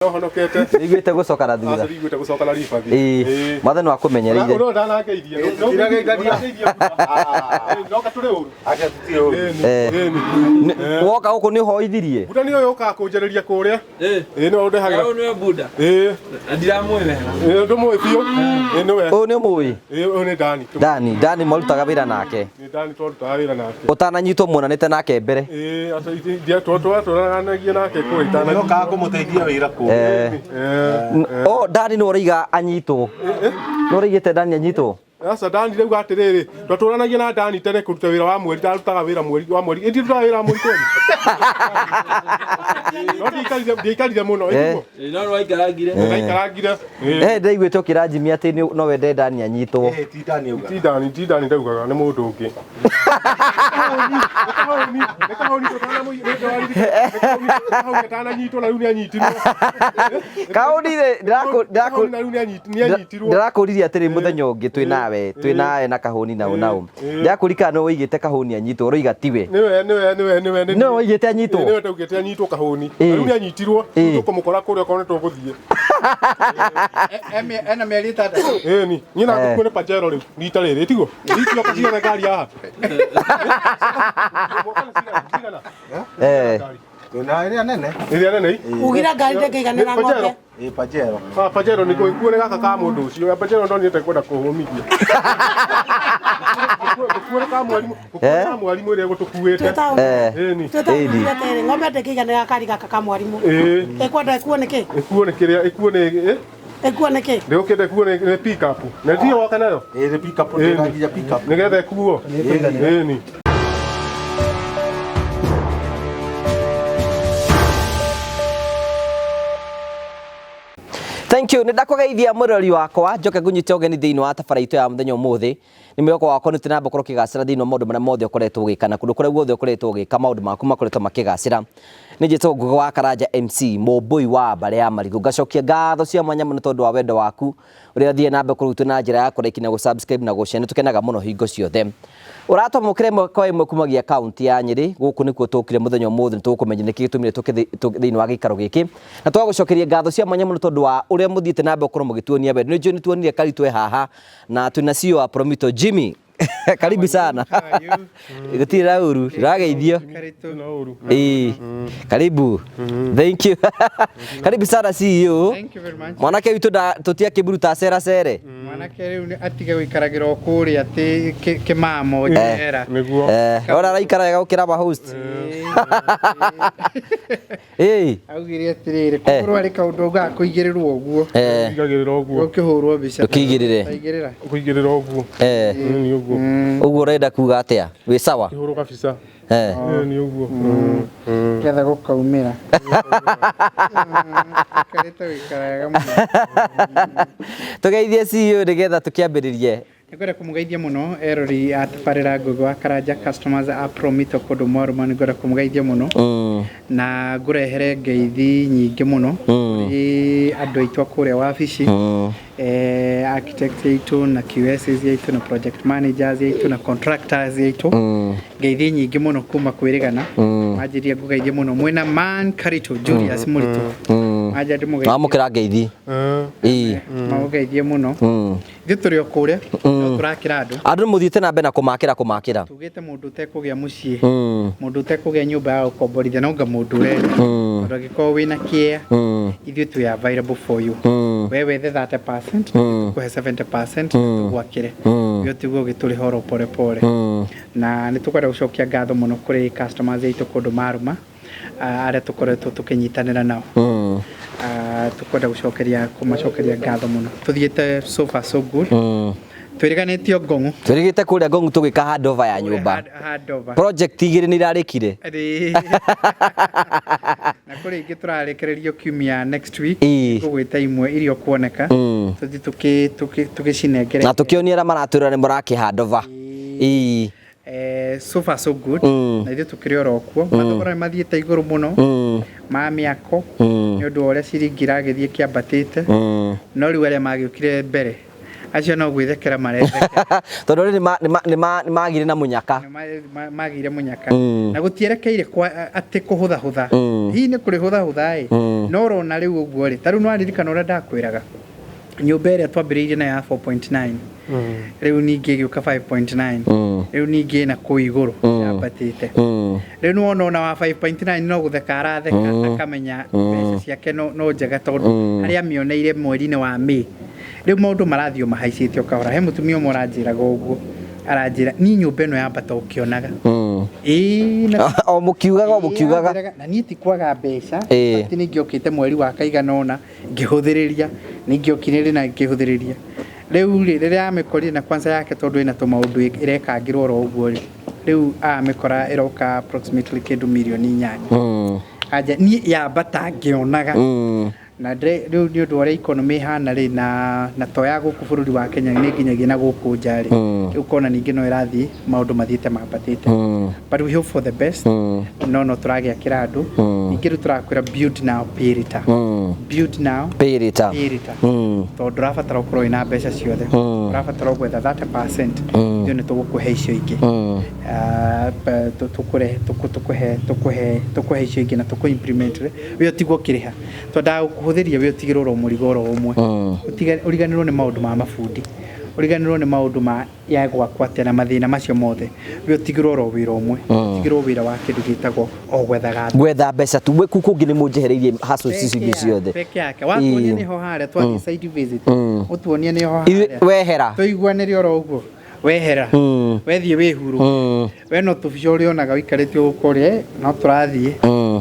Honokete. Nĩiguĩte gũcoka na thutha. Aca ndigwĩte gũcoka na ribathi. Ĩĩ. Mwathani wakũmenyereire. Ũrĩa ndanangeithia. Ndirageithania. Ndoka tũrĩ ũru. Acha tutie ũru. Eh. Ĩni. Woka gũkũ nĩ ũhoithirie. Buda nĩ ũyũ ũkaga kũnjarĩria kũrĩa. Eh. Ĩĩ nĩwe ũndehagĩra. Ũyũ nĩwe Buda. Ĩĩ. Na ndiramũĩ wega. Ĩĩ ndũmũĩ biũ. Ĩĩ nĩwe. Ũyũ nĩ ũmũĩ. Ĩĩ ũyũ nĩ Dani. Dani, Dani marutaga wĩra nake. Nĩ Dani twarutaga wĩra nake. Ũtananyitwo muonanĩte nake mbere. Ĩĩ aca twatũranagia nake kũrĩa itana. Nĩokaga kũmũteithia wĩra kũu. Eh. Eh. O Dani nĩ ũraiga anyitwo. Nĩ ũraigĩte Dani anyitwo. Aca Dani rĩu atĩrĩrĩ, twatũranagia na Dani tene kũruta wĩra wa mweri, ndarutaga wĩra mweri wa mweri. Ĩndi ndutaga wĩra wa mweri kweli. No ndiaikarire ndiaikarire mũno, ĩtiguo. Eh, No nĩwaikarangire. Ndaikarangire. Ĩĩ. Eh, ndaiguĩte ũkĩranjimia atĩ no wende Dani anyitwo. Eh, ti Dani auga. Ti Dani, ti Dani ndaugaga nĩ mũndũ ũngĩ. Nĩ kahũni, nĩ kahũni nĩ kahũni atananyitwo na rĩu nĩ anyitirwo. Kaũni rĩ, Kahũni na rĩu nĩ anyitirwo. ndĩrakũririe atĩrĩ mũthenya ũngĩ twĩ nawe, twĩ nawe na kahũni nao nao. Ndĩrakũririkana nĩ woigĩte kahũni anyitwo, ũroiga tiwe. Nĩwe nĩwe nĩwe nĩwe nĩ Nĩwe woigĩte anyitwo. Nĩwe ndaugĩte anyitwo kahũni. Ĩĩ. Na rĩu nĩ anyitirwo, Ĩĩ. tũkũmũkora kũrĩa okorwo nĩ tũgũthiĩ. Ena mĩeri ĩtandatũ. Ĩni, niĩ na ngũkuo nĩ Pajero rĩu, rita rĩrĩ, tiguo? Itioka cigana ngari haha? Eh. Twĩna ĩrĩa nene. Ĩrĩa nene ĩ? Ugira ngari ndĩngĩiganĩra Nĩ Pajero? ng'ombe. Ĩ Pajero. Ah, Pajero nĩ gũkuo nĩ gaka ka mũndũ ũcio. Ya Pajero ndonire kwenda kũhũmithia. Gũkuo nĩ ka mwarimũ, gũkuo nĩ ka mwarimũ ĩrĩa ĩgũtũkuĩte. Eh. Ĩni. Ĩni. Twĩtaũnire ng'ombe ndĩngĩiganĩra kari gaka ka mwarimũ. Ĩĩ. Ĩkwenda ĩkuo nĩkĩ? Ĩkuo nĩ kĩrĩa, ĩkuo nĩ ĩ? Ĩkuo nĩkĩ? Ndĩũkĩte ĩkuo nĩ pick up. Na ndiyo woka nayo? Ĩ nĩ pick up, Ĩni. ndĩna nginya pick up. Nĩgetha ĩkuo. Ĩni. Thank you. Nĩndakũgeithia mũrori wakwa njoke ngũnyite ũgeni thĩinĩ wa tabara itũ ya mũthenya ũmũthĩ. Nĩ mwĩhoko wakwa nĩ tũnamba gũkorwo ũkĩgacĩra thĩinĩ wa maũndũ marĩa mothe ũkoretwo ũgĩka na kũndũ kũrĩa guothe ũkoretwo ũgĩka maũndũ maku makoretwo makĩgacĩra. Nĩ njĩtagwo Ngugi wa Karanja MC mũmbũi wa mbarĩ ya marigũ. Ngacokia ngatho cia mwanya mũno tondũ wa wendo waku ũrĩa ũthiĩ na mbere kũrutwo na njĩra ya kũreki na gũ-subscribe na gũ-share. Nĩ tũkenaga mũno hingo ciothe. Ũratwamũkĩra ĩmwe kwa ĩmwe kumagia kaunti ya Nyĩrĩ. Gũkũ nĩkuo tũkire mũthenya ũmũthĩ nĩ tũkũmenya nĩkĩ gĩtũmire tũke thĩinĩ wa gĩikaro gĩkĩ. Na twagũcokeria ngatho cia mwanya mũno tondũ wa ũrĩa mũthiĩte na mbere gũkorwo mũgĩtuonia wendo. Nĩ njũĩ nĩ tuonire Karitũ e haha na twĩna CEO wa Promito Jimmy. Karibu sana. Gũtirĩ na ũru, ndĩrageithio. Na ũru. Ĩĩ. Karibu. Thank you. Karibu sana CEO. Thank you very much. Mwanake witũ tũtiakĩmburuta cera cere. Mwanake rĩu nĩ atige gũikaragĩra o kũrĩa atĩ kĩmamo njera. Nĩguo. Eh, ora araikara wega gũkĩra ma host. Ĩĩ. Augire atĩrĩrĩ, kũgũrũ arĩ kaũndũ augaga kũigĩrĩrwo ũguo. Eh. Igagĩrĩra ũguo. Ũkĩhũrwo mbica. Ndũkĩigĩrĩre. Taigĩrĩra. Kũigĩrĩra ũguo. Eh. Ĩni ũguo. Ũguo ũrenda kuga atĩa? Wĩ sawa? Kĩhũrũ kabisa. Eh. Ĩni ũguo. Getha gũkaumĩra. Aikarĩte gũikara wega mũno. Tũgeithie CEO nĩgetha tũkĩambĩrĩrie. Nĩngwenda kũmũgeithia mũno erori a tabarĩra Ngugi wa Karanja customers a Promito kũndũ mwarũma nĩngwenda kũmũgeithia mũno na ngũrehere ngeithi nyingĩ mũno kũrĩ andũ aitũ a kũrĩa wabici architect aitũ na QSs aitũ na project managers aitũ na contractors aitũ ngeithi nyingĩ mũno kuma kwĩrĩgana manjĩria ngũgeithie mũno mwĩna man Karitũ Julius Mũritũ manja ndĩmũgeithie Wamũkĩra ngeithi. Ĩĩ. mamũgeithie mũno ithuĩ tũrĩ o kũrĩa no tũrakĩra andũ Andũ mũthiĩte na mbere na kũmakĩra kũmakĩra. tugĩte mũndũ ũtekũgĩa mũciĩ mũndũ ũtekũgĩa nyũmba ya gũkomborithia no nga mũndũ ũrenda tondũ angĩkorwo wĩna kĩea ithuĩ twĩ available for you we wethe 30% tũkũhe 70% tũgwakĩre we ũtigwo ũgĩtũrĩha oro pore pore na nĩ tũkwenda gũcokia ngatho mũno kũrĩ customers aitũ kũndũ marũma arĩa tũkoretwo tũkĩnyitanĩra nao tũkwenda gũcokeria kũmacokeria ngatho mũno tũthiĩte so far so good twĩrĩganĩtio ngong'o Twĩrĩgĩte kũrĩa Ngong'u tũgĩka handover ya nyũmba. handover Project igĩrĩ nĩ irarĩkire. Rĩ. na kũrĩ ingĩ tũrarekererio kiumia next week Ĩĩ. tũgwĩta imwe iria ũkuoneka tũthiĩ tũgĩcinengere Na tũkĩonia arĩa maratwĩra nĩ mũrakĩ handover. Ĩĩ. So far so good na ithuĩ tũkĩrĩ oro kuo mathogora nĩ mathiĩte igũrũ mũno ma mĩako nĩ ũndũ wa ũrĩa ciringi iragĩthiĩ kĩambatĩte no rĩu arĩa magĩũkire mbere Acio no gwĩthekera marethekera. Tondũ rĩrĩ nĩ magire na mũnyaka. Nĩ magĩire mũnyaka na gũtierekeire kwa atĩ kũhũthahũtha, hihi nĩ kũrĩ hũthahũtha ĩ, no ũrona rĩu ũguo rĩ, ta rĩu nĩwaririkana ũrĩa ndakwĩraga nyũmba ĩrĩa twambĩrĩirie nayo ya 4.9, rĩu ningĩ ĩgĩũka 5.9, rĩu ningĩ ĩna kũu igũrũ yambatĩte. Rĩu nĩwona ona wa 5.9 no gũtheka aratheka, akamenya mbeca ciake no njega tondũ harĩa amĩoneire mweri-inĩ wa May, rĩu maũndũ marathiĩ o mahaicĩte o kahora. He mũtumia ũmwe ũranjĩraga ũguo, aranjĩra niĩ nyũmba ĩno yambata ũkĩonaga ĩĩ na O mũkiugaga, o mũkiugaga. Ĩĩ, na niĩ ti kwaga mbeca. Ĩĩ. Atĩ nĩ ingĩokĩte mweri wa kaigana ũna ngĩhũthĩrĩria, nĩ ingĩokire rĩ na ngĩhũthĩrĩria. Rĩu rĩ, rĩrĩa amĩkorire na kwanza yake, tondũ ĩna tũmaũndũ ĩrekangĩrwo oro ũguo rĩ, rĩu amĩkora ĩroka approximately kĩndũ mirioni 8. Anja niĩ yambata ngĩonaga na rĩu nĩ ũndũ wa ũrĩa economy ĩhana rĩ, na to ya gũkũ bũrũri wa Kenya, nĩ nginyagia na gũkũ nja rĩ, rĩu ũkona ningĩ no ĩrathiĩ maũndũ mathiĩte mambatĩte, but we hope for the best. No tũragĩakĩra andũ ningĩ rĩu tũrakwĩra build now, pay later. Build now, pay later. Pay later, tondũ ndũrabatara ũkorwo wĩna mbeca ciothe, ũrabatara gwetha 30%, ithuĩ nĩ tũgũkũhe icio ingĩ. Ah, tũkũrehe tũkũhe icio ingĩ na tũkũ implement rĩ, we ũtigwo ũkĩrĩha, twendaga gũkũhũthĩria, we ũtigĩrwo oro mũrigo oro ũmwe. Ũriganĩrwo nĩ maũndũ ma mabundi, ũriganĩrwo nĩ maũndũ ma ya gwakwo atĩa na mathĩna macio mothe, we ũtigĩrwo oro wĩra ũmwe, ũtigĩrwo wĩra wa kĩndũ gĩtagwo o gwethaga Gwetha mbeca tu. Kuu kũngĩ nĩ mũnjehereirie hassles icio ingĩ ciothe. Peke yake watuonia nĩho harĩa twathiĩ site visit, ũtuonie nĩho Ithuĩ- harĩa wehera. Tũiguanĩre oro ũguo, wehera, wethiĩ wĩhurũke, we no tũbica ũrĩonaga ũikarĩte ũguo kũrĩa, no tũrathiĩ,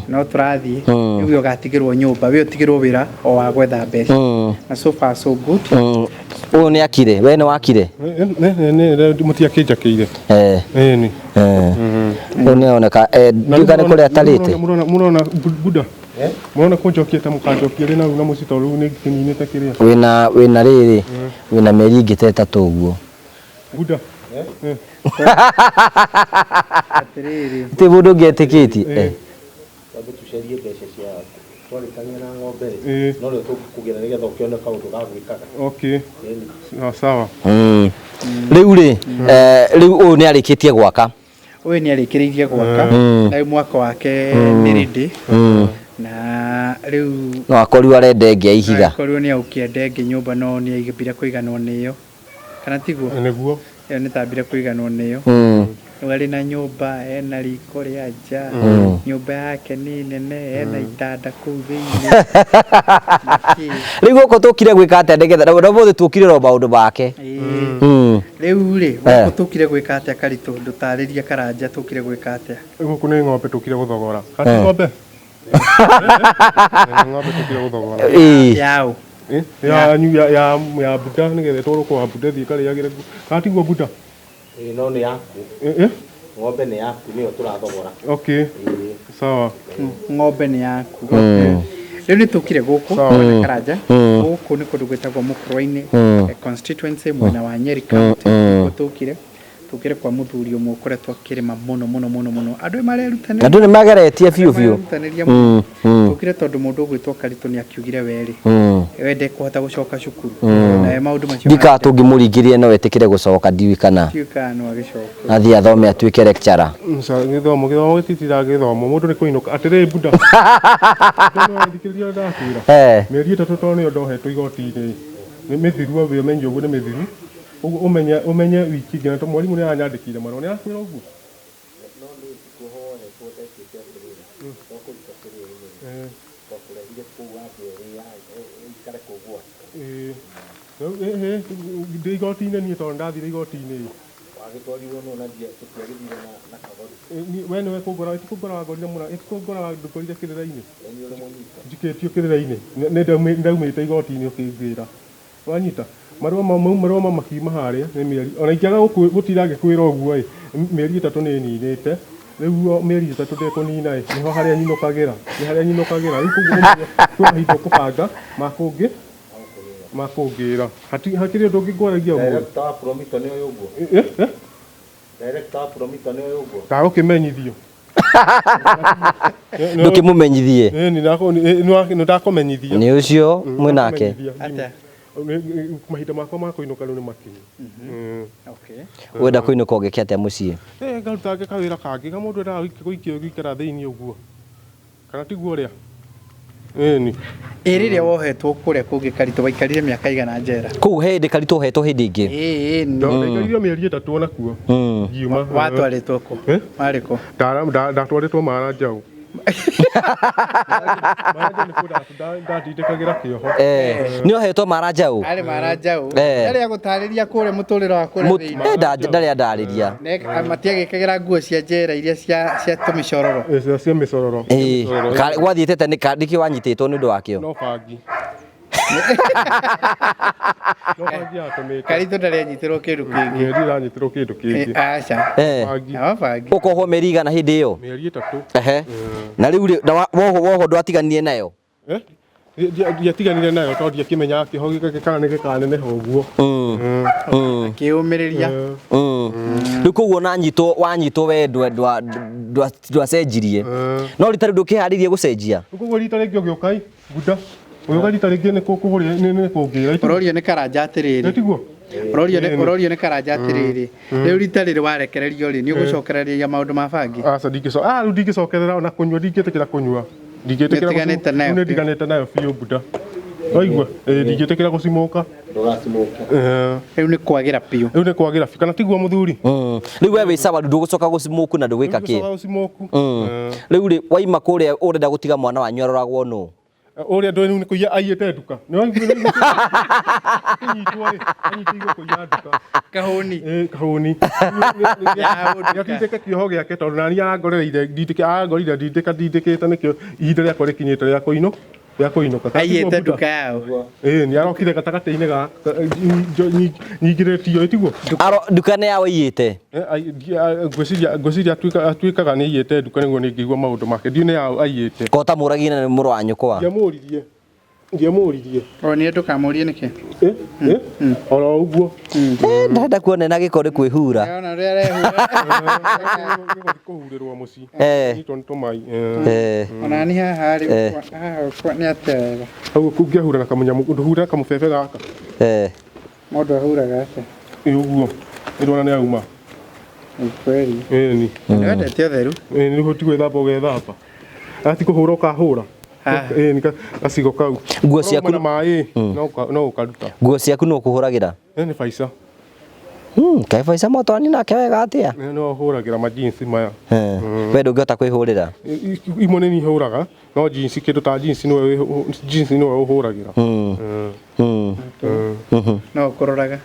no tũrathiĩ. Rĩu ũgatigĩrwo nyũmba, we ũtigĩrwo wĩra o wa gwetha mbeca, na so far so good. Ũyũ nĩ akire, we nĩ wakire? Mũtiakĩnjakĩire. Ĩni. Ũyũ nĩ aroneka ndiũĩ kana nĩ kũrĩa atarĩte. Mũrona buda, mũrona kũnjokia ta mũkanjokia rĩ na rĩu na mũciĩ, tondũ rĩu nĩ ngĩninĩte kĩrĩa. Wĩna rĩrĩ, wĩna mĩeri ĩngĩ ta 3 ũguo. Buda. Atĩrĩrĩ, Ti mũndũ ũngĩ etĩkĩtie. Twambe tũcarie mbeca cia twarĩkania na ng'ombe rĩ, no rĩo tũkũgĩra nĩgetha ũkĩone kaũndũ ga gwĩkaga. Okay. Sawa sawa. Rĩu rĩ, rĩu ũyũ nĩ arĩkĩtie gwaka? Ũyũ nĩ arĩkĩrĩirie gwaka, na rĩu mwaka wake nĩ ready, na rĩu No akorirwo arenda ĩngĩ ya ihiga. Akorirwo nĩ aũkĩenda ĩngĩ nyũmba, no nĩ aigĩmbire kũiganwo nĩyo, kana tiguo? Nĩguo. Ĩyo nĩ tambire kũiganwo nĩyo. Rĩu arĩ na nyũmba ena riko rĩa nja, nyũmba yake nĩ nene, ena itanda kũu thĩinĩ. Nĩkĩ? Rĩu gũkũ tũkire gwĩka atĩa nĩgetha na ũmũthĩ tũkire ro maũndũ make? Ĩĩ. Rĩu rĩ, gũkũ tũkire gwĩka atĩa? Karitũ, ndũtarĩrie Karanja tũkire gwĩka atĩa. Gũkũ nĩ ng'ombe tũkire gũthogora. Kati ng'ombe? Nĩ ng'ombe tũkire gũthogora. Yaũ? Eh, ya ya buda, nĩgetha ĩtwarwo kwa buda ĩthiĩ ĩkarĩagĩre. Katiguo buda? Ĩĩ, no nĩ yaku. Eh, eh? Ng'ombe nĩ yaku, nĩyo tũrathogora. Okay. Sawa. Ng'ombe nĩ yaku. Rĩu nĩ tũkire gũkũ Sawa. na Karanja. Gũkũ nĩ kũndũ gwĩtagwo Mũkũrwe-inĩ, constituency, mwena wa Nyeri County. Nĩkuo tũkire kwa mũthuri ũmwe ũkoretwo akĩrĩma mũno mũno mũno mũno. Andũ marerutanĩria. Andũ nĩ mageretie biũ biũ. Marerutanĩria mũno. Tũkire tondũ mũndũ ũgwĩtwo Karitũ nĩ akiugire werĩ we ndekũhota gũcoka cukuru nawe maũndũ macio. Ndikaga tũngĩmũringĩrĩrie no etĩkĩre gũcoka, ndiũĩ kana Ndiũĩ kana no agĩcoke. Athiĩ athome atuĩke lecturer. Gĩthomo gĩtitiraga gĩthomo, mũndũ nĩ kũinũka. Atĩrĩrĩ buda, thikĩrĩria ndakwĩra. Mĩeri 3 tondũ nĩyo ndohetwo igoti-inĩ nĩ mĩthiru, we ũmenye ũguo nĩ mĩthiru ũguo, ũmenye wiki ingĩ, na tondũ mwarimũ nĩ aranyandĩkĩire marũa, nĩ arakwĩra ũguo. No nĩ kuohwo wohetwo ndekĩte atĩrĩrĩ, twakũruta kĩrĩa-inĩ, twakũrehire kũu wambe ũikare kũu gwaku. Ĩĩ. Rĩu, ĩhĩ, ndĩ igoti-inĩ niĩ, tondũ ndathire igoti-inĩ. Wagĩtwarirwo nũ? Na tũtiagĩthire na kagori? We nĩwe kũngora, ti kũngora wangorire mũra, ti kũngora wangorire kĩrĩra-inĩ. Nĩ ũrĩ mũnyite. Njikĩtio kĩrĩra-inĩ, nĩ ndaumĩte igoti-inĩ ũkĩngĩra, wanyita marũa mau, marũa mau makiuma harĩa nĩ mĩeri ona ingĩaga gũtinda ngĩkwĩra ũguo ĩ, mĩeri 3 nĩ ninĩte rĩu, o mĩeri 3 ndĩkũnina ĩ, nĩho harĩa nyinũkagĩra, nĩ harĩa nyinũkagĩra rĩu. Koguo ũmenye kwĩ mahinda ũkũbanga makũngĩ makũngĩra, hatirĩ ũndũ ũngĩ ngwaragia ũmũthĩ. Director wa Promito nĩ ũyũ ũguo? Eh, eh? Director wa Promito nĩ ũyũ ũguo? Ndagũkĩmenyithio. Ndũkĩmũmenyithie. Nĩ ndakũmenyithia. Nĩ ũcio mwĩnake. Atĩa? Mahinda makwa ma kũinũka rĩu nĩ makinyu. Okay. Wenda kũinũka ũgĩke atĩa mũciĩ? Eh, ngarutange kawĩra kangĩ ka mũndũ endaga gũikio gũikara thĩinĩ ũguo kana tiguo ũrĩa ĩni. Ĩ rĩrĩa wohetwo kũrĩa kũngĩ Karitũ waikarire mĩaka igana njera? Kũu hĩndĩ Karitũ ũhetwo hĩndĩ ĩngĩ? Ĩĩ nĩ. Ndaikarire mĩeri 3 onakuo ngiuma. Watwarĩtwo kũ? Eh? Warĩ kũ? Ndatwarĩtwo Maranjau. Maranjau nĩkuo ndatindĩkagĩra kĩoho. Eh, nĩ ohetwo Maranjau? Arĩ Maranjau. Eh. Ndarĩ agũtarĩria kũrĩa mũtũrĩre wa kũrĩa thĩinĩ? Eh, ndarĩ andarĩria. Matiagĩkagĩra nguo cia njera iria cia tũmĩcororo. Cia mĩcororo. Ĩĩ, gwathiĩte atĩa nĩkĩ wanyitĩtwo nĩ ũndũ wakĩo? No bangi. No bangi yatũmĩte. Karitũ ndarĩ anyitĩrwo kĩndũ kĩngĩ. Ndirĩ ndanyitĩrwo kĩndũ kĩngĩ. Aca. Eh. No bangi. Ũkohwo mĩeri igana hĩndĩ ĩyo? Mĩeri 3. Ehe. Na rĩu rĩ, na wohwo ndwatiganire nayo? Eh? Ndiatiganire nayo tondũ ndiakĩmenyaga kĩoho gĩkĩ kana nĩ gĩkaneneha ũguo. Akĩũmĩrĩria. Rĩu koguo na wanyitwo we ndwacenjirie. No rita rĩu ndũkĩharĩirie gũcenjia? Koguo rita rĩngĩ ũgĩũka ĩ, Buda. Ũgĩũka rita rĩngĩ nĩ kũkũgũrĩra nĩ kũngĩra. Ũrorio nĩ Karanja atĩrĩrĩ. Tiguo? Ũrorio nĩ Karanja atĩrĩrĩ. Rĩu rita rĩrĩ warekererio rĩ, nĩ ũgũcokereria maũndũ ma bangi? Aca ndingĩcoka. Ah, rĩu ndingĩcokerera ona kũnyua ndingĩtĩkĩra kũnyua. Ndingĩtĩkĩra. Nĩũtiganĩte nayo. Nĩ ndiganĩte nayo biũ Buda. Waigua? Ĩĩ ndingĩtĩkĩra gũcimũka. Ndũgacimũke. Rĩu nĩ kwagĩra biũ. Rĩu nĩ kwagĩra biũ. Kana tiguo mũthuri? Rĩu we wĩ sawa rĩu ndũgũcoka gũcimũku na ndũgwĩka kĩ? Ndũgũcoka gũcimũku. Rĩu rĩ waima kũrĩa ũrenda gũtiga mwana wanyu aroragwo nũ? Ũrĩa ndũĩ rĩu nĩ kũiya aiyĩte nduka. Nĩ waigua nĩ kũnyitwo rĩ, anyitĩirwo kũiya nduka. Kahũni. Ĩĩ kahũni. Nĩatindĩke kĩoho gĩake tondũ nani arangorereire ndindĩke arangorire ndindĩka ndindĩkĩte nĩkĩo ihinda rĩakwa rĩkinyĩte rĩa kũinũ rĩa kũinũka. Aiyĩte nduka yao. Ĩĩ nĩ arokire gatagatĩ-inĩ ga nyingĩrĩtio ĩtiguo? Nduka nĩ yao aiyĩte? Ngwĩciria atuĩkaga nĩ aiyĩte nduka nĩguo nĩ ngĩigua maũndũ make. Ndiũĩ nĩ yao aiyĩte. Ko ta mũragine nĩ mũrũ wa nyũkwa? Ndiamũririe. Ndiamũririe. O nĩ ndũkamũrie nĩkĩ? Oro ũguo. Ndarenda kuona na gĩko nĩ kwĩhura. Ona ũrĩa arehura. Kũhurĩrwo mũciĩ. Nyitwo nĩ tũmai. Ona ni haha rĩ, haha nĩ atĩa wega? Hau ũngĩahura na kamũnyamũ, ndũhure kamũbebe gaka. Mũndũ ahuraga atĩa? Ĩ ũguo. Nĩndona nĩ auma. Nĩ kweli. Ĩni. Nĩwendete ũtheru? Ĩni nĩguo ti gwĩthamba ũgethamba. Ati kũhũra ũkahũra. Ĩni gacigo kau. Nguo ciaku na maĩ no ũkaruta. Nguo ciaku no ũkũhũragĩra? Nĩ Faiza. Kaĩ Faiza mwatwarani nake wega atĩa? No hũragĩra majinsi maya. We ndũngĩhota kwĩhũrĩra? Imwe nĩ niĩ hũraga, no jeans kĩndũ ta jeans nĩwe jeans nĩwe ũhũragĩra. No ũkũroraga.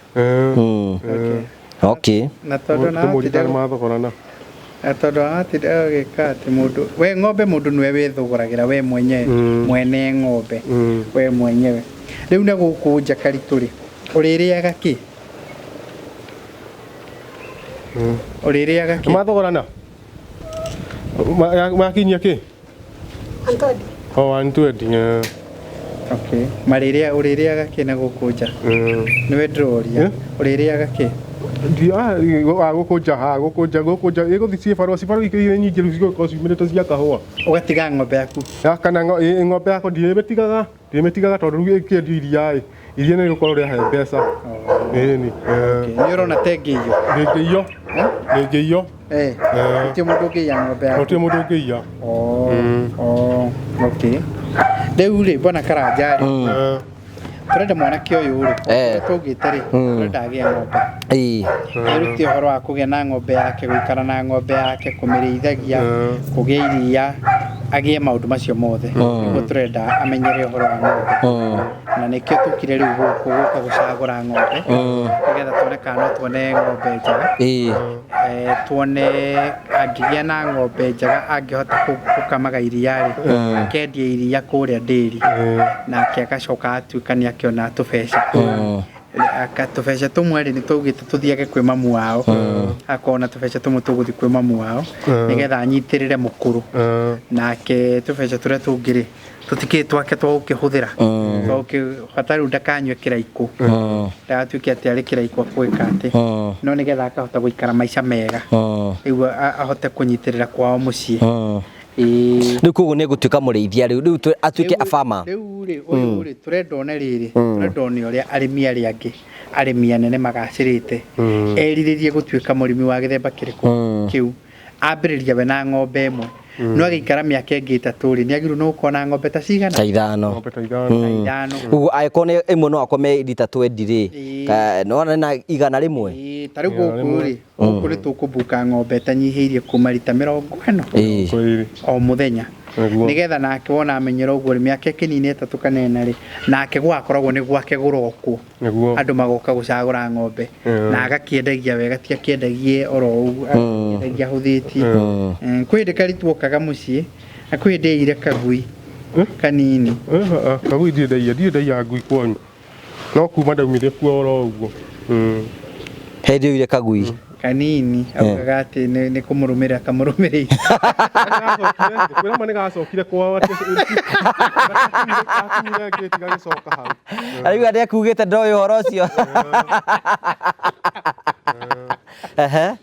Okay. Na tondũ na Tũmũririkane mathogorana. Na tondũ atinda agĩka atĩ mũndũ we ng'ombe mũndũ nĩwe wĩthogoragĩra we mwenyewe mwene ng'ombe we mwenyewe. Rĩu na gũkũ nja Karitũ rĩ, ũrĩrĩaga kĩ? Ũrĩrĩaga kĩ? Mathogorana. Makinyia kĩ? Antwendi. Oh, Antwendi. Okay. Marĩrĩa ũrĩrĩaga kĩ na gũkũ nja? Nĩwe ndĩroria. Ũrĩrĩaga kĩ? Gũkũ nja, gũkũ nja, gũkũ nja ĩgũthiĩ cibarũa, cibarũa ikĩrĩ nyingĩ rĩu cigũkorwo ciumĩrĩte cia kahũa. Ũgatiga ng'ombe yaku? Ya kana ng'ombe yakwa ndimĩtigaga, ndimĩtigaga tondũ rĩu ĩkĩendio iria ĩ, iria nĩ rĩgũkorwo rĩahe mbeca. Ĩni. Nĩ ũrona ta ĩngĩiywo? Ndĩngĩiywo. Ndĩngĩiywo. Gũtirĩ mũndũ ũngĩiya ng'ombe yaku? Gũtirĩ mũndũ ũngĩiya. Okay. Rĩu rĩ, bwana Karanja rĩ, tũrenda mwanake ũyũ rĩ, tũngĩte rĩ, tũrenda agĩe ng'ombe. Erute ũhoro wa kũgĩa na ng'ombe yake, gũikara na ng'ombe yake, kũmĩrĩithagia, kũgĩa iria, agĩe maũndũ macio mothe. Nĩguo tũrenda amenyere ũhoro wa ng'ombe. Na nĩkĩo tũkire rĩu gũkũ gũka gũcagũra ng'ombe, nĩgetha tuone kana no tuone ng'ombe njega. Tuone angĩgĩa na ng'ombe njega angĩhota gũkamaga iria rĩ, akendia iria kũrĩa ndĩri, nake agacoka atuĩka nĩ akĩona tũbeca. Tũbeca tũmwe rĩ nĩ twaugĩte tũthiage kwĩ mamu wao, akona tũbeca tũmwe tũgũthiĩ kwĩ mamu wao nĩgetha anyitĩrĩre mũkũrũ, nake tũbeca tũrĩa tũngĩ rĩ tũtikĩrĩ twake twa gũkĩhũthĩra, bata rĩu ndakanyue kĩraikũ, ndagatuĩke atĩ arĩ kĩraikũ agwĩka atĩ, no nĩgetha akahota gũikara maica mega, rĩu ahote kũnyitĩrĩra kwao mũciĩ. Ĩĩ. Rĩu koguo nĩ egũtuĩka mũrĩithia rĩu rĩu atuĩke a farmer. Rĩu rĩ, ũyũ rĩ, tũrenda one rĩrĩ, tũrenda one ũrĩa arĩmi arĩa angĩ, arĩmi anene magacĩrĩte, erirĩrie gũtuĩka mũrĩmi wa gĩthemba kĩrĩkũ kĩu. Ambĩrĩria we na ng'ombe ĩmwe, no agĩikara mĩaka ĩngĩ 3 rĩ, nĩ agĩrĩirwo nĩ gũkorwo na ng'ombe ta cigana? Ta 5. Ng'ombe ta 5. Ta 5. Ũguo angĩkorwo nĩ ĩmwe no akome rita 20 rĩ, Ĩĩ. no wona na 100. Ĩĩ, ta rĩu gũkũ rĩ, gũkũ nĩ tũkũmbuka ng'ombe ĩtanyihĩirie kuma rita 40. Ĩĩ. Kwĩrĩ. O mũthenya. Nĩguo. Nĩgetha nake wona amenyera ũguo rĩ, mĩaka ĩkĩnini 3 kana 4 rĩ, nake gũgakoragwo nĩ gwake gũrokwo. Nĩguo. Andũ magoka gũcagũra ng'ombe. Na agakĩendagia wega, ti akĩendagie oro ũguo, agakĩendagia ahũthĩtie. Kwĩ hĩndĩ Karitũ okaga mũciĩ, na kwĩ hĩndĩ aiyire kagui kanini. Kagui ndirĩ ndaiya, ndirĩ ndaiya ngui kwanyu. No kuma ndaumire kuo oro ũguo. Hĩndĩ oire kagui. Kanini, augaga atĩ nĩ kũmũrũmĩrĩra kamũrũmĩrĩire. Kwĩra ma nĩgacokire kwao atĩ gakinyire ngĩti gagĩcoka hau. Arauga nĩekugĩte ndoĩ ũhoro ũcio. Ehe.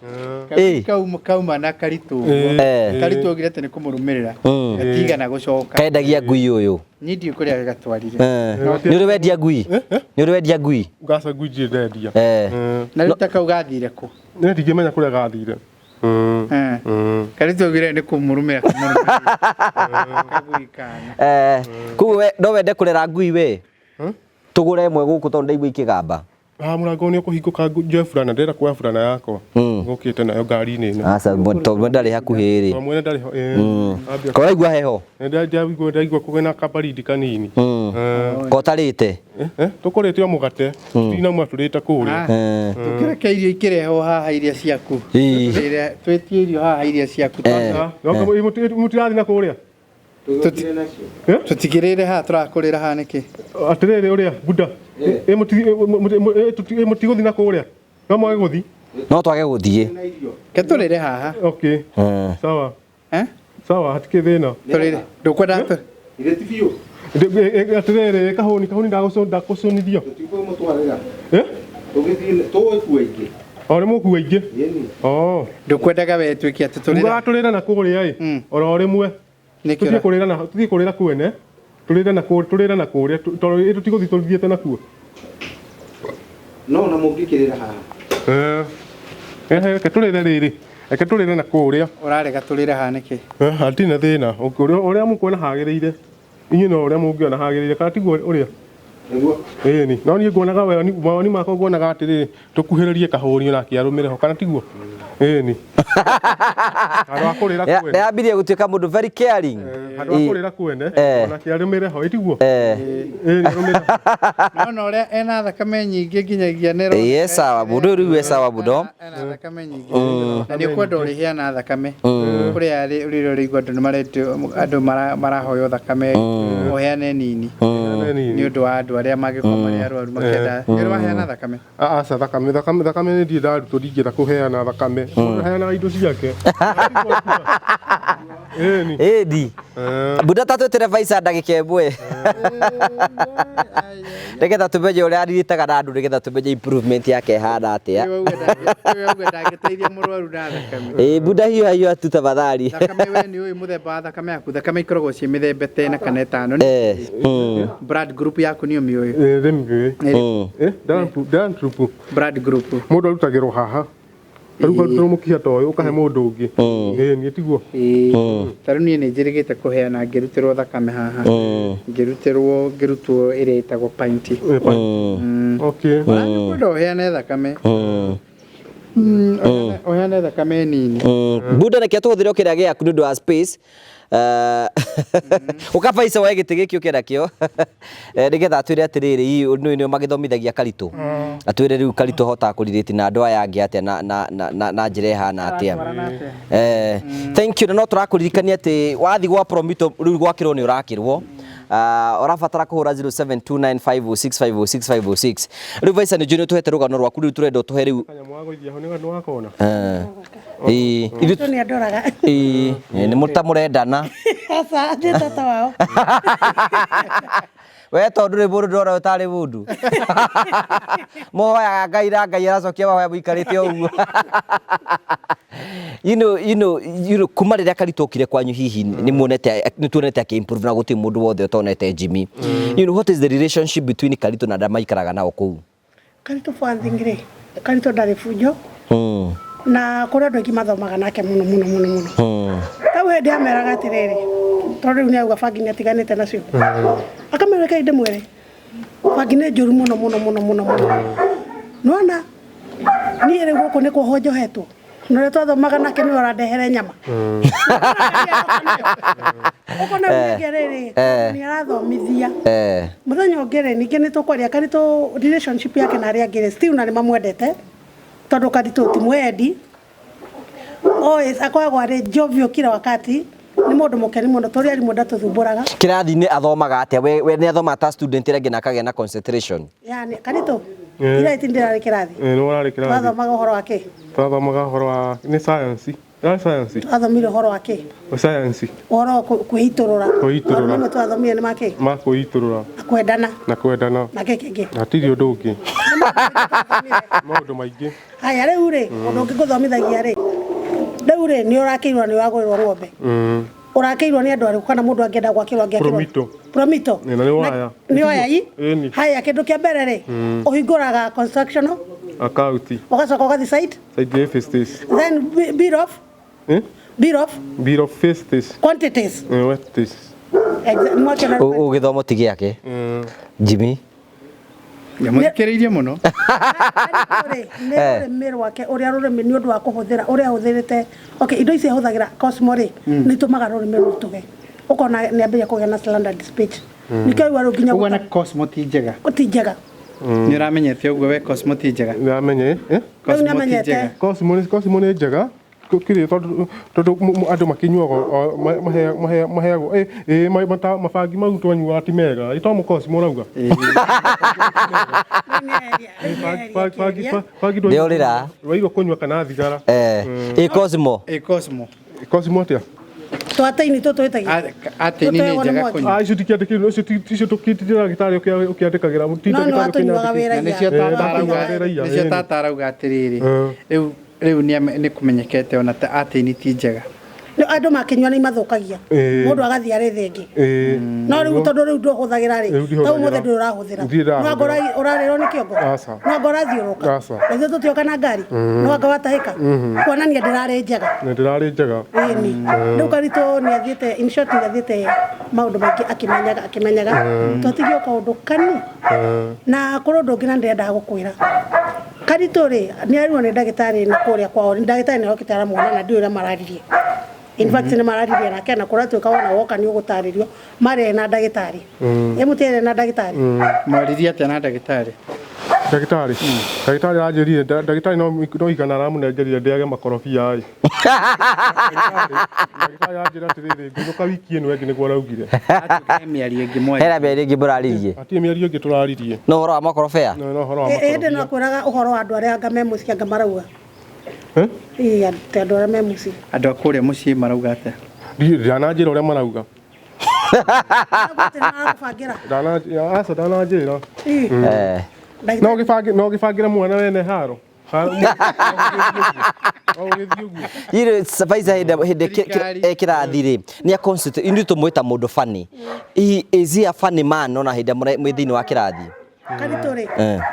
Kagui kauma na Karitũ ũguo. Karitũ augire atĩ nĩ kũmũrũmĩrĩra. Gatigana gũcoka. Kendagia ngui ũyũ. Niĩ ndiũĩ kũrĩa gatwarire. Nĩ ũrĩ wendia ngui? Nĩ ũrĩ wendia ngui? Ngaca ngui ndirĩ ndendia. Na rĩu ta kau gathire kũ? Niĩ ndingĩmenya kũrĩa gathire. Karitũ augire nĩ kũmũrũmĩrĩra kamũrũmĩrĩire. Kagui kana. Koguo we no wende kũrera ngui we? Tũgũre ĩmwe gũkũ tondũ ndaigua ikĩgamba. Haha mũrango nĩ ũkũhingũka njoe burana, ndĩrenda kuoya burana yakwa. Ngũkĩte nayo ngari-inĩ ĩno. Aca, tondũ mwene ndarĩ hakuhĩ rĩ. Tondũ mwene ndarĩ ho, Ambia. Ko ũraigua heho? Nĩ ndaigua kũgĩa na kabaridi kanini. Ko ũtarĩte? Tũkũrĩte o mũgate. Tinauma tũrĩte kũrĩa. Tũkĩreke irio ikĩrehwo haha iria ciaku. Twĩtie irio haha iria ciaku. No, mũtirathiĩ na kũrĩa? Tũtigĩrĩre haha tũrakũrĩra haha nĩkĩ? Atĩrĩrĩ ũrĩa, Buddha. Mũtigũthiĩ na kũrĩa? No mwage gũthiĩ? No twage gũthiĩ. Ke tũrĩre haha. Okay. Sawa. Sawa, hatikĩ thĩna. Tũrĩre. Ndũkwenda tũ? Irĩ ti biũ. Atĩrĩrĩ, kahũni, kahũni ndagũcũnithio. Tũtikũmũtwarĩra. Tũgĩthiĩ, tũgũkua ingĩ. O, nĩ mũkua ingĩ? Ĩni. Ndũkwendaga we tuĩke atĩ tũrĩre. Ugaga tũrĩre na kũrĩa ĩ, oro rĩmwe. Nĩkĩ Tũthiĩ kũrĩra na, tũthiĩ kũrĩra kwene, tũrĩre na kũrĩa, tũrĩre na kũrĩa, tondũ tũtigũthiĩ tũthiĩte nakuo. No na mũngĩkĩrĩra haha. Reke tũrĩre rĩrĩ, reke tũrĩre na kũrĩa. Ũrarega tũrĩre haha nĩkĩ? Hatirĩ na thĩna, ũrĩa mũkuona hagĩrĩire. Inyuĩ no ũrĩa mũngĩona hagĩrĩire, kana tiguo ũrĩa? Nĩguo. Ĩni, no niĩ nguonaga mawoni makwa nguonaga atĩrĩrĩ, tũkuhĩrĩrie kahũni onake arũmĩre ho, kana tiguo? Ĩni. Handũ ha kũrĩra kwene. Nĩambirie gũtuĩka mũndũ very caring. Handũ ha kũrĩra kwene, onake arũmĩre ho, ĩ tiguo? Ĩni, arũmĩre ho. No, no, ũrĩa ena thakame nyingĩ nginyagia nĩ Ĩ, sawa mũndũ ũyũ rĩu e sawa mũno. Ena thakame nyingĩ. Na nĩ ũkwenda ũrĩheana thakame. Kũrĩa rĩrĩa ũrĩigua andũ nĩ maretio, andũ marahoywo thakame, ũheane nini. Nĩ ũndũ wa andũ arĩa mangĩkorwo marĩ arwaru makĩenda. Nĩ ũrĩ waheana thakame? Aca, thakame, thakame, thakame nĩ ndirĩ ndarutwo, ndingĩenda kũheana thakame. Mũndũ aheanaga indo ciake. Ĩni. Ĩni. Buda ta twĩtĩre Faisa ndagĩka ĩmwe. Nĩgetha tũmenye ũrĩa ariritaga na andũ, nĩgetha tũmenye improvement yake ĩhana atĩa. Nĩwe uga ndangĩteithia mũrwaru na thakame. Buda hiũha hiũha tu tafadhali. Thakame we nĩ ũĩ mũthemba wa thakame yaku, thakame ikoragwo ciĩ mĩthemba 4 kana 5. Blood group yaku nĩ ũmĩũĩ? Ndĩmĩũĩ. Blood group. Blood group. Mũndũ arutagĩrwo haha. Rĩu ũkarutĩrwo mũkiha ta ũyũ ũkahe mũndũ ũngĩ. Ĩĩ, tiguo? Ta rĩu niĩ nĩ njĩrĩgĩte kũheana ngĩrutĩrwo thakame haha. Ngĩrutĩrwo, ngĩrutwo ĩrĩa ĩtagwo pint. Okay. Kwenda ũheane thakame. Ũheane thakame nini. Buda nĩkĩo tũhũthĩre kĩrĩa gĩaku nĩ ũndũ wa space. Ũkabaisa woe gĩtĩ gĩkĩ ũkĩenda kĩo. Nĩgetha atwĩre atĩrĩrĩ, ii, nĩ nĩo magĩthomithagia Karitũ. Atwĩre rĩu Karitũ ahotaga kũrelate na andũ aya angĩ atĩa na njĩra ĩhana atĩa. Thank you. Na no tũrakũririkania atĩ wathiĩ gwa Promito rĩu gwakĩrwo nĩ ũrakĩrwo. Ũrabatara kũhũra zero seven two nine five oh six five oh six five oh six. Rĩu Faisa nĩ njũĩ nĩ ũtũhete rũgano rwaku, rĩu tũrenda ũtũhe rĩu. Kanyamũ wa gũithia ho nĩ wakona? Ithuĩ nĩ andoraga. Nĩ mũta mũrendana. Aca, nĩ tata wao. We tondũ rĩ mũndũ ndona ũtarĩ mũndũ. Mũhoyaga Ngai na Ngai aracokia mahoya mũikarĩte o ũguo. Kuma rĩrĩa Karitũ okire kwanyu hihi nĩ muonete, nĩ tuonete akĩ improve na gũtirĩ mũndũ wothe ũtonete Jimmy. What is the relationship between Karitũ na arĩa maikaraga nao kũu? Karitũ for one thing rĩ, Karitũ ndarĩ bunjo. Na kũrĩ andũ aingĩ mathomaga nake mũno mũno mũno mũno. Tau hĩndĩ ameraga atĩrĩrĩ, tondũ rĩu nĩ auga bangi nĩ atiganĩte nacio. Akamera reke ndĩmwĩre, bangi nĩ njũru mũno mũno mũno mũno mũno. Nĩwona niĩ rĩu gũkũ nĩ kuohwo njohetwo. Na ũrĩa twathomaga nake nĩwe ũrandehere nyama. Ũkona rĩu rĩngĩ rĩrĩ, nĩ arathomithia. Mũthenya ũngĩ rĩ, ningĩ nĩ tũkwaria Karitũ relationship yake na arĩa angĩ rĩ, still na nĩ mamwendete. Tondũ Karitũ ti mwendi. Always akoragwo arĩ jovial kila wakati. Nĩ mũndũ mũkeni mũno, tũrĩ arimũ ndatũthumbũraga. Kĩrathi-inĩ athomaga atĩa? We nĩ athomaga ta student ĩrĩa ĩngĩ na akagĩa na concentration? Yani, Karitũ, ira itindĩrarĩ kĩrathi. Nĩ wararĩ kĩrathi. Twathomaga ũhoro wa kĩ? Twathomaga ũhoro wa, nĩ science. Nĩ science. Twathomire ũhoro wa kĩ? Science. Ũhoro wa kwĩitũrũra. Kwĩitũrũra. Maũndũ mamwe twathomire nĩ ma kĩ? Ma kwĩitũrũra. Na kwendana. Na kwendana. Na kĩ kĩngĩ? Hatirĩ ũndũ ũngĩ. Maũndũ maingĩ. Haya, rĩu rĩ, ũndũ ũngĩ ngũthomithagia rĩ, rĩu rĩ, nĩ ũrakĩirwo nĩ ũragũrĩrwo ng'ombe. Ũrakĩirwo nĩ andũ arĩkũ kana mũndũ angĩenda gwakĩrwo angĩakĩrwo? Promito. Promito. Na nĩ waya. Nĩ waya i? Ĩni. Haya, kĩndũ kĩa mbere rĩ, ũhingũraga construction Account. Ũgacoka ũgathiĩ site. Site faces. Then bill of? Bill of? Bill of faces. Quantities. Quantities. Ũgĩthoma ti gĩake. Jimmy. Ndamũthikĩrĩirie mũno. Nĩ rũrĩmĩ rwake ũrĩa rũrĩmĩ nĩ ũndũ wa kũhũthĩra ũrĩa ahũthĩrĩte. Okay, indo ici ahũthagĩra Cosmo rĩ, nĩ itũmaga rũrĩmĩ rũritũhe. Ũkona nĩ ambĩrĩria kũgĩa na standard speech. Nĩkĩo aigua rĩu nginya Ũguo na Cosmo ti njega. Ti njega. Nĩ ũramenyete ũguo we Cosmo ti njega. Nĩramenye, eh? Rĩu nĩamenyete. Cosmo nĩ njega. Kĩrĩ tondũ andũ makĩnyuaga maheagwo mabangi mau twanyuaga ti mega. Ĩ to Cosmo ũrauga? Bangi Ndĩũrĩra. Waigua kũnyua kana thigara. Ĩ Cosmo. Ĩ Cosmo. Cosmo atĩa? Twataini tũtwĩtagia. Atĩ nĩ njega kũnyua. Ah, icio tikĩandĩkĩrwo, icio tũkĩtindĩra ndagĩtarĩ ũkĩandĩkagĩra. No, no, atũnyuaga wĩra Na nĩcio nĩcio tata arauga atĩrĩrĩ. Rĩu rĩu nĩ kũmenyekete ona ta atĩ ti njega. Andũ makĩnyua nĩ mathũkagia. Mũndũ agathiĩ arĩ thĩ ĩngĩ. No rĩu tondũ rĩu ndũhũthagĩra rĩ, ta ũmũthĩ ndũrĩ ũrahũthĩra. No anga ũrarĩrwo nĩ kĩongo. No anga ũrathiũrũrũka. Na ithuĩ tũtioka na ngari. No anga watahĩka. Kuonania ndĩrarĩ njega. Nĩ ndĩrarĩ njega. Ĩni. Rĩu Karitũ nĩ athiĩte, in short nĩ athiĩte maũndũ maingĩ akĩmenyaga, akĩmenyaga. Twatigio kaũndũ kani. Na kũrĩ ũndũ ũngĩ na ndĩrendaga gũkwĩra. Karitũ rĩ, nĩ arirwo nĩ ndagĩtarĩ na kũrĩa kwao. Ndagĩtarĩ nĩ arokĩte aramuona na ndiũĩ ũrĩa mararirie. In fact nĩ mararirie nake na kũratuĩka wona woka nĩ ũgũtarĩrio. Marĩ na ndagĩtarĩ. Ĩ mũtiarĩ na ndagĩtarĩ? Mwaririe atĩa na ndagĩtarĩ? Ndagĩtarĩ? Ndagĩtarĩ aranjĩrire, ndagĩtarĩ no igana aramũnengerire ndĩage makorobia ĩ. Ndagĩtarĩ aranjĩra atĩrĩrĩ, ngũinũka wiki ĩno ĩngĩ nĩguo araugire. He mĩario ĩngĩ mwaria. Hena mĩario ĩngĩ mũraririe? Hatirĩ mĩario ĩngĩ tũraririe. No ũhoro wa makorobia? No ũhoro wa Ĩ, hĩndĩ no makorobia. akwĩraga ũhoro wa andũ arĩa anga me mũciĩ anga marauga. Ĩ, atĩ andũ arĩa me mũciĩ. Andũ a kũrĩa mũciĩ marauga atĩa? Ndananjĩra ũrĩa marauga. Marakũbangĩra. Aca ndananjĩra. No ũgĩbangĩre mwana wene haro. Ire suffice hĩndĩ hĩndĩ kĩrathi rĩ, nĩ a concentrate, ithuĩ tũmwĩta mũndũ funny. Is he a funny man ona hĩndĩ mwĩ thĩinĩ wa kĩrathi? Karitũ rĩ,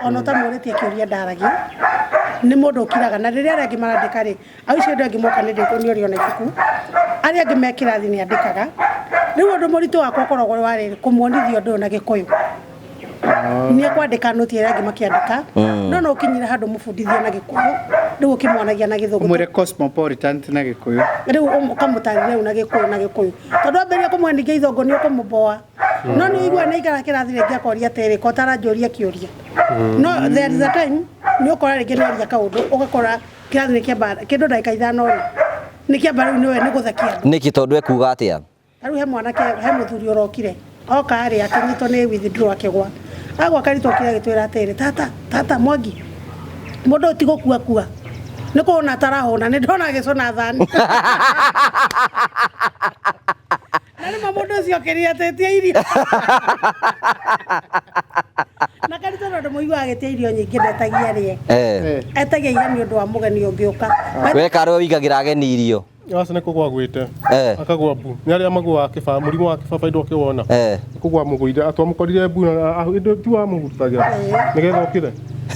ona ũtamũrĩtie kĩũria ndaragia. Nĩ mũndũ ũkiraga na rĩrĩa arĩa angĩ marandĩka rĩ, au icio andũ angĩ moka nĩ ndĩkũ nĩ ũrĩ ona ibuku. Arĩa angĩ me kĩrathi nĩ andĩkaga. Rĩu ũndũ mũritũ wakwa ũkoragwo ũrĩ wa rĩrĩ, kũmuonithia ũndũ ũyũ na Gĩkũyũ. Nĩ ekwandĩka noti ĩrĩa angĩ makĩandĩka. No no ũkinyire handũ mũbundithie na Gĩkũyũ, rĩu ũkĩmwonagia na Gĩthũngũ. Ũmwĩre cosmopolitan na Gĩkũyũ. Rĩu ũkamũtarĩria rĩu na Gĩkũyũ na Gĩkũyũ. Tondũ ambĩrĩria kũmwe ningĩ Gĩthũngũ nĩ ũkũmũboa. No nĩ ũigua nĩ aikara kĩrathi rĩngĩ akoria atĩrĩ, ko ũtaranjũria kĩũria. No there is a time nĩ ũkora rĩngĩ nĩ aria kaũndũ, ũgakora kĩrathi nĩ kĩamba kĩndũ ndagĩka ithano rĩ, nĩ kĩamba rĩu nĩwe nĩ gũthekia andũ. Nĩkĩ tondũ ekuga atĩa? Rĩu he mwanake, he mũthuri ũrokire. Oka rĩ, akĩnyitwo nĩ withdraw akĩgwa. Agwa Karitũ okire agĩtwĩra atĩrĩ, tata, tata, Mwangi, mũndũ ũyũ ti gũkua kua. Nĩ kũhũna atarahũna, nĩ ndona agĩcũna thani. Na nĩma mũndũ ũcio okĩrire atĩtie irio. Na Karitũ tondũ mũiguaga agĩtia irio nyingĩ ndetagia arĩe. Etagia iria nĩ ũndũ wa mũgeni ũngĩũka. We karwe wĩigagĩra ageni irio. Aca nĩ kũgwa gwĩte. Akagwa mbu. Nĩ arĩa magũaga kĩbaba, mũrimũ wa kĩbaba ndũkĩwona. Nĩ kũgwa mũgũire. Twamũkorire mbu na ti wamũhurutagĩra. Nĩgetha okĩre.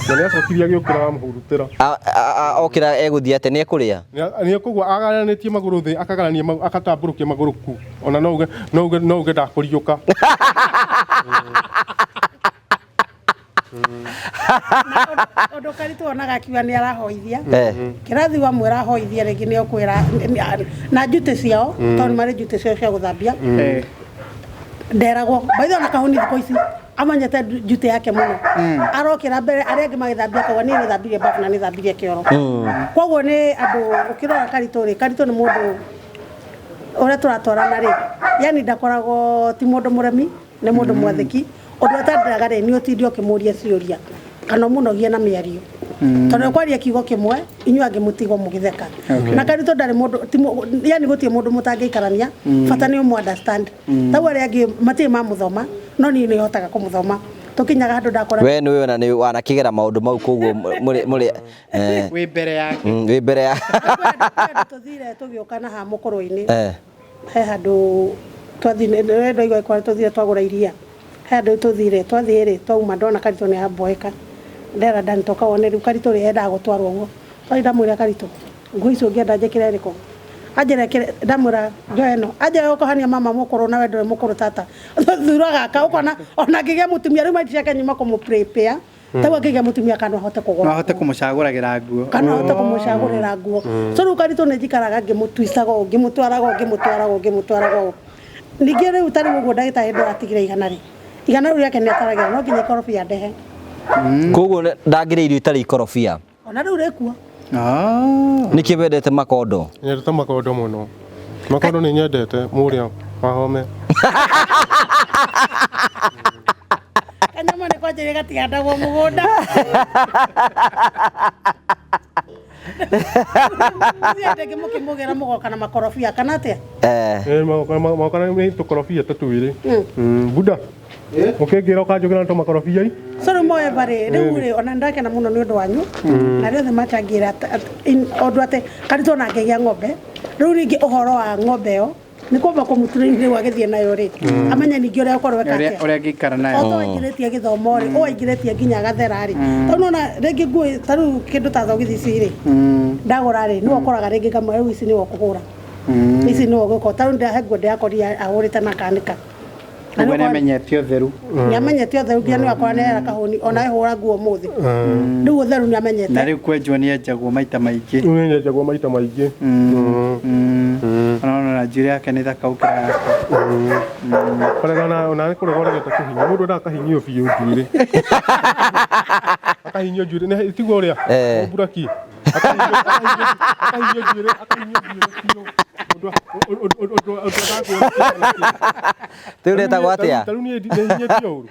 Na nĩ acokirie agĩũkĩra wamũhurutĩra. Okĩra egũthiĩ atĩa? Nĩ ekũrĩa? Nĩ ekũgwa agaranĩtie magũrũ thĩ, akagarania akatambũrũkia magũrũ ku. Ona no uge no uge no uge ndakũriũka. Ũndũ Karitũ wonaga akiuga nĩ arahoithia. Kĩrathi wamwĩra ahoithie rĩngĩ nĩ ũkwĩra na njutĩ ciao tondũ nĩ marĩ njutĩ ciao cia gũthambia. Nderagwo by the way ona kahũni thikũ ici amenyete njutĩ yake mũno. Arokĩra mbere arĩa angĩ magĩthambia akauga niĩ nĩthambirie bafu na nĩthambirie kĩoro. Koguo nĩ andũ ũkĩrora Karitũ rĩ, Karitũ nĩ mũndũ ũrĩa tũratwarana rĩ, yani ndakoragwo ti mũndũ mũremi, nĩ mũndũ mwathĩki. Ũndũ atendaga rĩ, nĩ ũtinde ũkĩmũria ciũria kana ũmũnogie na mĩario. Tondũ kwaria kiugo kĩmwe inyuĩ angĩ mũtigwo mũgĩtheka. Na Karitũ ndarĩ mũndũ, yani gũtirĩ mũndũ mũtangĩikarania, bata nĩ ũmũ understand. Tau arĩa angĩ matirĩ mamũthoma, no niĩ nĩ hotaga kũmũthoma. Tũkinyaga handũ ndakora We nĩwe ona nĩ wanakĩgera maũndũ mau koguo mũrĩ wĩ mbere yake. Wĩ mbere ya tũthire tũgĩũka na haha mũkũrũ-inĩ. He handũ twathire, ndaigua kwa tũthire twagũra iria. He handũ tũthire, twathiĩ rĩ, twauma ndona Karitũ nĩ amboeka. Ndera Dani toka wone rĩu Karitũ rĩ endaga gũtwarwo ũguo. Twathiĩ ndamwĩra Karitũ, nguo icio ũngĩenda njĩkĩre ĩrĩkũ? Anjĩra ĩkĩre, ndamwĩra njoe ĩno. Anjĩra ũkũhania mama mũkũrũ na we ndũrĩ mũkũrũ tata. Thura gaka ũkona ona angĩgĩa mũtumia rĩu maiti ciake nyuma kũmũ prepare. Tau angĩgĩa mũtumia kana ahote kũgũra. No ahote kũmũcagũragĩra nguo. Kana ahote kũmũcagũrĩra nguo. So rĩu Karitũ nĩ njikaraga ngĩmũtwicaga ũũ, ngĩmũtwaraga ũũ, ngĩmũtwaraga ũũ, ngĩmũtwaraga ũũ. Ningĩ rĩu ta rĩu ũguo ndagĩtarĩ ndũratigire igana rĩ. Igana rĩu rĩake nĩ ataragĩra, no nginya ikorobia ndehe. Koguo ndangĩrĩa irio itarĩ ikorobia. Ona rĩu rĩkuo. Nĩkĩ wendete makondo? Nyendete makondo mũno. Makondo nĩ nyendete mũrĩa wahome. Kanyama nĩ kwanjĩrĩria gatihandagwo mũgũnda. Thiĩ ndĩngĩ mũkĩmũgĩra mũgoka na makorobia kana atĩa? Magoka nĩ tũkorobia ta twĩrĩ. Buda. Ũkĩngĩra ũkanjũkĩra na tũmakorobia i? So rĩu moeva rĩ, rĩu rĩ, ona nĩndakena mũno nĩ ũndũ wanyu. Na rĩothe machangĩra ũndũ atĩ Karitũ ona angĩgĩa ng'ombe. Rĩu rĩngĩ ũhoro wa ng'ombe ĩyo nĩ kwamba kũmũtrain rĩu agĩthiĩ nayo rĩ. Amenye ningĩ ũrĩa ũkorwo eka atĩa. Ũrĩa angĩikara nayo. O ta waingĩrĩtie gĩthomo rĩ, ũwaingĩrĩtie nginya agathera rĩ. Tondũ nĩwona rĩngĩ nguo ta rĩu kĩndũ ta thogithi ici rĩ, ndagũra rĩ, nĩwe ũkoraga rĩngĩ ngamwĩra rĩu ici nĩwe ũkũhũra. Ici nĩwe ũgũka. Ta rĩu ndahe nguo ndĩrakorire ahũrĩte na akanĩka. Ũguo nĩ amenyete ũtheru. Nĩ amenyete ũtheru nginya nĩwe akora nĩ era kahũni ona ehũra nguo ũmũthĩ. Rĩu ũtheru nĩ amenyete. Na rĩu kwenjwo nĩ enjagwo maita maingĩ. Rĩu nĩ enjagwo maita maingĩ. Ona njuĩrĩ yake nĩ thaka gũkĩra yakwa. Kũrega ona nĩ kũrega ũregete kũhinyio. Mũndũ endaga akahinyio biũ njuĩrĩ. Akahinyio njuĩrĩ. Nĩ tiguo ũrĩa? Mũmburaki. Akahinyio njuĩrĩ, akahinyio njuĩrĩ biũ. Ũndũ Rĩu ũretagwo atĩa? Ta rĩu niĩ ndĩhinyĩtio ũru.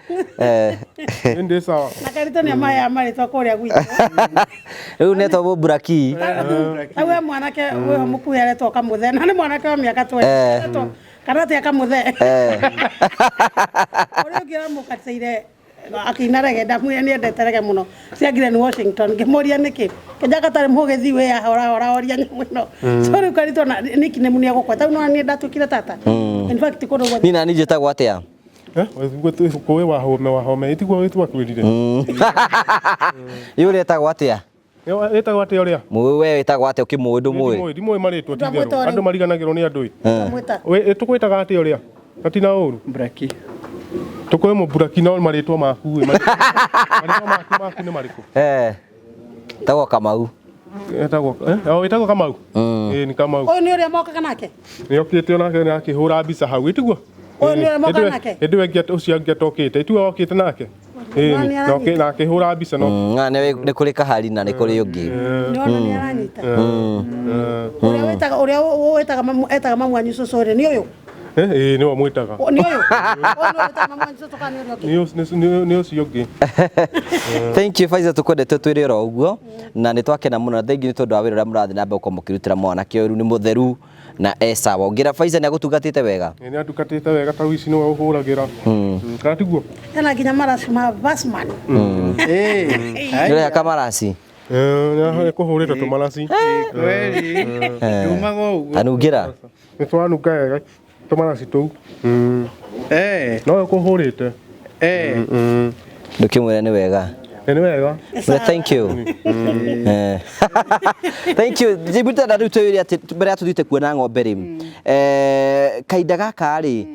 Nĩ ndĩ sawa. Na Karitũ nĩ amaheaga marĩtwa kũrĩa gwitũ. Rĩu netwo Mũmburaki. Rĩu we mwanake wĩho mũkuhĩ aretwo Kamũthee. Na nĩ mwanake wa mĩaka 20. Kana atĩa Kamũthee? Ũrĩa ũngĩ ũramũkatĩire akĩina rege, ndamwĩra nĩ endete rege mũno. Cia Glen Washington, ngĩmũria nĩkĩ? Kĩnjaka tarĩ mũgĩthi wĩ haha ũrahorahoria nyamũ ĩno. So rĩu Karitũ ona nickname nĩ egũkwa. Ta rĩu nĩwona niĩ ndatuĩkire tata. In fact kũndũ guothe. Niĩ nani njĩtagwo atĩa? Kũĩ wahome, wahome. Ĩtiguo twakwĩrire. Ĩ ũretagwo atĩa? Wĩtagwo atĩa ũrĩa? Mũĩ we wĩtagwo atĩa ũkĩmũĩ ndũmũĩ? Ndimũĩ marĩtwa ti itherũ. Ndwamwĩta ũrĩa? Andũ mariganagĩrwo nĩ andũ ĩ. Ndwamwĩta. Tũkwĩtaga atĩa ũrĩa? Na ti na ũru? Mburaki. Tũkwĩ mũmburaki no marĩtwa maku ĩ. Marĩtwa maku nĩ marĩkũ? Wĩtagwo Kamau. Wĩtagwo, o, wĩtagwo Kamau? Ĩ, nĩ Kamau. Ũyũ nĩ ũrĩa mokaga nake? Nĩ okĩte onake nĩ akĩhũra mbica hau, ĩtiguo? Ũyũ nĩ ũrĩa mokaga nake? Hĩndĩ ĩyo ĩngĩ ũcio angĩ atokĩte, ĩtiguo okĩte nake? Ĩ, Nĩ aranyita. na akĩhũra mbica no. Na nĩ kũrĩ Kahari na nĩ kũrĩ ũngĩ. Nĩ wona nĩ aranyita. Ũrĩa wĩtaga, ũrĩa wĩtaga mamu, etaga mamu wanyu cũcũ rĩ, nĩ ũyũ? Ĩĩ nĩwe mwĩtaga. Nĩ ũyũ. Ũyũ nĩwe wĩtaga mami wanyu cũcũ kana nĩ ũrĩa ũngĩ? Nĩ ũcio ũngĩ. Thank you Faiza, tukwendete twĩrĩ oro ũguo na nĩ twakena mũno na thank you nĩ tondũ wa wĩra ũrĩa mũrathiĩ na mbere gũkorwo mũkĩrutĩra mwanake ũyũ. Rĩu nĩ mũtheru na e sawa. Ũngĩra Faiza nĩ agũtungatĩte wega? Nĩ andugatĩte wega, ta rĩu ici nĩwe ũhũragĩra. Kana tiguo? Ena nginya maraci ma Basman. Nĩ ũrehaka maraci? Nĩ kũhũrĩte tũmaraci. Kweli. Ndumaga ũguo. Anungĩra? Nĩ tũranunga wega tũmaraci tũu. Nowe ũkũhũrĩte. Ndũkĩmwĩre nĩ wega. Nĩ wega. Well, thank you. Thank you. Njiguĩte na rĩu twĩre atĩ mbere ya tũthiĩte kuona ng'ombe rĩ, kahinda gaka rĩ,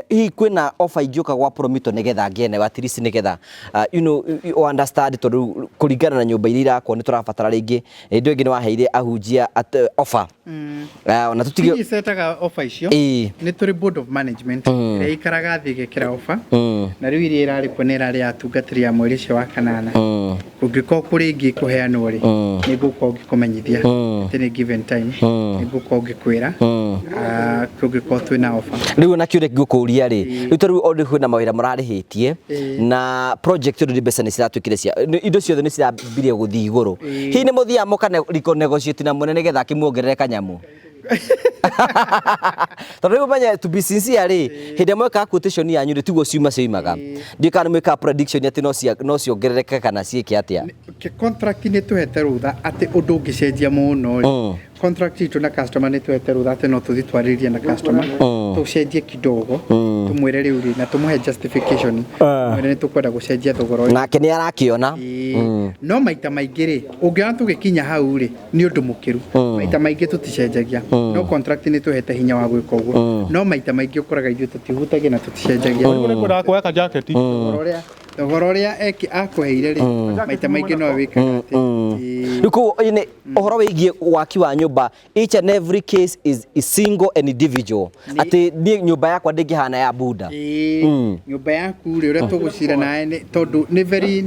hihi kwĩna offer ingĩũka gwa Promito nĩgetha ngĩe nayo at least nĩgetha you know, you understand, tondũ kũringana na nyũmba iria irakwo nĩ tũrabatara rĩngĩ. Hĩndĩ ĩyo ĩngĩ nĩ waheire ahunjia offer. Ona tũtige Hihi cetaga offer icio? Ĩĩ. Nĩ tũrĩ board of management ĩrĩa ikaraga thĩ ĩgekĩra offer, na rĩu iria ĩrarĩ kuo nĩ ĩrarĩ ya atungatĩri ya mweri ũcio wa kanana. Kũngĩkorwo kũrĩ ĩngĩ ĩkũheanwo rĩ, nĩ ngũkorwo ngĩkũmenyithia atĩ nĩ given time nĩ ngũkorwo ngĩkwĩra kũngĩkorwo twĩna offer. Rĩu ona kĩũria ngũkũria rĩ, rĩu tarĩu already kwĩna mawĩra mũrarĩhĩtie na project already mbeca nĩ ciratuĩkire cia indo ciothe nĩ cirambirie gũthiĩ igũrũ. Hihi nĩ mũthiaga mũkane negotiate na mwene nĩgetha akĩmuongerere kanyamũ? Tondũ rĩu ũmenye, to be sincere rĩ, hĩndĩ ĩrĩa mwekaga quotation yanyu rĩ, tiguo ciuma cioimaga. Ndiũĩ kana nĩ mwĩkaga prediction atĩ no ciongerereke kana ciĩke atĩa. Contract nĩ tũhete rũtha atĩ ũndũ ũngĩcenjia mũno rĩ, contract itũ na customer nĩ tũhete rũtha atĩ no tũthiĩ twarĩrie na customer, tũcenjie kidogo, tũmwĩre rĩu rĩ, na tũmũhe justification, tũmwĩre nĩ tũkwenda gũcenjia thogora ũyũ. Nake nĩ arakĩona. Ĩĩ. No maita maingĩ rĩ, ũngĩona tũgĩkinya hau rĩ, nĩ ũndũ mũkĩru. Maita maingĩ tũticenjagia, no contract nĩ tũhete hinya wa gwĩka ũguo, no maita maingĩ ũkoraga ithuĩ tũtihutagia na tũticenjagia. Rĩu nĩ ngwendaga kuoya kajaketi. Thogora ũrĩa akũheire rĩ, maita maingĩ no wĩkaga atĩ ĩĩ. Rĩu koguo nĩ ũhoro wĩgiĩ waki wa nyũmba, each and every case is single and individual, atĩ niĩ nyũmba yakwa ndĩngĩhana ya Buda. Ĩĩ, nyũmba yaku rĩ, ũrĩa tũgũcira nawe nĩ tondũ nĩ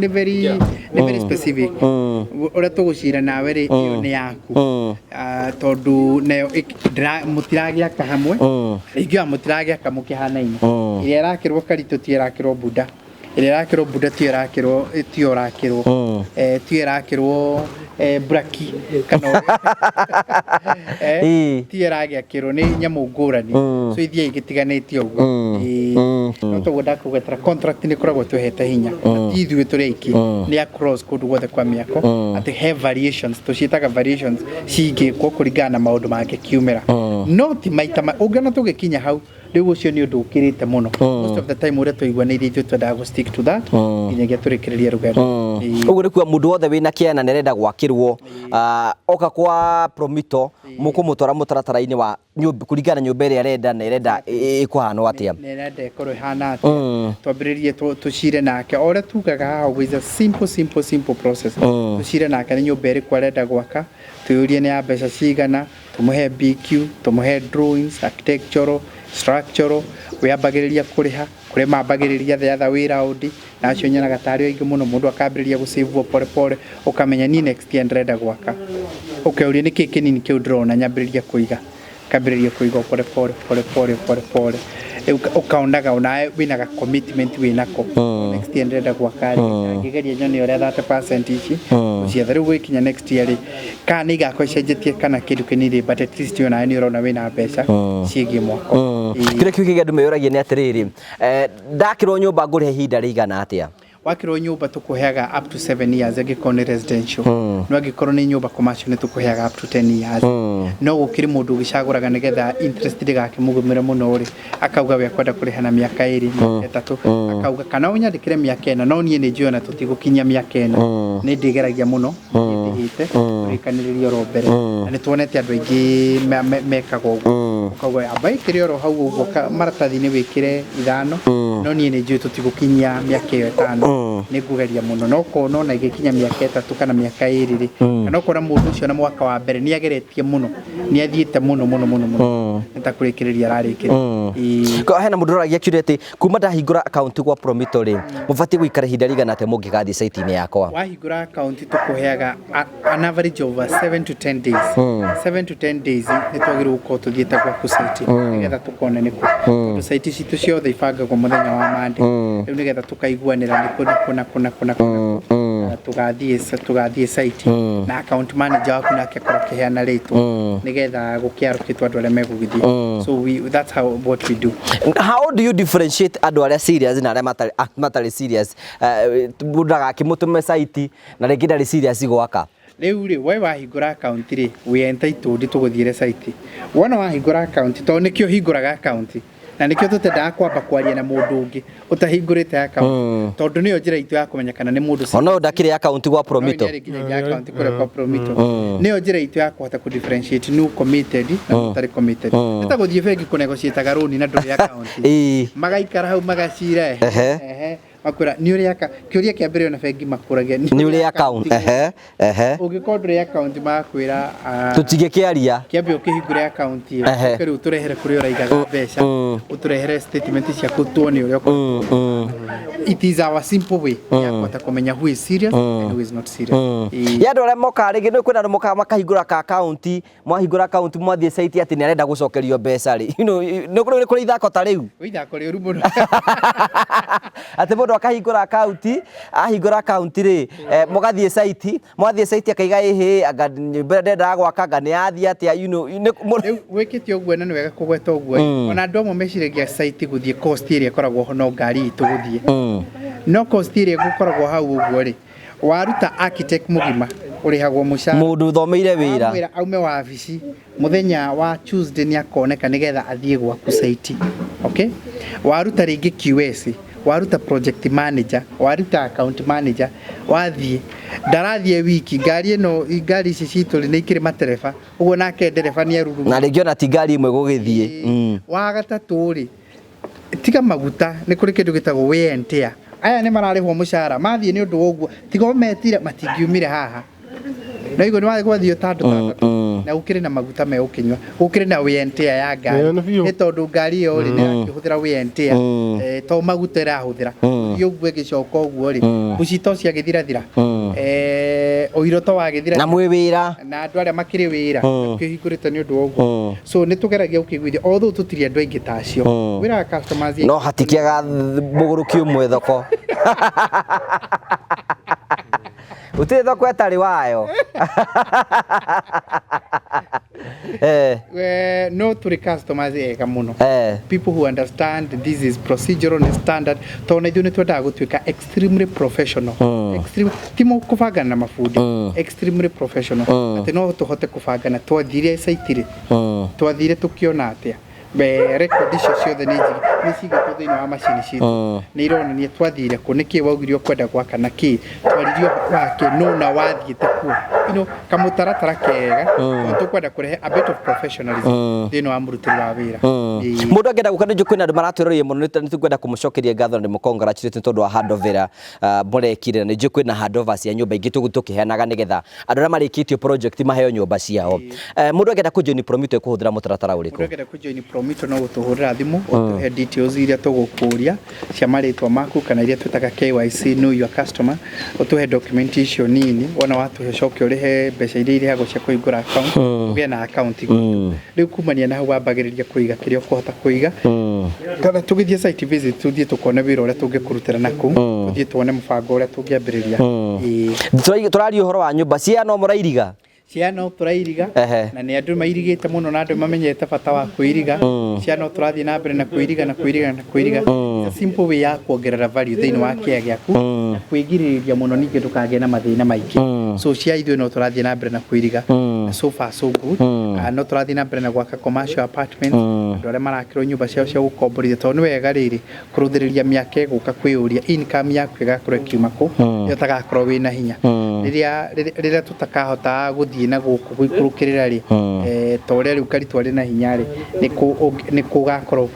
very specific. Ũrĩa tũgũcira nawe rĩ, ĩyo nĩ yaku. Tondũ nayo mũtiragĩaka hamwe, rĩngĩ ona mũtiragĩaka mũkĩhanaine. Ĩrĩa ĩrakĩrwo Karitũ tiyo ĩrakĩrwo Buda, ĩrĩa ĩrakĩrwo Buda tiyo ĩrakĩrwo tiyo ũrakĩrwo tiyo ĩrakĩrwo Braki kana tiyo ĩragĩakĩrwo, nĩ nyamũ ngũrani, so ithiaga igĩtiganĩte ũguo. Ĩĩ. No toguo ndakũgwetera, contract nĩ ĩkoragwo twĩhete hinya, na ti ithuĩ tũrĩ aiki, nĩ across kũndũ guothe kwa mĩako, atĩ he variations, tũciĩtaga variations, cingĩkwo kũringana na maũndũ mangĩkiumĩra, no ti maita ũngĩona tũgĩkinya hau rĩu, ũcio nĩ ũndũ ũkĩrĩte mũno. Most of the time ũrĩa tũiguanĩire, ithuĩ twendaga gũ stick to that nginyagia tũrĩkĩrĩrie rũgendo. Ĩĩ. Ũguo nĩ kuga mũndũ wothe wĩna kĩana na arenda gwakĩrwo, oka kwa Promito, mũkũmũtwara mũtaratara-inĩ wa kũringana na nyũmba ĩrĩa arenda na ĩrenda ĩkũhanwo atĩa. Nĩ ĩrenda ĩkorwo ĩhana atĩa, twambĩrĩrie tũcire nake o ũrĩa tugaga haha ũguo, is a simple, simple, simple process. Tũcire nake nĩ nyũmba ĩrĩkũ arenda gwaka, twĩyũrie nĩ ya mbeca cigana, tũmũhe BQ, tũmũhe drawings, architectural, structural. Wĩambagĩrĩria kũrĩha kũrĩa mambagĩrĩria the other way round, na acio nyonaga tarĩ aingĩ mũno. Mũndũ akambĩrĩria gũsave pole pole, ũkamenya niĩ next year ndĩrenda gwaka, ũkeuria nĩ kĩĩ kĩnini kĩu ndĩrona nyambĩrĩria kũiga, kambĩrĩria kũiga pole pole pole pole pole pole. Rĩu ũkaonaga onawe wĩna ga commitment wĩnako, next year ndĩrenda gwaka rĩ, ngĩgeria nyone ũrĩa 30% ici gũcietha. Rĩu gwĩkinya next year rĩ, kana nĩ igakorwo icenjetie kana kĩndũ kĩnini, but at least onawe nĩ ũrona wĩna mbeca ciĩgiĩ mwako. Ĩĩ. Kĩrĩa kĩu kĩngĩ andũ meyũragia nĩ atĩrĩrĩ, ndakĩrwo nyũmba ngũrĩha ihinda rĩigana atĩa? Wakĩrwo nyũmba tũkũheaga up to 7 years angĩkorwo nĩ residential, no angĩkorwo nĩ nyũmba commercial nĩ tũkũheaga up to 10 years. No gũkĩrĩ mũndũ ũgĩcagũraga nĩgetha interest ndĩgakĩmũgũmĩre mũno rĩ, akauga we akwenda kũrĩha na mĩaka 2, mĩaka 3, akauga kana ũnyandĩkĩre mĩaka 4, no niĩ nĩ njũĩ ona tũtigũkinyia mĩaka 4, nĩ ndĩgeragia mũno ndĩhĩte tũrĩkanĩrĩrie oro mbere, na nĩ tuonete andũ aingĩ mekaga ũguo, ũkauga amba ĩkĩre oro hau ũguo maratathi-inĩ wĩkĩre 5, no niĩ nĩ njũĩ tũtigũkinyia mĩaka ĩyo 5, nĩ ngũgeria mũno, no ũkona ona ĩgĩkinya mĩaka 3 kana mĩaka 2 rĩ, kana ũkona mũndũ ũcio na mwaka wa mbere nĩ ageretie mũno, nĩ athiĩte mũno mũno mũno mũno, nĩ ta kũrĩkĩrĩria ararĩkĩrĩria. Ĩĩ. Hena mũndũ ũragia kiuria atĩ kuma ndahingũra akaunti gwa Promito rĩ, mũbatiĩ gũikara ihinda rĩigana atĩa mũngĩgathiĩ site-inĩ yakwa? Wahingũra akaunti tũkũheaga an average of 7 to 10 days. 7 to 10 days nĩ twagĩrĩirwo gũkorwo tũthiĩte gwaka. kũ site nĩgetha tũkone nĩ kũ, tondũ site citũ ciothe ibangagwo mũthenya wa Monday. Rĩu nĩgetha tũkaiguanĩra nĩ kũ na kũ na kũ na kũ na kũ na kũ. Na tũgathiĩ site na account manager waku nake akorwo akĩheana rĩtwa nĩgetha gũkĩarũkĩtwo andũ arĩa megũgĩthiĩ. So that's how what we do. How do you differentiate andũ arĩa serious na arĩa matarĩ serious? Mũndũ ndagakĩmũtũme site na rĩngĩ ndarĩ serious gwaka. Rĩu rĩ, we wahingũra account rĩ, wĩ entitled tũgũthiĩre site. Wona wahingũra account, tondũ nĩkĩo hingũraga account na nĩkĩo tũtendaga kwamba kwaria na mũndũ ũngĩ ũtahingũrĩte account, tondũ nĩyo njĩra itũ ya kũmenya kana nĩ mũndũ. Ona ũyũ ndakĩrĩ account gwa Promito. No, nĩ nginyagia account kũrĩa kwa Promito. Nĩyo njĩra itũ ya kũhota kũ differentiate nũ committed na nũ ũtarĩ committed. Nĩ ta gũthiĩ bengi kũnegotiataga rũni na ndũrĩ account. Magaikara hau magacira. Ehe, makwĩra nĩ ũrĩ aka kĩũria kĩa mbere ona bengi makũragia nĩ ũrĩ account, ehe ehe. Ũngĩkorwo ndũrĩ account magakwĩra tũtingĩkĩaria. Kĩambe ũkĩhingũre account ĩyo. Ũke rĩu ũtũrehere kũrĩa ũraigaga mbeca, ũtũrehere statement ciaku tuone ũrĩa ũkoragwo. It is our simple way ya kũhota kũmenya who is serious and who is not serious. Ya andũ arĩa mokaga rĩngĩ nĩ kwĩna andũ mokaga makahingũra ka account, mwahingũra account mwathiĩ site atĩ nĩ arenda gũcokerio mbeca rĩ, nĩ kũrĩ ithako ta rĩu. Gwĩ ithako rĩũru mũno. Atĩ mũndũ akahingũra account, ahingũra account rĩ, mũgathiĩ site, mwathiĩ site akaiga ĩhĩ anga nyũmba ĩrĩa ndendaga gwaka anga nĩ yathiĩ atĩa, Rĩu wĩkĩte ũguo na nĩ wega kũgweta ũguo. Ona andũ amwe meciragia site gũthiĩ cost ĩrĩa ĩkoragwo ho no ngari itũ gũthiĩ. No cost ĩrĩa gũkoragwo hau ũguo rĩ, waruta architect mũgima ũrĩhagwo mũcara. Mũndũ ũthomeire wĩra. Wamwĩra aume wabici mũthenya wa Tuesday nĩ akoneka nĩgetha athiĩ gwaku site. Okay? Waruta rĩngĩ QS, waruta project manager, waruta account manager, wathiĩ ndarathiĩ wiki ngari ĩno, ngari ici citũ rĩ nĩ ikĩrĩ matereba ũguo, nake ndereba nĩ aruruma. Na rĩngĩ ona ti ngari ĩmwe gũgĩthiĩ. Wa gatatũ rĩ, tiga maguta, nĩ kũrĩ kĩndũ gĩtagwo wear and tear. Aya nĩ mararĩhwo mũcara mathiĩ nĩ ũndũ wa ũguo, tiga ũmetire matingiumire haha na igũ nĩ gwathiĩ ta andũ ta atatũ, na gũkĩrĩ na maguta megũkĩnyua, gũkĩrĩ na wear and tear ya ngari. Ĩĩ, nĩ biũ. Nĩ tondũ ngari ĩyo rĩ nĩ ĩrakĩhũthĩra wear and tear, to maguta ĩrahũthĩra. Thiĩ ũguo ĩgĩcoka ũguo rĩ, mbuci to ciagĩthirathira, ũiro to wagĩthira. Na mwĩ wĩra. Na andũ arĩa makĩrĩ wĩra kĩhingũrĩte nĩ ũndũ wa ũguo. So nĩ tũgeragia gũkĩiguithia, although tũtirĩ andũ aingĩ ta acio wĩraga customers. No hatikĩaga mũgũrũki ũmwe thoko, gũtirĩ thoko ĩtarĩ wayo. No tũrĩ customers ega mũno, people who understand this is procedural and standard, tondũ na ithuĩ nĩ twendaga gũtuĩka extremely professional. Extreme, ti kũbangana na mabundi, extremely professional, atĩ no tũhote kũbangana twathire site rĩ, twathire tũkĩona atĩa. Be record icio ciothe nĩ njigi nĩ cigĩtwo thĩinĩ wa macini citũ, nĩ ironania twathire kũ, nĩkĩ waugire ũkwenda gwaka, na kĩ twaririe ũhoro wake no na wathiĩte kuo, kamũtaratara kega, tondũ tũkwenda kũrehe a bit of professionalism thĩinĩ wa mũrutĩri wa wĩra. Ĩĩ. Mũndũ angĩenda gũka, nĩ kwĩna andũ maratwĩroreire mũno, nĩ tũkwenda kũmũcokeria ngatho na ndĩmũ-congratulate nĩ tondũ wa handover ĩrĩa mũrekire, na nĩ njũĩ kwĩna handover cia nyũmba ingĩ tũkĩheanaga nĩgetha andũ arĩa marĩkĩtie project maheo nyũmba ciao. Mũndũ angĩenda kũjoin Promito ekũhũthĩra mũtaratara ũrĩkũ? Mũndũ angĩenda kũjoin Promito no gũtũhũrĩra thimũ, ũtũhe details iria tũgũkũria cia marĩtwa maku kana iria twĩtaga KYC, know your customer, ũtũhe document icio nini. Wona watũhe, ũcoke ũrĩhe mbeca iria irĩhagwo cia kũhingũra account, ũgĩe na account. Rĩu kumania na hau wambagĩrĩria kũiga kĩrĩa ũkũhota kũiga, kana tũgĩthiĩ site visit, tũthiĩ tũkone wĩra ũrĩa tũngĩkũrutĩra naku, tũthiĩ tuone mũbango ũrĩa tũngĩambĩrĩria. Ĩĩ. Tũraria ũhoro wa nyũmba cia no mũrairiga. Cia no tũrairiga. Na nĩ andũ mairigĩte mũno na andũ mamenyete bata wa kwĩiriga. Cia no tũrathiĩ na mbere na kwĩiriga na kwĩiriga na kwĩiriga. It's a simple way ya kuongerera value thĩinĩ wa kĩea gĩaku na kwĩgirĩrĩria mũno ningĩ ndũkagĩe na mathĩna maingĩ. So cia ithuĩ no tũrathiĩ na mbere na kwĩiriga. Na so far so good. No tũrathiĩ na mbere na gwaka commercial apartments, andũ arĩa marakĩrwo nyũmba ciao cia gũkomborithia, tondũ nĩ wega rĩrĩ kũrũthĩrĩria mĩaka ĩgũka kwĩyũria income yaku ĩgakorwo ĩkiuma kũ, rĩrĩa ũtagakorwo wĩna hinya, rĩrĩa tũtakahota gũthiĩ na gũkũ gũikũrũkĩrĩra rĩ, ta ũrĩa rĩu Karitũ arĩ na hinya rĩ, nĩ kũgakorwo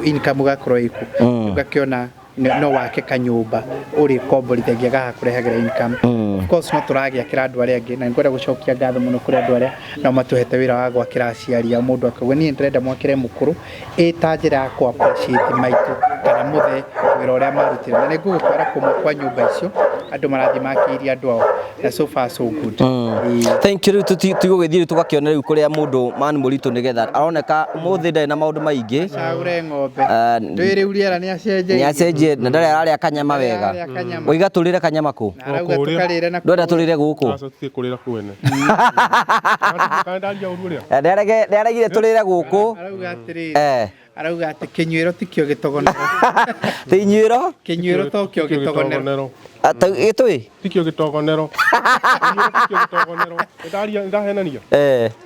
income ũgakorwo ĩkũ, ũgakĩona no wake kanyũmba ũrĩ komborithagia gagakũrehagĩra income. Of course no tũragĩakĩra andũ arĩa angĩ, na nĩngwenda gũcokia ngatho mũno kũrĩ andũ arĩa nao matũhete wĩra wa gwakĩra aciari ao. Mũndũ akauga niĩ ndĩrenda mwakĩre mũkũrũ ĩ ta njĩra ya kũ appreciate maitũ kana mũthee wĩra ũrĩa marutire, na nĩ ngũgũtwara kũmwe kwa nyũmba icio. Andũ marathiĩ makĩirie andũ ao na so far so good. Ĩĩ. Thank you. Rĩu tũgũgĩthiĩ rĩu tũgakĩone rĩu kũrĩa mũndũ man mũritũ nĩgetha aroneka ũmũthĩ ndarĩ na maũndũ maingĩ. Cagũre ng'ombe. Ah, Ndũĩ rĩu rĩera nĩ acenjetie. Nĩ acenjie na ndarĩ ararĩa kanyama wega. Ararĩa kanyama. Waiga tũrĩre kanyama kũ? Na arauga Kũrĩa. tũkarĩre na Ndwenda tũrĩre gũkũ? Aca tũthiĩ kũrĩra kwene. Kana ndaria ũru ũrĩa? Nĩaregire tũrĩre gũkũ. Arauga atĩrĩrĩ. Arauga atĩ kĩnyuĩro tikĩo gĩtogonero. Ti inyuĩro? Kĩnyuĩro tokĩo gĩtogonero. Gĩtũĩ? Tikĩo gĩtogonero. Kĩnyuĩro tikĩo gĩtogonero. Ndaria ndahenania.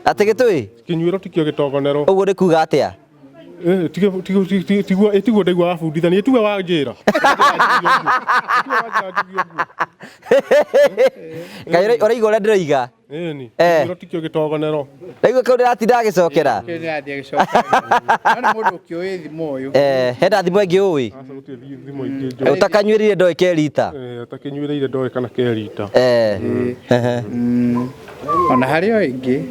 Atĩ gĩtũĩ? Kĩnyuĩro tikĩo gĩtogonero. Ũguo nĩ kuga atĩa? Tiguo tiguo ndaigua wabundithania tiwe wanjĩra. Tiwe wanjĩra njuge ũguo. Kaĩ ũraigua ũrĩa ndĩroiga? Ĩni. Kĩnyuĩro tikĩo gĩtogonero. Ndaigua kau ndĩratinda agĩcokera. Kĩu nĩrathiĩ agĩcokera. No nĩ mũndũ ũkĩũĩ thimo ũyũ. Hena thimo ĩngĩ ũĩ? Aca gũtirĩ thimo ingĩ njũĩ. Ũtakanyuĩrire ndoĩ ke rita. Ũtakĩnyuĩrĩire ndoĩ kana ke rita. Ona harĩ o ĩngĩ.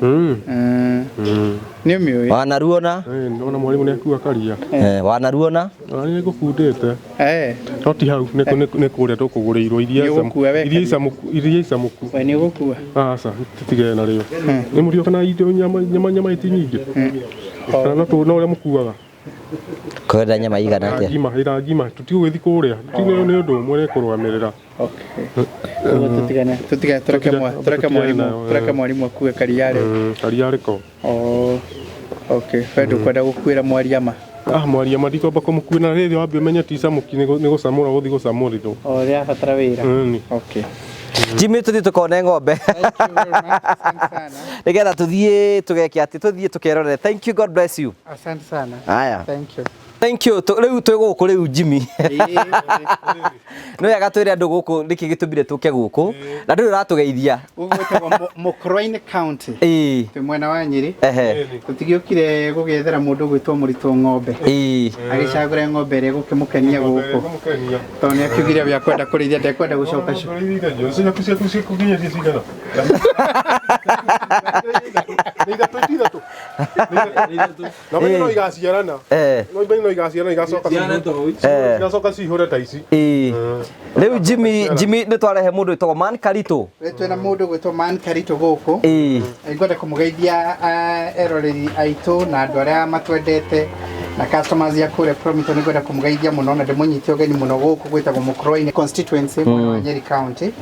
Nĩ ũmĩũĩ? Wanaruona? Ona mwarimũ nĩ akua karia. Wanaruona? Ona nĩ ngũkundĩte. No ti hau, nĩ kũrĩa tũkũgũrĩirwo iria Nĩ ũgũkua we iria icamũku, iria icamũku. We nĩ ũgũkua? Aca, tũtigane narĩo. Nĩ mũrio kana indo nyama nyama nyama iti nyingĩ. Kana no ũrĩa mũkuaga. Kwenda nyama igana atĩa? Ngima, ira ngima, tũtigũgĩthiĩ kũrĩa. Nĩ ũndũ ũmwe nĩ kũrũgamĩrĩra. Ũguo tũtigane, tũtigane, tũreke mwarimũ, tũreke mwarimũ akue karia rĩ. Karia rĩko. Oh, okay. We ndũkwenda gũkuĩra mwariama? Ah, mwariama ndikwamba kũmũkuĩra na rĩrĩ wambe ũmenye ti icamũki nĩ gũcamũra gũthiĩ gũcamũrĩrwo. O rĩrabatara wĩra. Okay. Jimmy tũthiĩ tũkone ng'ombe. Nĩgetha tũthiĩ tũgeke atĩ tũthiĩ tũkerorere. Thank you, God bless you. Asante sana. Haya. Thank you. Thank you. Rĩu twĩ gũkũ rĩu Jimmy. Nĩ wega twĩre andũ gũkũ nĩkĩ gĩtũmire tũke gũkũ na ndũrĩ ũratũgeithia. Gũkũ gwĩtagwo Mũkũrwe-inĩ County. Twĩ mwena wa Nyĩrĩ. Tũtigĩũkire gũgĩethera mũndũ ũgwĩtwo mũritũ ng'ombe. Agĩcagũre ng'ombe ĩrĩa ĩgũkĩmũkenia gũkũ. Tondũ nĩ akiugire we akwenda kũrĩithia ndekwenda gũcoka cukuru. Ciaku ciaku ciĩkũkinyĩtie cigana? Nĩ ithatũ ti ithatũ? Na menye no igaciarana. No menye no igaciarana igacoka igacoka cihũre ta ici. Rĩu Jimmy Jimmy nĩ twarehe mũndũ wĩtagwo Man Karitũ. Rĩu twĩna mũndũ gwĩtwo Man Karitũ gũkũ. Ngwenda kũmũgeithia eroreri aitũ na andũ arĩa matwendete na customers ya kũrĩa Promito. Nĩ ngwenda kũmũgeithia mũno na ndĩmũnyite ũgeni mũno gũkũ gwĩtagwo Mũkũrwe-inĩ constituency mwena wa Nyeri County.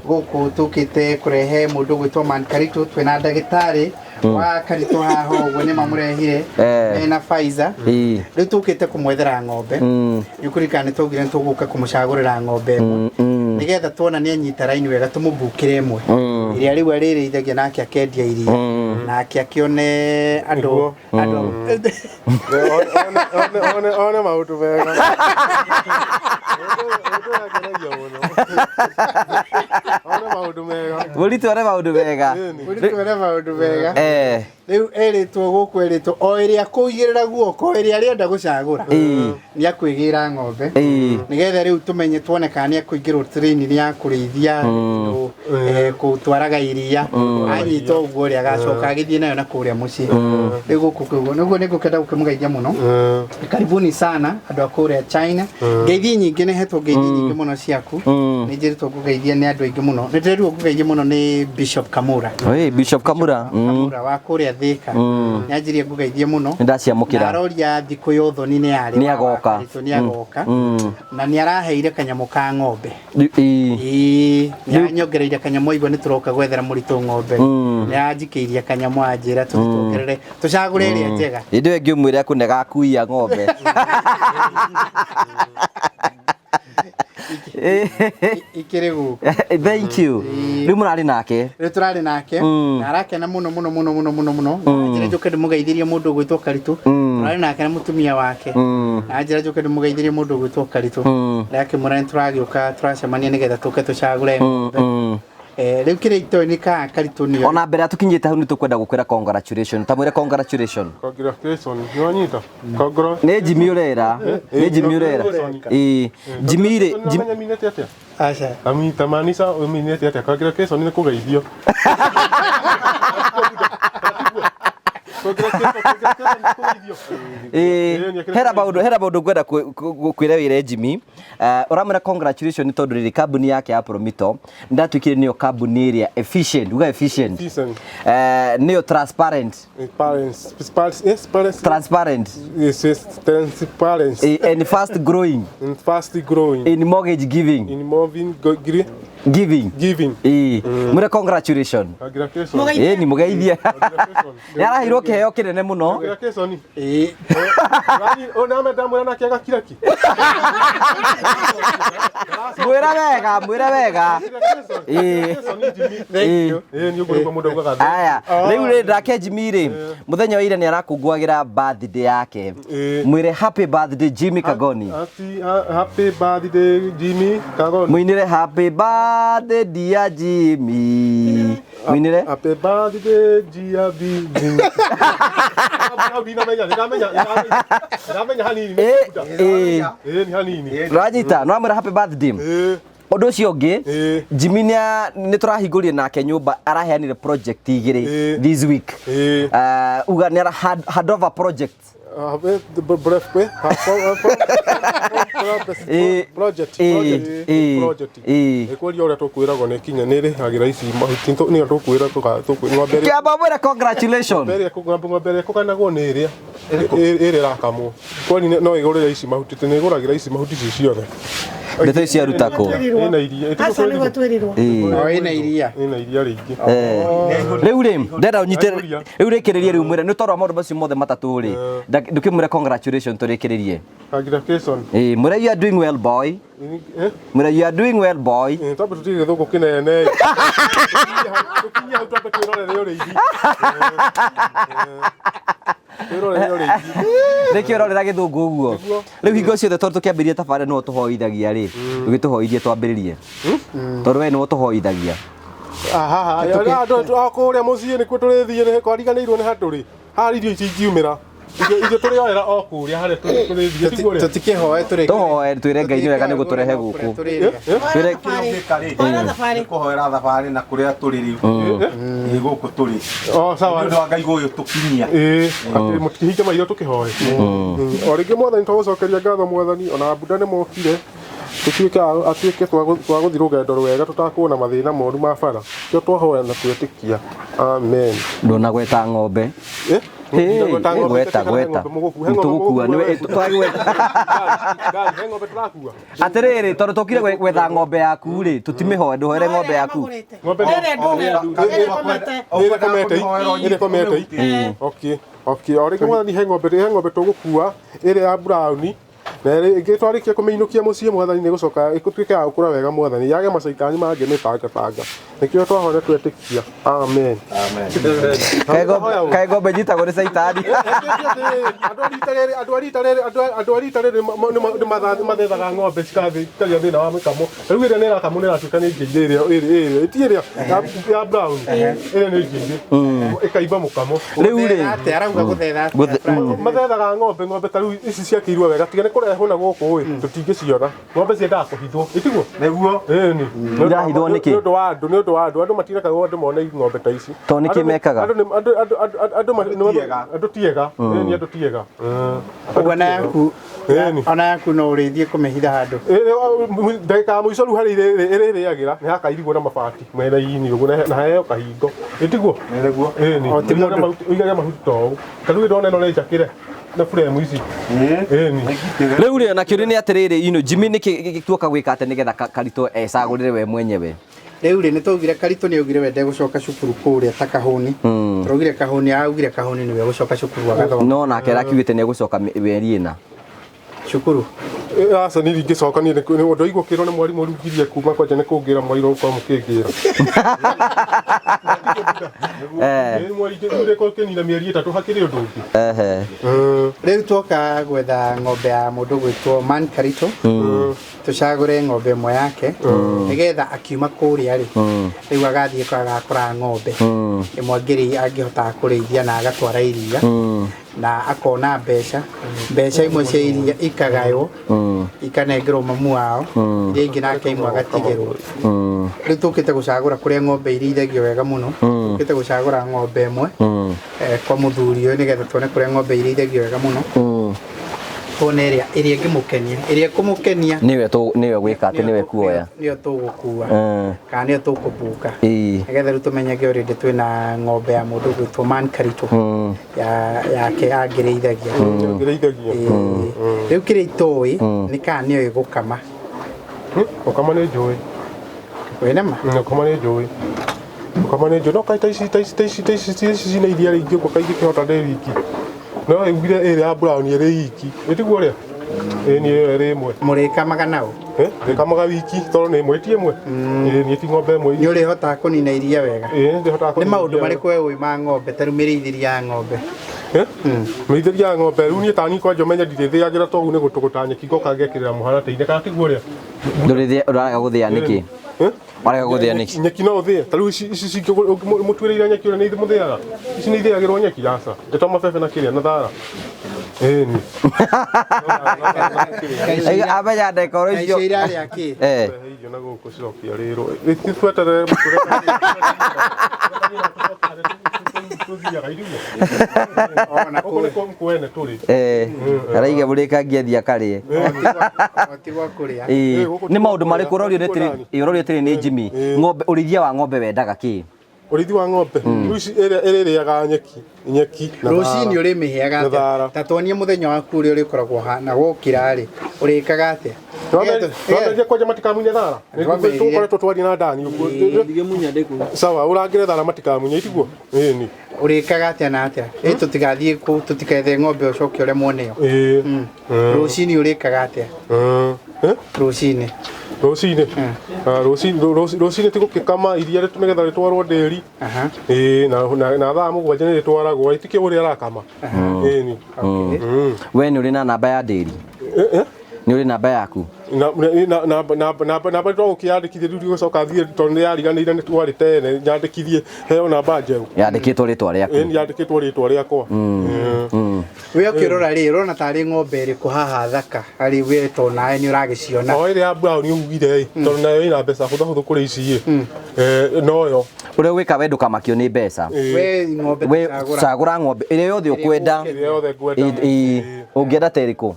Gũkũ tũkĩte kũrehe mũndũ gwĩtwo Man Karitũ. Twĩna ndagĩtarĩ wa Karitũ haha ũguo nĩ mamũrehire mena Pfizer. Rĩu tũkĩte kũmwethera ng'ombe. Nĩ ũkũririkana nĩ twaugire nĩ tũgũka kũmũcagũrĩra ng'ombe ĩmwe nĩgetha tuona nĩ anyita raini wega tũmũmbukĩre ĩmwe ĩrĩa rĩu arĩrĩithagia nake akendia iria nake akĩone andũ andũ One maũndũ mega. Ũndũ ũrangenagia mũno. One maũndũ mega. Mũritũ one maũndũ mega. Mũritũ one maũndũ mega. Rĩu erĩtwo gũkũ erĩtwo o ĩrĩa kũigĩrĩra guoko ĩrĩa arĩenda gũcagũra nĩ akwĩgĩra ng'ombe nĩgetha rĩu tũmenye tuone kana nĩ akũingĩrwo training ya kũrĩithia gũtwaraga iria anyita ũguo ũrĩa agacoka agĩthiĩ nayo na kũrĩa mũciĩ. Rĩu gũkũ koguo nĩguo nĩ ngũkenda gũkĩmũgeithia mũno. Karibuni sana andũ a kũrĩa China. Ngeithi nyingĩ nĩ hetwo ngeithi nyingĩ mũno ciaku. Nĩ njĩrĩtwo ngũgeithia nĩ andũ aingĩ mũno. Nĩ ndĩrirwo ngũgeithie mũno nĩ Bishop Kamura. Oi Bishop Kamura. Kamura wa kũrĩa Thika. Nĩ anjĩrire ngũgeithie mũno. Nĩ ndaciamũkĩra. Na aroria thikũ ya ũthoni nĩ yarĩ. Nĩ agoka. Nĩ agoka. Na nĩ araheire kanyamũ ka ng'ombe. Ĩĩ. Nĩ aranyongereire kanyamũ aigua nĩ tũroka gwethera mũritũ ng'ombe. Nĩ anjikĩirie kanyamũ anjĩra tũthiĩ tuongerere tũcagũre ĩrĩa njega. Hĩndĩ ĩyo ĩngĩ ũmwĩre akũne gakuia ng'ombe. Ikĩrĩ gũkũ. Thank you. Rĩu mũrarĩ nake. Rĩu tũrarĩ nake na arakena mũno mũno mũno mũno mũno mũno. Njĩra njũke ndĩmũgeithĩrie mũndũ ũgwĩtwo Karitũ. Tũrarĩ nake na mũtumia wake. Na njĩra njũke ndĩmũgeithĩrie mũndũ ũgwĩtwo Karitũ. Ndakĩmwĩra nĩ tũragĩũka tũracemania nĩgetha tũke tũcagũre ng'ombe. Rĩu kĩrĩa itoĩ nĩ kana Karitũ nĩo. Ona mbere tũkinyĩte hau nĩ tũkwenda gũkwĩra congratulation. Ta mwĩre congratulation. Congratulation. Nĩ wanyita? Nĩ Jimmy ũrera. Nĩ Jimmy ũrera. Ĩĩ. Jimmy rĩ, Jimmy minete atĩa? Aca. Amita maanisha ũminĩte atĩa? Congratulation nĩ kũgeithio. Hera maundu, hera maundu ngwenda kwira wire Jimmy. Uramwira congratulations ni tondu riri kambuni yake ya Promito ndatuikire niyo kambuni ĩrĩa efficient, uga efficient. Niyo transparent. Transparent. Yes, yes, transparent. And fast growing. And fast growing. In mortgage giving. In moving giving. Giving. Mwire congratulations. Congratulations. Ni mugeithie. Yaraheirwo kiheo kinene muno. Congratulations. Ona ndamwira nake agakiraki. Mwira wega, mwira wega. Ni uguo niguo mundu augaga. Aya, riu ri ndake Jimmy ri muthenya wa ira ni arakungwagira birthday yake. Mwire happy birthday Jimmy Kagoni. Happy birthday Jimmy Kagoni. Muinire happy birthday dear Jimmy. Muinire happy birthday dear Jimmy. Ndamenya hanini. Ni hanini. Ranyita, no amwira happy birthday. Undu ucio ungi Jimmy ni turahingũrire nake nyumba araheanire project igiri this week. Uga ni handover project. Project project ikworia uria tukwiragwo ni kinya ni rihagira ici mahuti ni tukwira ng'ombe ĩrĩa Kiamba mwĩre congratulations. Ng'ombe ĩrĩa ĩkũganagwo nĩ ĩrĩa ĩrĩa ĩrakamwo kwani no ĩgũrĩre ici mahuti nĩ ĩgũragĩra ici mahuti ici ciothe. Ndeto ici aruta kũ? Ĩna iria. Aca nĩguo twĩrirwo. Ĩna iria. Ĩna iria rĩingĩ. Rĩu rĩ ndenda ũnyite rĩu rĩkĩrĩrie rĩu mwĩre nĩ tondũ wa maũndũ macio mothe matatũ rĩ ndũkĩmwĩre congratulations tũrĩkĩrĩrie. Congratulations. Mwĩre you are doing well boy. Mwĩre you are doing well boy. Twambe tũtige gĩthũngũ kĩnene. Tũkinye hau twambe twĩrorere ũrĩithi. Nĩkĩo ũrorera gĩthũngũ ũguo. Rĩu hingo ciothe tondũ tũkĩambĩrĩria tabarĩra nĩwe ũtũhoithagia rĩ, ũgĩtũhoithie twambĩrĩrie. Tondũ we nĩwe ũtũhoithagia. Andũ a kũrĩa mũciĩ nĩkuo tũrĩthiĩ nĩ kwariganĩirwo nĩ hatũrĩ. Haha irio ici ingiumĩra. Irio tũrĩoera o kũrĩa harĩa tũrĩthiĩ tiguo rĩ. Tũtikĩhoe tũrĩkie. Tũhoe twĩre Ngai nĩ wega nĩ gũtũrehe gũkũ. Twĩre kũhoera thabarĩ na kũrĩa tũrĩ rĩu. Ĩ gũkũ tũrĩ. O sawa. Nĩ ũndũ wa Ngai gũyũ tũkinyia. Atĩ mũtihinge maitho tũkĩhoe. O rĩngĩ Mwathani twagũcokeria ngatho Mwathani ona mbunda nĩ mokire. Tũtuĩke atuĩke twa gũthiĩ rũgendo rwega tũtakuona mathĩna moru ma bara. Kĩo twahoya na twetĩkia. Amen. Ndũnagweta ng'ombe. Gweta gweta tũgũkua atĩrĩrĩ tondũ tũkire gwetha ng'ombe yaku rĩ tũtimĩhoe ndũhoere ng'ombe yaku. Ĩrĩa okay okay o rĩngĩ Mwathani he ng'ombe tũgũkua ĩrĩa ya brown na ĩngĩ twarĩkia kũmĩinũkia mũciĩ Mwathani nĩ gũcoka ĩtuĩke ya gũkũra wega Mwathani yage macaitani mangĩmĩtangatanga nĩkĩo twahoya twetĩkia. Amen. Kaĩ ng'ombe nyitagwo nĩ caitani. Andũ a rita rĩrĩ nĩ mathethaga ng'ombe cikagĩa thĩna wa mĩkamo. Rĩu ĩrĩa nĩ ĩrakamwo nĩ ĩratuĩka nĩ ngĩire ĩrĩa ĩti ĩrĩa ya brown ĩrĩa nĩ ngĩire ĩkaimba mũkamo. Rĩu rĩ arauga gũthetha atĩa? Mathethaga ng'ombe ta rĩu ici ciakĩirwo wega tiga nĩ kũrehwo na gũkũ ĩ tũtingĩciona. Ng'ombe ciendaga kũhithwo ĩtiguo? Nĩguo. Ĩni. Irahithwo nĩkĩ? Nĩ ũndũ wa andũ, nĩ ũndũ wa andũ. Andũ matirekaga andũ mone ng'ombe ta ici. Tondũ nĩkĩ mekaga? Andũ ti ega. Ĩni andũ ti ega. Ũguo ona yaku ona yaku no ũrĩithie kũmĩhitha handũ. Ndagĩka ya mũico rĩu harĩa ĩrĩa ĩrĩagĩra nĩ hakairigwo na mabati mwena-inĩ ũguo na haheo kahingo. Ĩtiguo? Nĩguo. Ĩni. Ũigage mahuti ta ũũ. Ta rĩu ndona ĩno nĩ njakĩre na frame ici. Ĩni. Rĩu rĩ ona kĩũria nĩ atĩrĩrĩ ino Jimmy nĩkĩ tuoka gwĩka atĩ nĩgetha Karitũ ecagũrĩre we mwenyewe? Rĩu rĩ nĩ twaugire Karitũ nĩ augire we ndegũcoka cukuru kũrĩa ta Kahũni. Tũraugire Kahũni augire Kahũni nĩwe egũcoka cukuru agathoma. No nake arakiugĩte nĩ egũcoka mĩeri ĩna. Cukuru. Aca niĩ ndingĩcoka niĩ nĩ ũndũ aigua kĩrwo nĩ mwarimũ rĩu ngirie kuma kwanja nĩ kũngĩra mwairwo gũkorwo mũkĩngĩra. Mweri kĩnina mĩeri ĩtatũ hakĩrĩ ũndũ ũngĩ. Rĩu tuoka gwetha ng'ombe ya mũndũ gwĩtwo Man Karitũ. Tũcagũre ng'ombe ĩmwe yake nĩgetha akiuma kũrĩa rĩ rĩu agathiĩ agakora ng'ombe ĩmwe angĩhota kũrĩithia na agatwara iria. Na akona mbeca, mbeca imwe cia iria ikagaywo ikanengerwo mamu wao, iria ingĩ nake imwe agatigĩrwo. Rĩu tũkĩte gũcagũra kũrĩa ng'ombe irĩithagio wega mũno, tũkĩte gũcagũra ng'ombe ĩmwe kwa mũthuri ũyũ nĩgetha tuone kũrĩa ng'ombe irĩithagio wega mũno, tuone ĩrĩa ĩrĩa ĩngĩmũkenia, ĩrĩa ĩkũmũkenia Nĩwe nĩwe gwĩka atĩ nĩwe kuoya. Nĩyo tũgũkua kana nĩyo tũkũbuka, nĩgetha rĩu tũmenyage already twĩna ng'ombe ya mũndũ ũgwĩtwo Man Karito ya yake angĩrĩithagia. Ngĩrĩithagia. Rĩu kĩrĩa itoĩ nĩ kana nĩyo ĩgũkama. Gũkama nĩ njũĩ. Wĩna ma? Gũkama nĩ njũĩ. Gũkama nĩ njũĩ. No kaĩ ta ici ta ici ta ici ta ici ta ici cina iria rĩingĩ ũguo kaingĩ kĩhota ndĩ wiki. No ĩugire ĩrĩa ya brown ĩrĩ iki. Ĩtiguo ũrĩa? Ĩĩ niĩ ĩyo ĩrĩ ĩmwe. Mũrĩkamaga nao? Ndĩkamaga wiki tondũ nĩ ĩmwe ti ĩmwe. Ĩĩ niĩ ti ng'ombe ĩmwe. Nĩ ũrĩhotaga kũnina iria wega? Ĩĩ ndĩhotaga Nĩ kũnina maũndũ iria. Marĩkũ we ũĩ ma ng'ombe ta rĩu mĩrĩithĩrie ya ng'ombe? Mĩrĩithĩrie ya ng'ombe rĩu niĩ tani kwanja ũmenye ndirĩthĩagĩra toguo nĩ gũtũgũta nyeki ngoka ngekĩrĩra mũharatĩ-inĩ kana tiguo ũrĩa? Ndũrĩthĩa ũrarega gũthĩa nĩkĩ? Warega gũthĩa nĩkĩ? Nyeki no ũthĩe ta rĩu ici ici mũtuĩrĩire nyeki ũrĩa nĩ mũthĩaga, ici nĩ ithĩagĩrwo nyeki? Aca, ĩta mabebe na kĩrĩa na thara. Ĩni. Amenya ndekoro icio. Icio irarĩa kĩ? Irio na gũkũ cirokia rĩrwo tweterere tũthiaga irigũ gũkũ nĩ kwene tũrĩ. Araiga mũrĩkangia thiĩ akarĩe. Tigwa kũrĩa. Nĩ maũndũ marĩkũ ũrorio nĩ ũrorio atĩrĩ nĩ Jimmy, ng'ombe, ũrĩithia wa ng'ombe wendaga kĩ? Ũrĩithi wa ng'ombe rĩu ici ĩrĩa ĩrĩrĩaga nyeki nyeki na Rũcinĩ ũrĩmĩheaga Na thara. atĩa? Ta tuonie mũthenya waku ũrĩa ũrĩkoragwo hana wokĩra rĩ, ũrĩkaga atĩa? Twambĩrĩrie kwanja matikamunye thara. Tũkoretwo twaria na Dani ũguo. Sawa, ũrangĩre thara matikamunye itiguo. Ĩni. Ũrĩkaga atĩa na atĩa? Ĩ tũtigathiĩ kũ tũtikethe ng'ombe ũcoke ũremwo nĩyo. Rũcinĩ ũrĩkaga atĩa? Rũcinĩ. Rũcinĩ. Rũcinĩ rũcinĩ ti gũgĩkama iria nĩgetha rĩtwarwo ndĩri. Ĩĩ na na thaa 7 nĩ rĩtwaragwo. Itikĩ ũrĩa arakama. Ĩni. We nĩ ũrĩ na namba ya ndĩri? Nĩ ũrĩ namba yaku? Namba twagũkĩyandĩkithia rĩu ndigũcoka thiĩ tondũ nĩ yariganĩire nĩ twarĩ tene nyandĩkithie heo namba njerũ. Yandĩkĩtwo rĩtwa rĩaku? Ĩni, yandĩkĩtwo rĩtwa rĩakwa. We ũkĩrora rĩ, ũrona tarĩ ng'ombe ĩrĩkũ haha thaka harĩ we to nawe nĩ ũragĩciona? O ĩrĩa ya brown ugire ĩ, tondũ nayo ĩna mbeca hũthahũthũ kũrĩ ici ĩ, noyo. Ũrĩa ũgwĩka we ndũkamakio nĩ mbeca. We ng'ombe We cagũra ng'ombe ĩrĩa yothe ũkwenda. Ĩrĩa yothe ngwenda. Ũngĩenda ta ĩrĩkũ?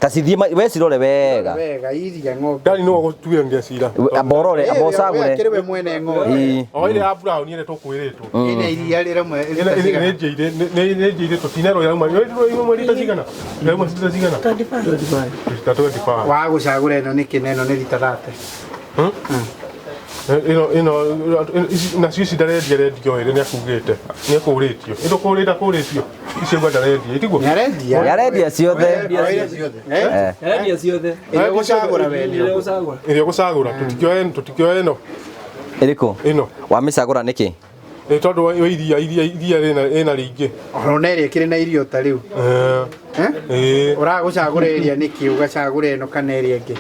Ta cithiĩ we cirore wega. Wega iria ng'ombe. Ndani no gũtuĩranĩria cira. Amba ũrore, amba ũcagũre. Akĩrĩ we mwene ng'ombe. O ĩrĩa ya brown ĩrĩa tũkwĩrĩtwo. Ĩna iria rĩmwe. Nĩ njĩire nĩ njĩire tũtinerwo yauma yauma rita cigana? Yauma rita cigana? 25. Rita 25. Wa gũcagũra ĩno nĩkĩ na ĩno nĩ rita 30? Ĩno ĩno nacio ici ndarendia rendio ĩrĩ nĩ akugĩte nĩ akũrĩtio ĩndo kũrĩta kũrĩtio icio uga ndarendia itiguo. Nĩarendia. Nĩarendia ciothe. Arendia ciothe. Ĩrĩa ũgũcagũra we nĩ Ĩrĩa ũgũcagũra. Ĩrĩa ũgũcagũra tũtikĩoe tũtikĩoe ĩno. Ĩrĩkũ? Ĩno. Wamĩcagũra nĩkĩ? Ĩ tondũ wa iria iria iria rĩna ĩna rĩingĩ. Ona ĩrĩa ĩkĩrĩ na irio ta rĩu. Ũragũcagũra ĩrĩa nĩkĩ ũgacagũra ĩno kana ĩrĩa ĩngĩ?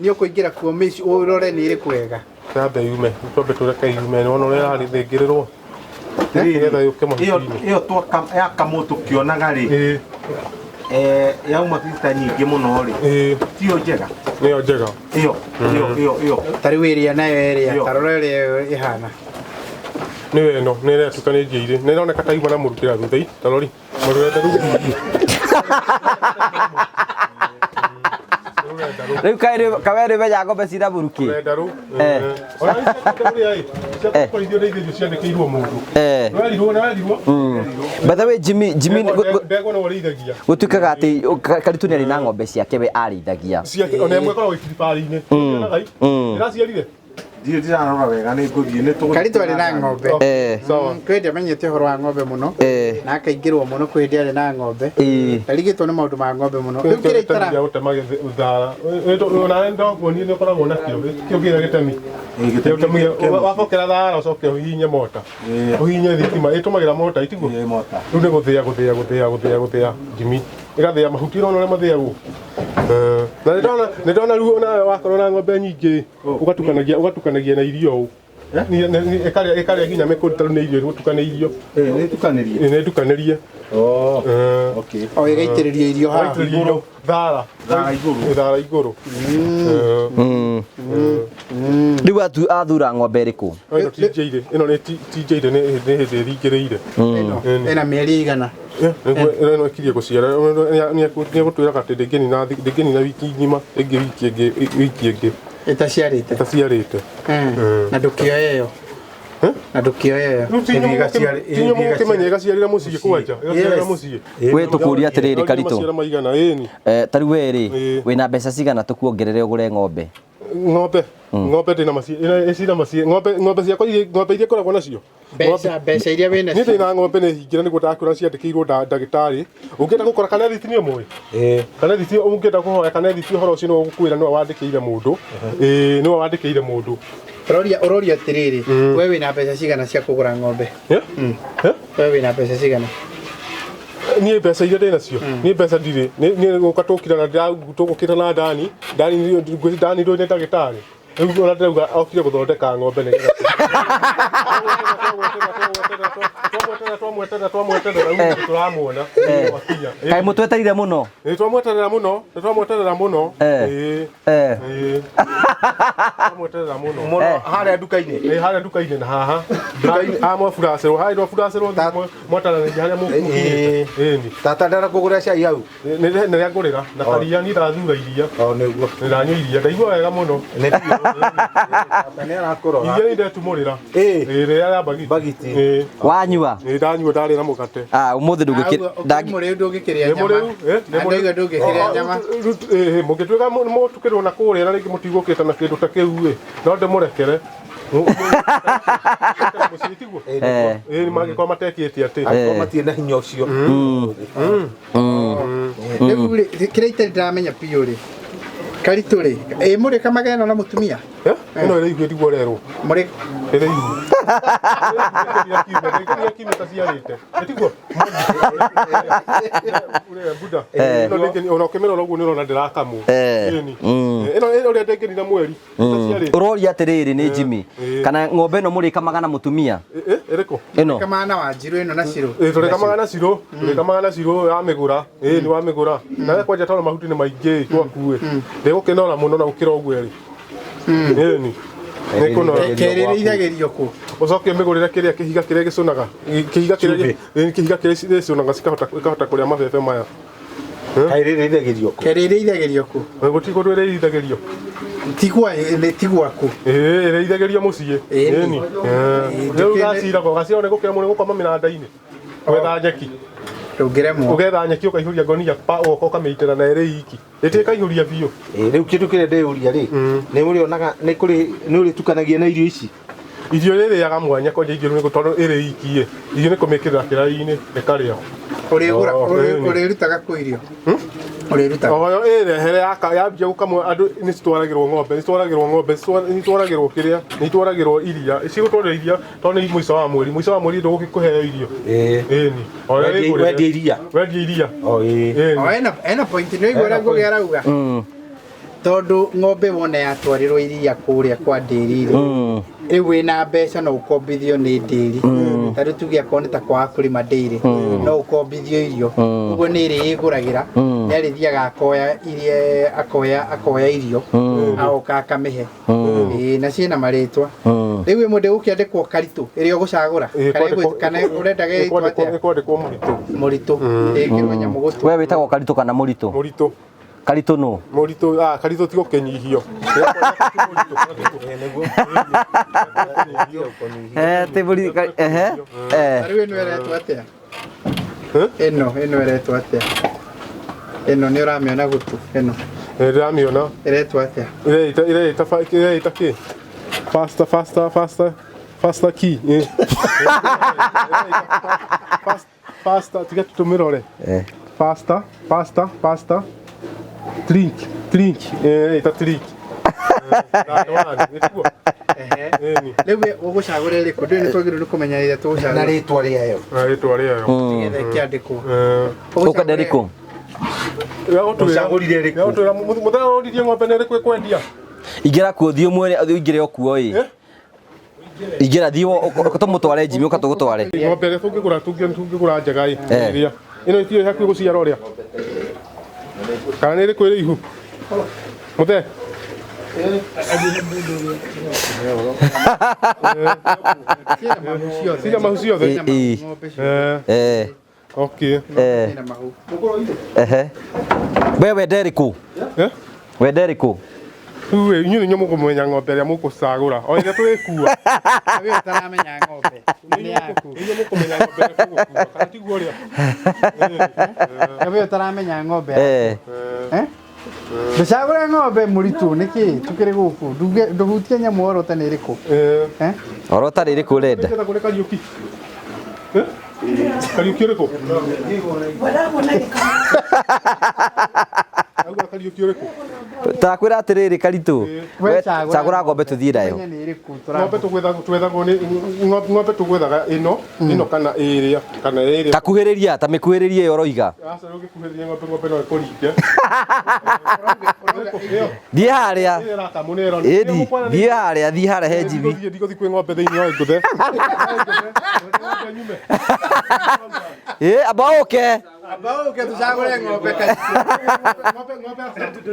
Nĩ ũkũingĩra kuo mĩciĩ ũrore nĩ ĩrĩkũ wega. Twambe yume, twambe tũreke yume, nĩ wona ũrĩa ĩrarĩthĩngĩrĩrwo. Nĩgetha yũke mahuti-inĩ. Ĩyo yakamwo tũkĩonaga rĩ, yauma lita nyingĩ mũno rĩ, tiyo njega? Nĩyo njega. Ĩyo ĩyo ĩyo ĩyo. Ta rĩu ĩrĩa nayo ĩrĩa, ta rora ĩrĩa ĩhana. Nĩyo ĩno, nĩ ĩratuĩka nĩ njiairĩ. Nĩ ĩroneka ta yuma na mũrukĩ thutha, ta rori. Mũrurenda rũu. Rĩu kaĩ we menya ng'ombe cina mũrukĩ? Rũrenda rũu. Ona ici cia kũrĩa ĩ, cia kũrĩithio nĩ ithĩnjwo ciandĩkĩirwo mũndũ. Nĩwerirwo, nĩwerirwo. By the way, Jimmy, Jimmy, Ndegwa no ũrĩithagia. Gũtuĩkaga atĩ Karitu nĩ arĩ na ng'ombe ciake we arĩithagia. Ciake, ona ĩmwe ĩkoragwo ĩkiribarĩ-inĩ. Ĩraciarire? Ndirĩ ndirarora wega nĩ ngũthiĩ nĩ tũgũthiĩ. Karitu arĩ na ng'ombe. Kwĩ hĩndĩ amenyete ũhoro wa ng'ombe mũno na akaingĩrwo mũno kwĩ hĩndĩ arĩ na ng'ombe. Ndarigĩtwo nĩ maũndũ ma ng'ombe mũno. Rĩu kĩrĩa itara gĩa gũtema thara. Ona ndokuonie nĩ ũkoragwo nakĩo. Kĩo kĩrĩa gĩtemi. Wabokera thara ũcoke ũhihinye mota. Ũhihinye thitima. Ĩtũmagĩra mota itiguo? Rĩu nĩ gũthĩa gũthĩa gũthĩa gũthĩa gũthĩa Jimmy. Ĩgathĩa mahuti ũrona ũrĩa mathĩagwo. Na nĩ ndona rĩu nawe wakorwo na ng'ombe nyingĩ ũgatukanagia na irio ũũ. Ĩkarĩa nginya mĩkũri tarĩu nĩ irio gũtukanĩirio. Nĩ tukanĩrie. Nĩ tukanĩrie. Oh. Okay. O ĩgaitĩrĩrio irio haha. Igũrũ. Thara. Thara igũrũ. Thara igũrũ. Rĩu athura ng'ombe ĩrĩkũ? Ĩno ti njairĩ. Ĩno nĩ ti njairĩ nĩ hĩndĩ ĩringĩrĩire. Ĩna mĩeri igana. Ĩno ĩkirie gũciara. Nĩ egũtwĩraga atĩ ndĩngĩnina wiki ng'ima ĩngĩ wiki ĩngĩ. Ĩtaciarĩte. Ĩtaciarĩte. Na ndũkĩoya ĩyo. Na ndũkĩoya ĩyo. Mũkĩmenye ĩgaciarĩra mũciĩ kwanja. Ĩgaciarĩra mũciĩ. We tũkũria atĩrĩrĩ Karitũ. Maciara maigana ĩni. Ta rĩu we rĩ wĩna mbeca cigana tũkuongerere ũgũre ng'ombe? Ng'ombe. Ng'ombe ndĩna maciĩ. Ĩcina maciĩ. Ng'ombe ciakwa ng'ombe iria ngoragwo nacio. Mbeca iria wĩna nacio. Niĩ ndĩna ng'ombe nĩ hingĩra nĩguo ndakwĩra ciandĩkĩirwo ndagĩtarĩ. Ũngĩenda gũkora Kanethiti nĩ ũmũĩ? Kanethiti ũngĩenda kũhoya Kanethiti ũhoro ũcio nĩwe ũgũkwĩra nĩwe wandĩkĩire mũndũ. Ĩĩ nĩwe wandĩkĩire mũndũ. Ũroria atĩrĩrĩ, we wĩna mbeca cigana cia kũgũra ng'ombe? We wĩna mbeca cigana? Niĩ mbeca iria ndĩ nacio, niĩ mbeca ndirĩ. Niĩ gũka tũkira na tũgũkĩra na Dani. Dani ndũĩ nĩ ndagĩtarĩ. Rĩu ona ndĩrauga okire gũthondeka ng'ombe nĩgetha twamweterera rĩu tũramuona akinya. Kaĩ mũtwetereire mũno? Nĩ twamweterera mũno, nĩ twamweterera mũno. Ĩĩ. Twamweterera mũno. Mũno harĩa nduka-inĩ. Ĩĩ harĩa nduka-inĩ na haha. Haha mwaburacĩrwo, harĩa mwaburacĩrwo mwataranĩria harĩa mũkinyĩte. Ĩni. Tata ndara kũgũra cai hau. Nĩ rĩa ngũrĩra na karia niĩ ndathura iria. O nĩguo. Nĩ ndanyua iria ndaigua wega mũno. Nĩ biũ. Tata nĩ arakũrora. Iria nĩ ndetumũrĩra. Ĩĩ. Rĩrĩa rĩa mbagiti. Mbagiti. Wanyua? Nĩ ndanyua ndarĩ na mũgate. Ũmũthĩ ndũngĩkĩrĩa. Mũrĩu ndũngĩkĩrĩa nyama. Ndauga ndũngĩkĩrĩa nyama. Mũngĩtuĩka mũtukĩrwo na kũrĩa na rĩngĩ mũtigũkĩte na kĩndũ ta kĩu ĩ, no ndĩmũrekere. Ĩĩ mangĩkorwo matekĩte atĩ. Angĩkorwo matirĩ na hinya ũcio. Rĩu rĩ, kĩrĩa itarĩ ndĩramenya biũ rĩ, Karitũ rĩ, ĩ mũrĩkamaga ĩno na mũtumia? Ĩno ĩrĩ ihu ĩtigwo ũrerwo. Mũrĩ ĩrĩ ihu. Ndĩngĩkinya kiumia ĩtaciarĩte. Ĩtiguo? Buda. Ĩno ndĩngĩ ona ũkĩmĩrora ũguo nĩ ũrona ndĩrakamwo. Ĩni. Ĩno ũrĩa ndĩngĩnina mweri. Ũroria atĩrĩrĩ nĩ Jimmy kana ng'ombe ĩno mũrĩkamaga na mũtumia? Ĩrĩkũ? Ĩno. Kamaga na Wanjirũ ĩno na Cirũ. Tũrĩkamaga na Cirũ, tũrĩkamaga na Cirũ yamĩgũra. Ĩĩ nĩ wamĩgũra. Na we kwanja tondũ mahuti nĩ maingĩ gwaku ĩ. Ndĩgũkĩnora mũno na gũkĩra ũguo ĩrĩ. Ĩni. Nĩkũnora. Kerĩ ĩrĩithagĩrio kũ? Ũcoke ũmĩgũrĩre kĩrĩa kĩhiga kĩrĩa gĩcũnaga. Kĩhiga kĩrĩa kĩhiga kĩrĩa gĩcũnaga cikahota kũrĩa mabebe maya. Kaĩ rĩrĩithagĩrio kũ? Kerĩ ĩrĩithagĩrio kũ? Gũtirĩ kũndũ ĩrĩithagĩrio. Ti gwaku. Ĩĩ ĩrĩithagĩrio mũciĩ. Ĩni. Rĩu gaciragwo gaciragwo nĩ gũkĩra mũno gũkoma mĩranda-inĩ. Gwetha nyeki. Ndũngĩremwo. Ũgetha nyeki ũkaihũria ngonia pa ũgoka ũkamĩitĩra na ĩrĩ iki. Ĩtĩkaihũria biũ. Rĩu kĩndũ kĩrĩa ndĩyũria rĩ, nĩ mũrĩonaga nĩ kũrĩ nĩ ũrĩtukanagia na irio ici? Irio ĩrĩaga mwanya kwanja irio nĩ tondũ ĩrĩ iki ĩ. Irio nĩ kũmĩkĩrĩra kĩraĩ-inĩ ĩkarĩa. Ũrĩgũra ũrĩrutaga kũ irio? Ũrĩrutaga. Oyo ĩrehere yambia gũkamwo andũ nĩ citwaragĩrwo ng'ombe, nĩ citwaragĩrwo ng'ombe, nĩ citwaragĩrwo kĩrĩa, nĩ itwaragĩrwo iria. Cigũtwarĩrwo iria tondũ nĩ mũico wa mweri. Mũico wa mweri ndũgũkĩkũheo irio. Ĩni. Wendia iria. Wendia iria. O ĩĩ. O ena point nĩ ũigua ũrĩa Ngũgĩ arauga. Tondũ ng'ombe wona yatwarĩrwo iria kũrĩa kwa ndĩri rĩ, rĩu wĩna mbeca no ũkombithio nĩ ndĩri. Ta rĩu tuge akorwo nĩ ta kwaga kũrĩma ndĩri, no ũkombithio irio. Ũguo nĩ ĩrĩĩgũragĩra, nĩ arĩthiaga akoya iria, akoya irio, agoka akamĩhe. Ĩĩ na ciĩna marĩtwa. Rĩu ĩmwe ndĩgũkĩandĩkwo Karitũ ĩrĩa ũgũcagũra. Kana ũrenda ĩtwo atĩa? Ĩkwandĩkwo Mũritũ. Mũritũ. Ĩkĩrwo nyamũ gũtũ. We wĩtagwo Karitũ kana Mũritũ? Mũritũ. Karitũ nũ? Mũritũ, Karitũ ti gũkĩnyihio. Ti mũritũ, ehe. Rĩu ĩno ĩretwo atĩa? Ĩno ĩretwo atĩa? Ĩno nĩ ũramĩona gũtũ ĩno. Ndĩramĩona. Ĩretwo atĩa? Ĩreita kĩ? Faster key. Faster, tiga tũmĩrore. Faster. Trink, ĩta trink. Rĩu ũgũcagũra ĩrĩkũ? Ndũĩ nĩ twagĩrĩirwo nĩ kũmenya ĩrĩa tũgũcagũra. Na rĩtwa rĩayo. Na rĩtwa rĩayo. Nĩgetha ĩkĩandĩkwo. Ũkwenda ĩrĩkũ? Ũcagũrire ĩrĩkũ? Ũgũtwĩra mũthenya ũroririe ng'ombe nĩ ĩrĩkũ ĩkwendia. Ingĩra kuo thiĩ ũmwĩre ũingĩre o kuo ĩ. Eh? Ingĩra thiĩ tũmũtware Jimmy ũka tũgũtware. Ng'ombe ĩrĩa tũngĩgũra tũngĩgũra njega ĩ. Eh. Ĩrĩa. Ĩno ĩtirĩ hakuhĩ gũciara ũrĩa. Kana nĩ ĩrĩkũ ĩrĩ ihu? Mũthee. Ciĩna mahu ciothe. Ciĩna mahu ciothe? Ĩ, ĩ. Ng'ombe ciothe. Eh, Eh. okay. Eh. Ciĩna mahu. Ehe. We wende ĩrĩkũ? Eh? Wende ĩrĩkũ? Rĩu ĩ, inyuĩ nĩnyuĩ mũkũmenya ng'ombe ĩrĩa mũkũcagũra. O ĩrĩa tũrĩkua. We ũtaramenya ng'ombe. Nĩ yaku. Inyuĩ mũkũmenya ng'ombe ĩrĩa tũgũkua. Kana tiguo ũrĩa? We ũtaramenya ng'ombe. Eh. Eh? Ndũcagũre ng'ombe mũritũ nĩkĩ tũkĩrĩ gũkũ ndũhutie nyamũ orote nĩ ĩrĩkũ Eh. Eh? Orota rĩrĩkũ ũrenda? Nĩgetha kũrĩ Kariũki. Eh? Kariũki ũrĩkũ? Ngwendaga kuona gĩkamo. Auga Kariũki ũrĩkũ? Takwĩra atĩrĩrĩ Karitũ. We We cagũra ng'ombe tũthiĩ nayo. Ũmenye nĩ ĩrĩkũ Ng'ombe tũragũra. tũgwethaga twethagwo nĩ ng'ombe tũgwethaga ĩno ĩno kana ĩrĩa kana ĩrĩa. Takuhĩrĩria ta mĩkuhĩrĩrie ĩyo ũroiga. Aca ũngĩkuhĩrĩria ng'ombe ng'ombe no ĩkũringe. Ĩyo Thiĩ harĩa. ĩrĩa ĩrakamwo nĩ ĩrona. Ĩni, thiĩ harĩa, thiĩ harĩa he Jimmy. Ndigũthiĩ ndigũthiĩ kwĩ ng'ombe thĩinĩ wa ngũthe. Ng'ombe nyume. Ĩ, amba ũke. Amba ũke tũcagũre ng'ombe Karitũ. Ng'ombe ng'ombe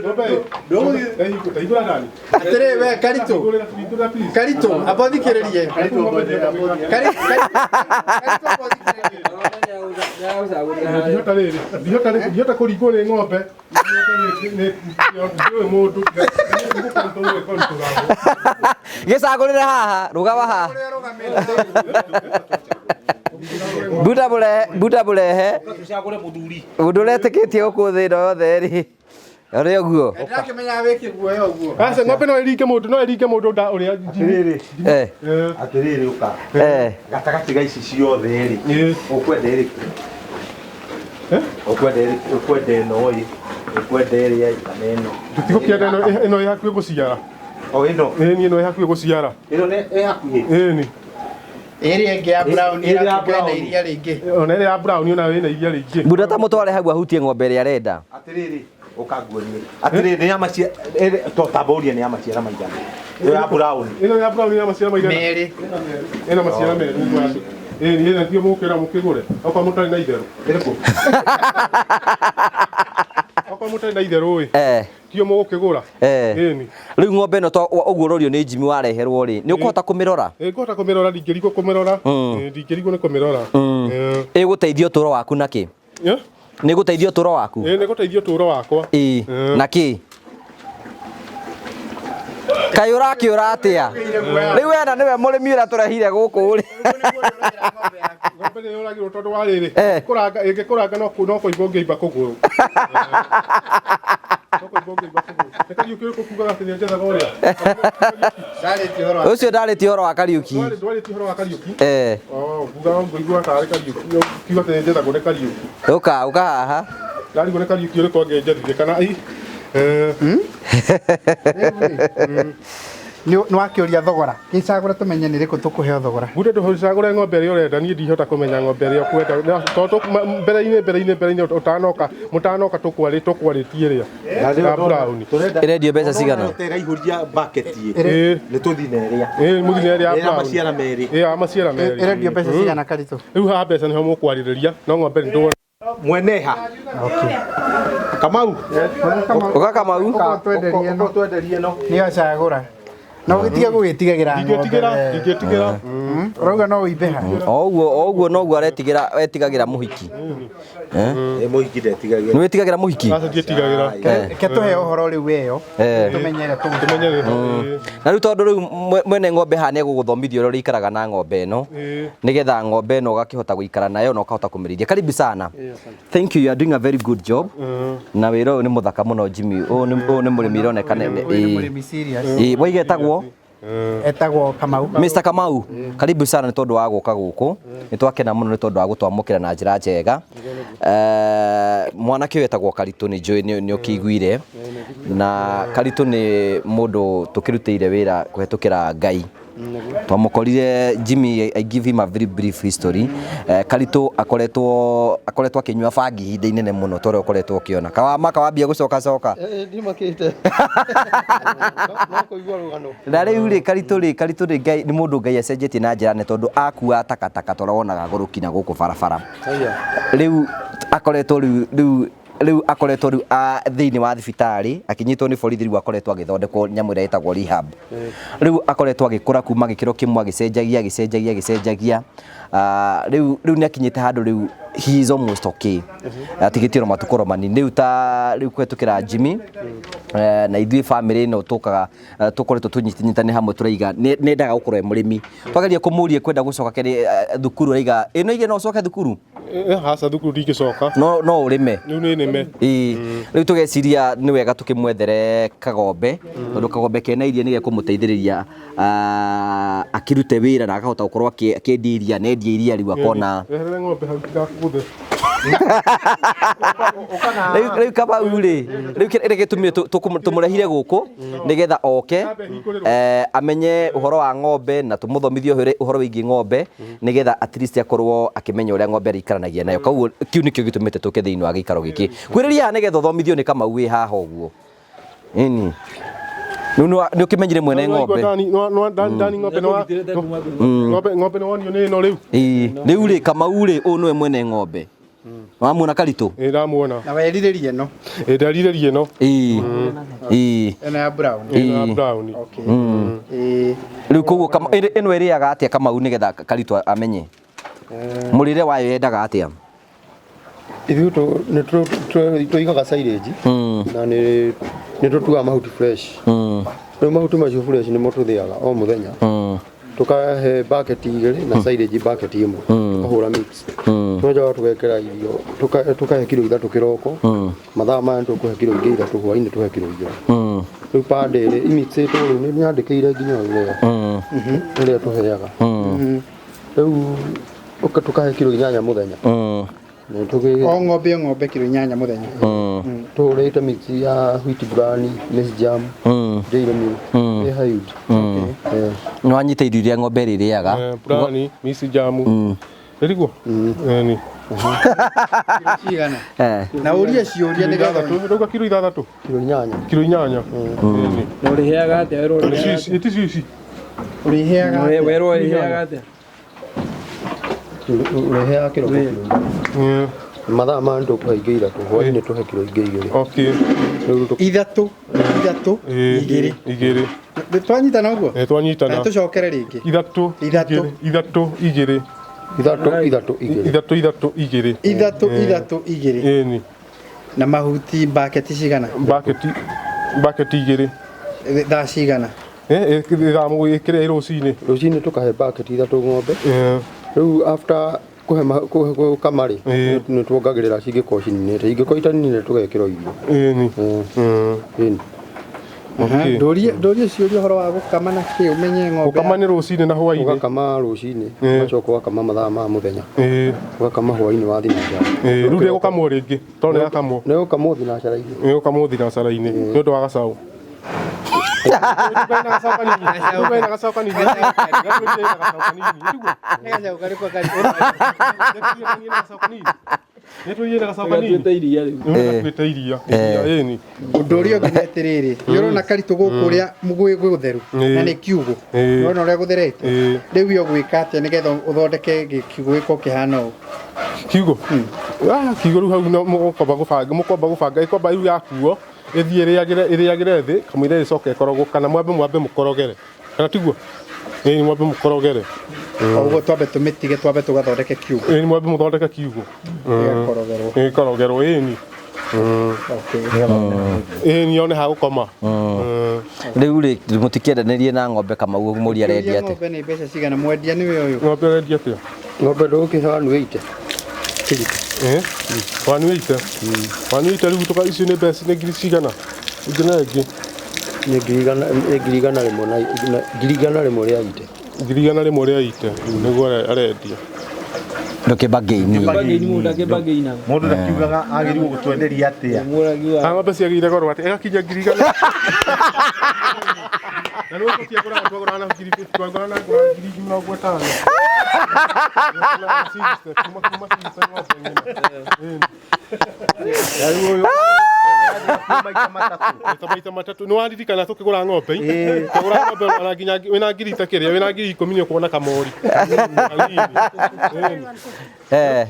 ng'ombe ĩ. Hingũra ndani. Atĩrĩ we Karitũ. Hingũrĩra hingũrĩra please. Karitũ amba ũthikĩrĩrie. Karitũ ng'ombe ndĩrenda gwĩka. Karitũ Karitũ amba ũthikĩrĩrie. Ndihota rĩrĩ ndihota rĩrĩ ndihota kũringwo nĩ ng'ombe. Ng'ombe nĩ ndiũĩ mũndũ. Nĩgũkontrol Gĩcagũrĩre haha, rũgama haha. Ũrĩa ũrũgamĩte. Buda mũrehe, buda mũrehe. Tũcagũre mũthuri. Mũndũ ũretĩkĩtie gũkũ thĩ ĩno yothe rĩ. Ũrĩ ũguo. Ndĩrakĩmenyaga wĩ kĩguoya ũguo. Aca ng'ombe no ĩringe mũndũ no ĩringe mũndũ nda ũrĩa Atĩrĩrĩ. Eh, Eh, Atĩrĩrĩ ũka. eh. Gatagatĩ ga ici ciothe rĩ. Ĩ. Ũkwenda ĩrĩkũ? Eh? Ũkwenda ĩrĩkũ? Ũkwenda ĩno ĩ. Ũkwenda ĩrĩa ĩ kana ĩno? Tũtigũkĩenda ĩno ĩno ĩ hakuhĩ gũciara. O ĩno. Ĩni ĩno ĩ hakuhĩ gũciara. Ĩno nĩ ĩ hakuhĩ. Ĩni. Ĩrĩa ĩngĩ ya brown Ĩrĩa ya ĩratuĩka ĩna brown. iria rĩingĩ. Ona ĩrĩa ya brown ona ĩna iria rĩingĩ. Buda ta mũtware hau ahutie ng'ombe ĩrĩa arenda. Atĩrĩrĩ ũka nguonie. Atĩrĩrĩ nĩ ya macia to tambũrie nĩ ya maciara maigana. Ĩyo ya brown. Ĩno ya brown ĩna maciara maigana. Merĩ. Ĩna maciara merĩ nĩguo andũ. Ĩni ĩna ndio mũkĩra mũkĩgũre. Okorwo mũtarĩ na itherũ. Ĩrĩkũ? Okorwo mũtarĩ na itherũ ĩ. Eh. Tio mũgũkĩgũra. Eh. Ĩni. Rĩu ng'ombe ĩno to ũguo ũrorio nĩ Jimmy wareherwo rĩ, nĩ ũkũhota kũmĩrora? Ĩ ngũhota kũmĩrora ndingĩrigwo kũmĩrora. Ĩ, Ndingĩrigwo nĩ kũmĩrora. Ĩ. Ĩgũteithia ũtũũro waku na kĩ? Ĩ? Nĩ ĩgũteithia ũtũũro waku? Ĩ nĩ gũteithia ũtũũro wakwa. Ĩ, na kĩ? Kaĩ ũrakĩũra atĩa? Rĩu wena nĩwe mũrĩmi ũrĩa tũrehire gũkũ rĩ. Ng'ombe nĩ yũragirwo tondũ wa rĩrĩ. Eh. Kũranga ĩngĩkũranga no no kũimba ũngĩimba kũgũrũ. No kũimba ũngĩimba kũgũrũ. Nĩ Kariũki ũrĩkũ kugaga atĩ nĩanjethaga ũrĩa? Ndarĩtie ũhoro wa Ũcio ndarĩtie ũhoro wa Kariũki. Ndwarĩtie ũhoro wa Kariũki? Eh, Oh, ngugaga ngũigua tarĩ Kariũki. Kiuga atĩ nĩnjethagwo nĩ Kariũki. ũka ũka haha. Ndarigwo nĩ Kariũki ũrĩkũ angĩnjethire kana i eh, Nĩ wakĩũria thogora. Gĩcagũre tũmenye nĩ ĩrĩkũ tũkũheo thogora. Bude ndũcagũre ng'ombe ĩrĩa ũrenda niĩ ndihota kũmenya ng'ombe ĩrĩa ũkwenda Na tondũ mbere-inĩ mbere-inĩ mbere-inĩ ũtanoka mũtanoka tũkwarĩ tũkwarĩtie ĩrĩa ya brown. Ĩrendio mbeca cigana? Ĩraihũria bucket ĩ. Ĩ. Nĩ tũthiĩ na ĩrĩa. Ĩ mũthiĩ na ĩrĩa ya Ĩrĩa brown. maciara merĩ. Ĩ ya maciara merĩ. Ĩrendio mbeca cigana Karitũ? Rĩu haha mbeca nĩho mũkwarĩrĩria no ng'ombe nĩ ndũona. Mweneha. Kamau. Ũka Kamau. Ũka ũtwenderie ĩno. Ũka ũtwenderie ĩno. Nĩyo acagũra. Na ũgĩtige gũgĩtigagĩra ng'ombe. Ndingĩtigĩra ndingĩtigĩra. Ũrauga no ũimbe ha? O ũguo o ũguo noguo aretigĩra etigagĩra mũhiki. Ĩ mũhiki ndetigagĩra. Nĩ wĩtigagĩra mũhiki? Aca ndiĩtigagĩra. Reke tũheo ũhoro rĩu ĩyo. Eh. Tũmenye ĩrĩa tũgũtũmenye. Tũmenye rĩ. Na rĩu tondũ rĩu mwene ng'ombe haha nĩ egũgũthomithia ũrĩa ũrĩikaraga na ng'ombe ĩno Ĩ. nĩgetha ng'ombe ĩno ũgakĩhota gũikara nayo na ũkahota kũmĩrĩithia. Karibu sana. Thank you, you are doing a very good job. Na wĩra ũyũ nĩ mũthaka mũno Jimmy. Ũyũ nĩ mũrĩmi ũroneka Ũyũ nĩ mũrĩmi serious. Ĩ, waiga etagwo Etagwo Kamau. Mr. Kamau, karibu sana nĩ tondũ wa gũka gũkũ. Nĩ twakena mũno nĩ tondũ wa gũtwamũkĩra na njĩra njega. Mwanake ũyũ etagwo Karitũ nĩ njũĩ nĩ ũkĩiguire. Na Karitũ nĩ mũndũ tũkĩrutĩire wĩra kũhetũkĩra Ngai. Twamukorire Jimmy, I give him a very brief history. Karitũ akoretwo akinyua bangi ihinda inene muno tore ukoretwo ukiona kawama kawambia gucoka coka. Ndimakite. No kũigua rũgano. Na rĩu rĩ Karitũ rĩ Ngai nĩ mũndũ Ngai acenjetie na njĩra nene tondũ akua takataka tũrĩa wonaga gũrũki na gũkũ barabara. Rĩu akoretwo rĩu akoretwo rĩu thĩinĩ wa thibitarĩ akinyitwo nĩ borithi rĩu akoretwo agĩthondekwo nyamũ ĩrĩa ĩtagwo rehab. Rĩu akoretwo agĩkũra kuma gĩkĩro kĩmwe agĩcenjagia rĩu nĩ akinyĩte handũ rĩu he is almost okay. Atigĩtie matukũ manini rĩu ta rĩu kũhetũkĩra Jimmy na ithuĩ family ĩno tũkaga tũkoretwo tũnyitanĩte hamwe tũraiga nendaga gũkorwo e mũrĩmi. Twageria kũmũria kwenda gũcoka kerĩ thukuru araiga ĩno ige no ũcoke thukuru. Haca thukuru ndingĩcoka. No ũrĩme. Rĩu nĩ nĩme. Rĩu tũgeciria nĩ wega tũkĩmwethere kagombe tondũ kagombe kena iria nĩ gekũmũteithĩrĩria akĩrute wĩra na akahota gũkorwo akĩendia iria na endia iria rĩu akona. Rehere ng'ombe hau ndigakũgũthe. Rĩu Kamau rĩ rĩu kĩrĩa gĩtũmire tũmũrehire gũkũ nĩgetha oke amenye ũhoro wa ng'ombe na tũmũthomithie ũhoro wĩgiĩ ng'ombe nĩgetha at least akorwo akĩmenya ũrĩa ng'ombe ĩrĩikaranagia nayo. Koguo kĩu nĩkĩo gĩtũmĩte tũke thĩinĩ wa gĩikaro gĩkĩ. Kwĩrĩria haha nĩgetha ũthomithio nĩ Kamau wĩ haha ũguo. Ĩni. Rĩu nĩ ũkĩmenyire mwene ng'ombe. Ndani ng'ombe ng'ombe nĩ wonio nĩ ĩno rĩu. Rĩu rĩ Kamau rĩ ũyũ nĩwe mwene ng'ombe. Wamuona Karitũ? Ĩĩ ndamuona. Na werirĩria ĩno. Ĩĩ nderirĩria ĩno. Ĩĩ. Ĩno ya brown. Ĩno ya brown. Okay. Ĩĩ. Rĩu koguo ĩno ĩrĩaga atĩa Kamau nĩgetha Karitũ amenye? Mũrĩre wayo yendaga atĩa? Ithuĩ nĩ tũigaga silage na nĩ tũtuaga mahuti fresh. Rĩu mahuti macio fresh nĩmo tũthĩaga o mũthenya. Tukahe bucket igĩrĩ na silage bucket ĩmwe tukahũra mix. Tũgacoka tũgekĩra irio tukahe kiro 3 kĩroko mathaa maya tũkũhe kiro ingĩ 3 hwainĩ tũhe kiro 2. Rĩu per day rĩ imixĩtwo rĩu nĩ nyandĩkĩire nginya ũrĩa ũrĩa tũheaga. Rĩu tukahe kiro 8 mũthenya. O ng'ombe kiro 8 mũthenya. Tũhũrĩte mix ya wheat bran, maize jam, dairy meal, ĩ huge. Nĩ wanyita irio iria ng'ombe ĩrĩrĩaga. Bran, maize jam. Ĩriguo? Ĩni. Cigana? Na ũrie ciũria nĩgetha Rauga kiro 6. Kiro 8. Kiro 8. Ĩni. Na ũrĩheaga atĩa? Werwo ũrĩheaga atĩa? Ĩti ici. Ũrĩheaga atĩa? Werwo ũrĩheaga atĩa? Ũrĩheaga kĩroko kiro 8. Mathaa maya nĩtũkũhe ingĩ 3 hwainĩ tũhe kiro ingĩ 2. Okay. 3 3 2 2. Twanyitana ũguo? Ĩĩ twanyitana. Tũcokere rĩngĩ. 3 3 2 2 3 3 2 3 3 2 3 3 2. Ĩni. Na mahuti bucket cigana? Bucket 2. Thaa cigana? Thaa ĩkĩrĩa rũcinĩ. Rũcinĩ tũkahe bucket 3 ng'ombe. Rĩu after kũhe gũkama rĩ nĩ tuongagĩrĩra cingĩkorwo cininĩte ingĩkorwo itaninĩte tũgekĩra irio. Ĩni. Ĩni. Ndũrie ciũria ũhoro wa gũkama na kĩ ũmenye ng'ombe. Gũkama nĩ rũcinĩ na hwainĩ. Ũgakama rũcinĩ ũgacoka ũgakama mathaa ma mũthenya. Ũgakama hwainĩ wa thinacara. Rĩu ndĩgũkamwo rĩngĩ tondũ nĩ yakamwo. Nĩ gũkamwo thinacara-inĩ. Nĩ gũkamwo thinacara-inĩ nĩ ũndũ wa gacaũ. Ũndũ ũrĩa ũngĩ nĩ atĩrĩrĩ, nĩ ũrona Karitũ gũkũ ũrĩa gwĩ gũtheru na nĩ kiugũ, nĩ ũrona ũrĩa gũtherete. Rĩu we ũgwĩka atĩa nĩgetha ũthondeke kiugũ gĩkorwo kĩhana ũũ? Kiugũ? Kiugũ rĩu hau mũkwamba gũbanga ĩkwamba rĩu yakuo ĩthiĩ ĩrĩagĩre thĩ kamũira ĩcoke ĩkorogwo kana mwambe mũkorogere kana tiguo? Ĩĩ mwambe mũkorogere. Ũguo twambe tũmĩtige twambe tũgathondeke kiugũ. Ĩĩ mwambe mũthondeke kiugũ. Ĩgakorogerwo. Ĩgakorogerwo ĩni. Ĩni yone ha gũkoma. Rĩu rĩ mũtikĩendanĩrie na ng'ombe Kamau mũria arendia atĩa? Ng'ombe nĩ mbeca cigana? Mwendia nĩwe ũyũ. Ng'ombe arendia atĩa? Ng'ombe ndũgũkĩhe 180. 180. 180 rĩu tũka icio nĩ mbeca nĩ ngiri cigana? Ingĩ na ĩngĩ. Nĩ ngiri igana rĩmwe na ngiri igana rĩmwe rĩa ite. Ngiri igana rĩmwe rĩa ite nĩguo arendia. Ndũkĩbangĩini. Mũndũ ndakiugaga agĩrĩirwo gũtwenderia atĩa. Ng'ombe ciagĩire goro atĩa? Ĩgakinya ngiri igana. Na nĩ ũgũtia kũraga twagũraga na ngiri twagũraga na ngiri 50. Kuma kuma ng'ombe ng'ima. Maita matatũ. Maita maita matatũ nĩ waririkana tũkĩgũra ng'ombe tũgũra ng'ombe ona nginya wĩna ngiri ta kĩrĩa wĩna ngiri 10 nĩ ũkuona kamori kanini. Ĩni. Eh.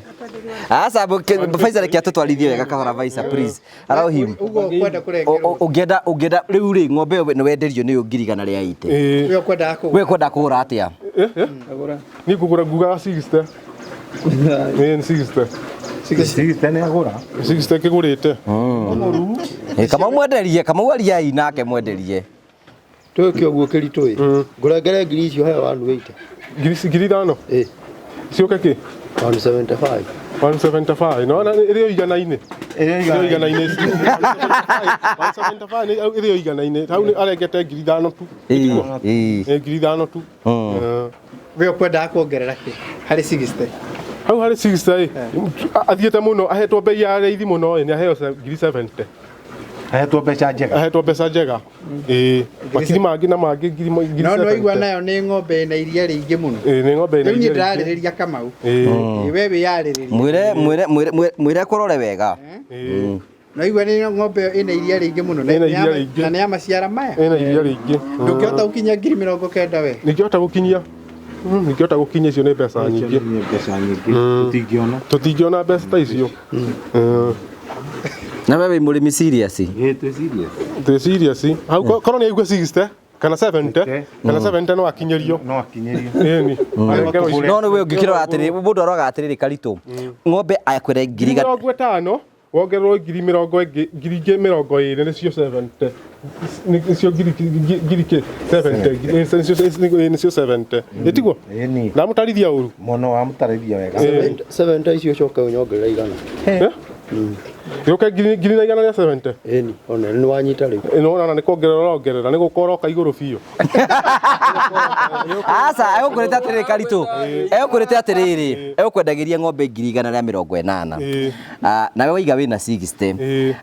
Aca Faisal reke atũtwarithie wega kahora Faisal please. Allow him. Ũguo ũkwenda kũrengerwo. Ũngĩenda ũngĩenda rĩu rĩ ng'ombe ĩyo nĩ wenderio nĩ ngiri 180. Ĩĩ. We ũkwendaga kũgũra. We kwenda kũgũra atĩa? Eh, eh. Niĩ ngũgũra ngugaga 60. Ĩĩ nĩ 60. 60 nĩ agũra. 60 kĩgũrĩte. Eh, Kamau mwenderie, Kamau ariai nake mwenderie. Twĩke ũguo kĩritũ ĩ. Ngũrengere ngiri icio heo 180. Ngiri 5. Ĩ. Ciũke kĩ? 175. 175. No na ĩrĩ o igana-inĩ. Ĩrĩ o igana-inĩ. 175 nĩ ĩrĩ o igana-inĩ. Hau nĩ arengete ngiri 5 tu. Ĩĩ, ĩĩ. Ĩ ngiri 5 tu. Eh. We ũkwendaga kuongerera kĩ harĩ 60? Hau harĩ 60 ĩ. Athiĩte mũno ahetwo bei ya raithi mũno ĩ nĩ aheo ngiri 70. Ahetwo mbeca njega. Ahetwo mbeca njega. Ĩĩ. Makiri mangĩ na mangĩ ngiri ngiri No nĩ waigua 70. nayo nĩ ng'ombe ĩna iria rĩingĩ mũno. Ĩĩ nĩ ng'ombe ĩna Rĩu niĩ iria rĩingĩ. ndĩrarĩrĩria Kamau. Ĩĩ. Ĩĩ, we wĩyarĩrĩrie. Mwĩre mwĩre mwĩre mwĩre kũrore wega. Ĩĩ. Na waigua nĩ ng'ombe ĩyo ĩna iria rĩingĩ mũno na Ĩna nĩ iria rĩingĩ. na nĩ ya maciara maya. Ĩna iria rĩingĩ. Ndũngĩhota gũkinyia ngiri 90 we. Ningĩhota gũkinyia. Ningĩhota gũkinyia icio nĩ mbeca nyingĩ. Nĩ mbeca nyingĩ. Tũtingĩona. Tũtingĩona mbeca ta icio. Na wewe wĩ mũrĩmi serious. Ĩĩ twĩ serious. Twĩ serious. Hau korwo nĩ aigue 60 kana 70 kana 70 no akinyĩrio. No akinyĩrio. Ĩni. Arengerwo icio. No nĩ we ũngĩkĩrora atĩrĩrĩ, mũndũ aroraga atĩrĩrĩ Karitũ. Ng'ombe akwĩre ngiri Ngiri igana 50 wongererwo ngiri mĩrongo ĩngĩ ngiri ingĩ 20 nĩcio 70. Nĩcio ngiri ngiri kĩ 70 nĩcio 70. Ĩtiguo? Ĩni. Ndamũtarithia ũru. Mũno wamũtarithia wega. 70 icio ũcoke ũnyongerere igana. Eh? Yũke ngiri na igana rĩa 70. Ĩni, ona nĩ wanyita rĩu. Ĩno ona nĩ kuongerera ũrongerera nĩ gũkoroka igũrũ biũ. Aca egũkwĩrĩte atĩrĩrĩ Karitũ. Egũkwĩrĩte atĩrĩrĩ, egũkwendagĩria ng'ombe ngiri 180. Ĩĩ. Ah, nawe waiga wĩna 60. Ĩĩ.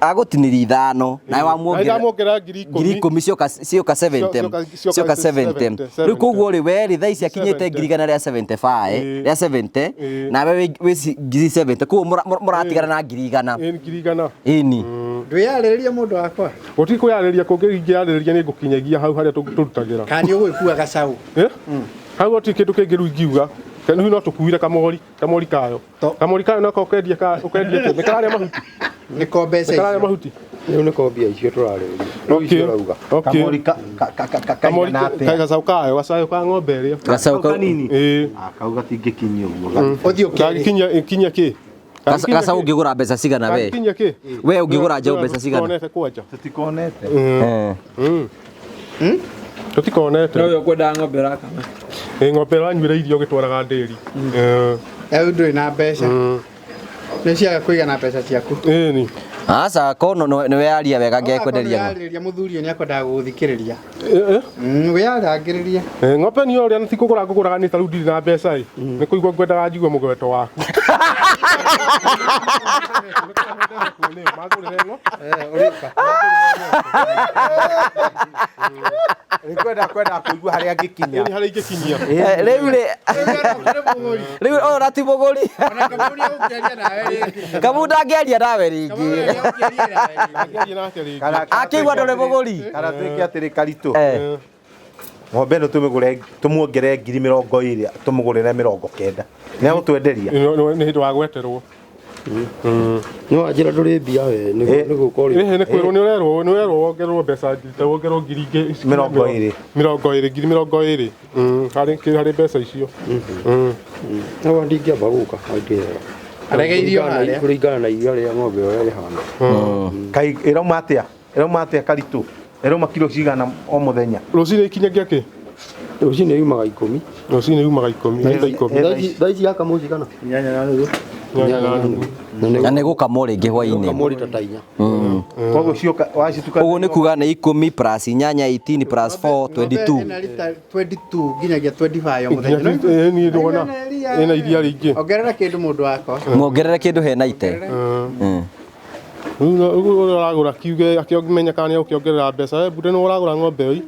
Agũtinĩria ithano nawe wamwongerera Ndamwongerera ngiri ngiri 10. 10 cioka cioka 70 Cioka- cioka 70 rĩu 70. koguo rĩ we rĩ thaa ici akinyĩte 70. ngiri 175 Ĩĩ. rĩa 70 Ĩĩ. nawe wĩ ngiri 70 koguo mũratigana na ngiri 100. Ĩĩ ngiri 100. Ĩni. Ndwĩyarĩrĩria mũndũ wakwa. Gũtirĩ kwĩyarĩrĩria kũngĩ ingĩyarĩrĩria nĩ ngũkinyagia hau harĩa tũrutagĩra. Kana nĩ ũgwĩkua gacaũ. Eh? Hau gũtirĩ kĩndũ kĩngĩ rĩu ingiuga. Rĩu no tũkuire kamori, kamori kayo. Kamori kayo nako ũkendia ka ũkendia kĩ? Nĩ kararĩa mahuti. Nĩ ko mbeca Nĩ kararĩa icio. mahuti. Rĩu nĩ ko mbia icio tũrarĩrĩria. Rĩu Okay. icio ũrauga. Okay. Kamori ka ka ka ka Kamori kaigana atĩa? gacaũ kayo, gacaũ ka ng'ombe ĩrĩa. Gacaũ kau kanini. Ĩĩ. Ah, kau gatingĩkinyia ũguo. Ũthiĩ ũkĩrĩ. Kangĩkinyia ĩkinyia kĩ? Gacaũ ũngĩgũra mbeca cigana we? Kangĩkinyia kĩ? We ũngĩgũra njaũ mbeca cigana? Tũtikonete kwanja. Tũtikonete. Eh. Tũtikonete. No we ũkwendaga ng'ombe ĩrakama. Ĩ ng'ombe ĩranyuĩra irio ũgĩtwaraga ndĩri. Rĩu ndũrĩ na mbeca. Nĩ ciaga kũigana mbeca ciaku. Ĩni. Aca kono nĩ weyaria wega ngekwenderia ng'ombe. Wĩyarĩrĩria mũthuri ũyũ nĩ akwendaga gũgũthikĩrĩria. Eh, Wĩyarangĩrĩria. eh. Ng'ombe niĩ ũrĩa ti kũgũra ngũgũraga nĩ tarĩu ndirĩ na mbeca ĩ. Nĩ kũigua ngwendaga njigue mũgweto waku. Mangũrĩre ng'o. Nĩkwenda kwenda kũigua harĩa angĩkinya. Ĩni harĩa ingĩkinyia. Eh, Rĩu rĩ rĩu ũyũ na ti mũgũri. Ona Kamau nĩ egũkĩaria nawe rĩngĩ. Kamau ndangĩaria nawe Kamau rĩngĩ. nĩ egũkĩaria nawe rĩngĩ. Angĩaria nake rĩngĩ. Akĩigua ndũrĩ mũgũri. Kana twĩke atĩrĩ Karitũ. Eh. Ng'ombe ĩno tũmĩgũre tũmuongerere ngiri 20 tũmũgũrĩre 90. Nĩ egũtwenderia. Nĩ hĩndĩ wa gweterwo. Nĩ wanjĩra ndũrĩ mbia we nĩ gũka ũrĩ. Ĩhĩ nĩ kwĩrwo nĩ ũrerwo nĩ ũrerwo wongererwo mbeca ngiri ta wongererwo ngiri ingĩ 20. 20 ngiri 20. Harĩ harĩ mbeca icio. No ndingĩamba gũka ndĩhera. Arege irio harĩa. Kũringana na iria rĩa ng'ombe ũrĩa rĩhana. Kai ĩrauma atĩa? Ĩrauma atĩa Karitũ? Ĩrauma kiro cigana o mũthenya? Rũcinĩ ikinyagia kĩ? Rũcinĩ yumaga 10. Rũcinĩ yumaga 10. Thaa 10. Thaa ici yakamwo cigana? 8.5. 8.5. Na nĩ gũkamwo rĩngĩ hwainĩ. Gũkamwo rita ta 4. Koguo cioka wacituka. Ũguo nĩ kuga nĩ 10 plus 8 18 plus 4 22. Ĩna rita 22 nginyagia 25 o mũthenya. Ĩĩ niĩ ndona. Ĩna iria rĩingĩ. Ongerera kĩndũ mũndũ wakwa. Muongerere kĩndũ hena ite. Rĩu ũrĩa ũragũra kiuge akĩmenya kana nĩegũkĩongerera mbeca. We Mbunde nĩwe ũragũra ng'ombe ĩyo.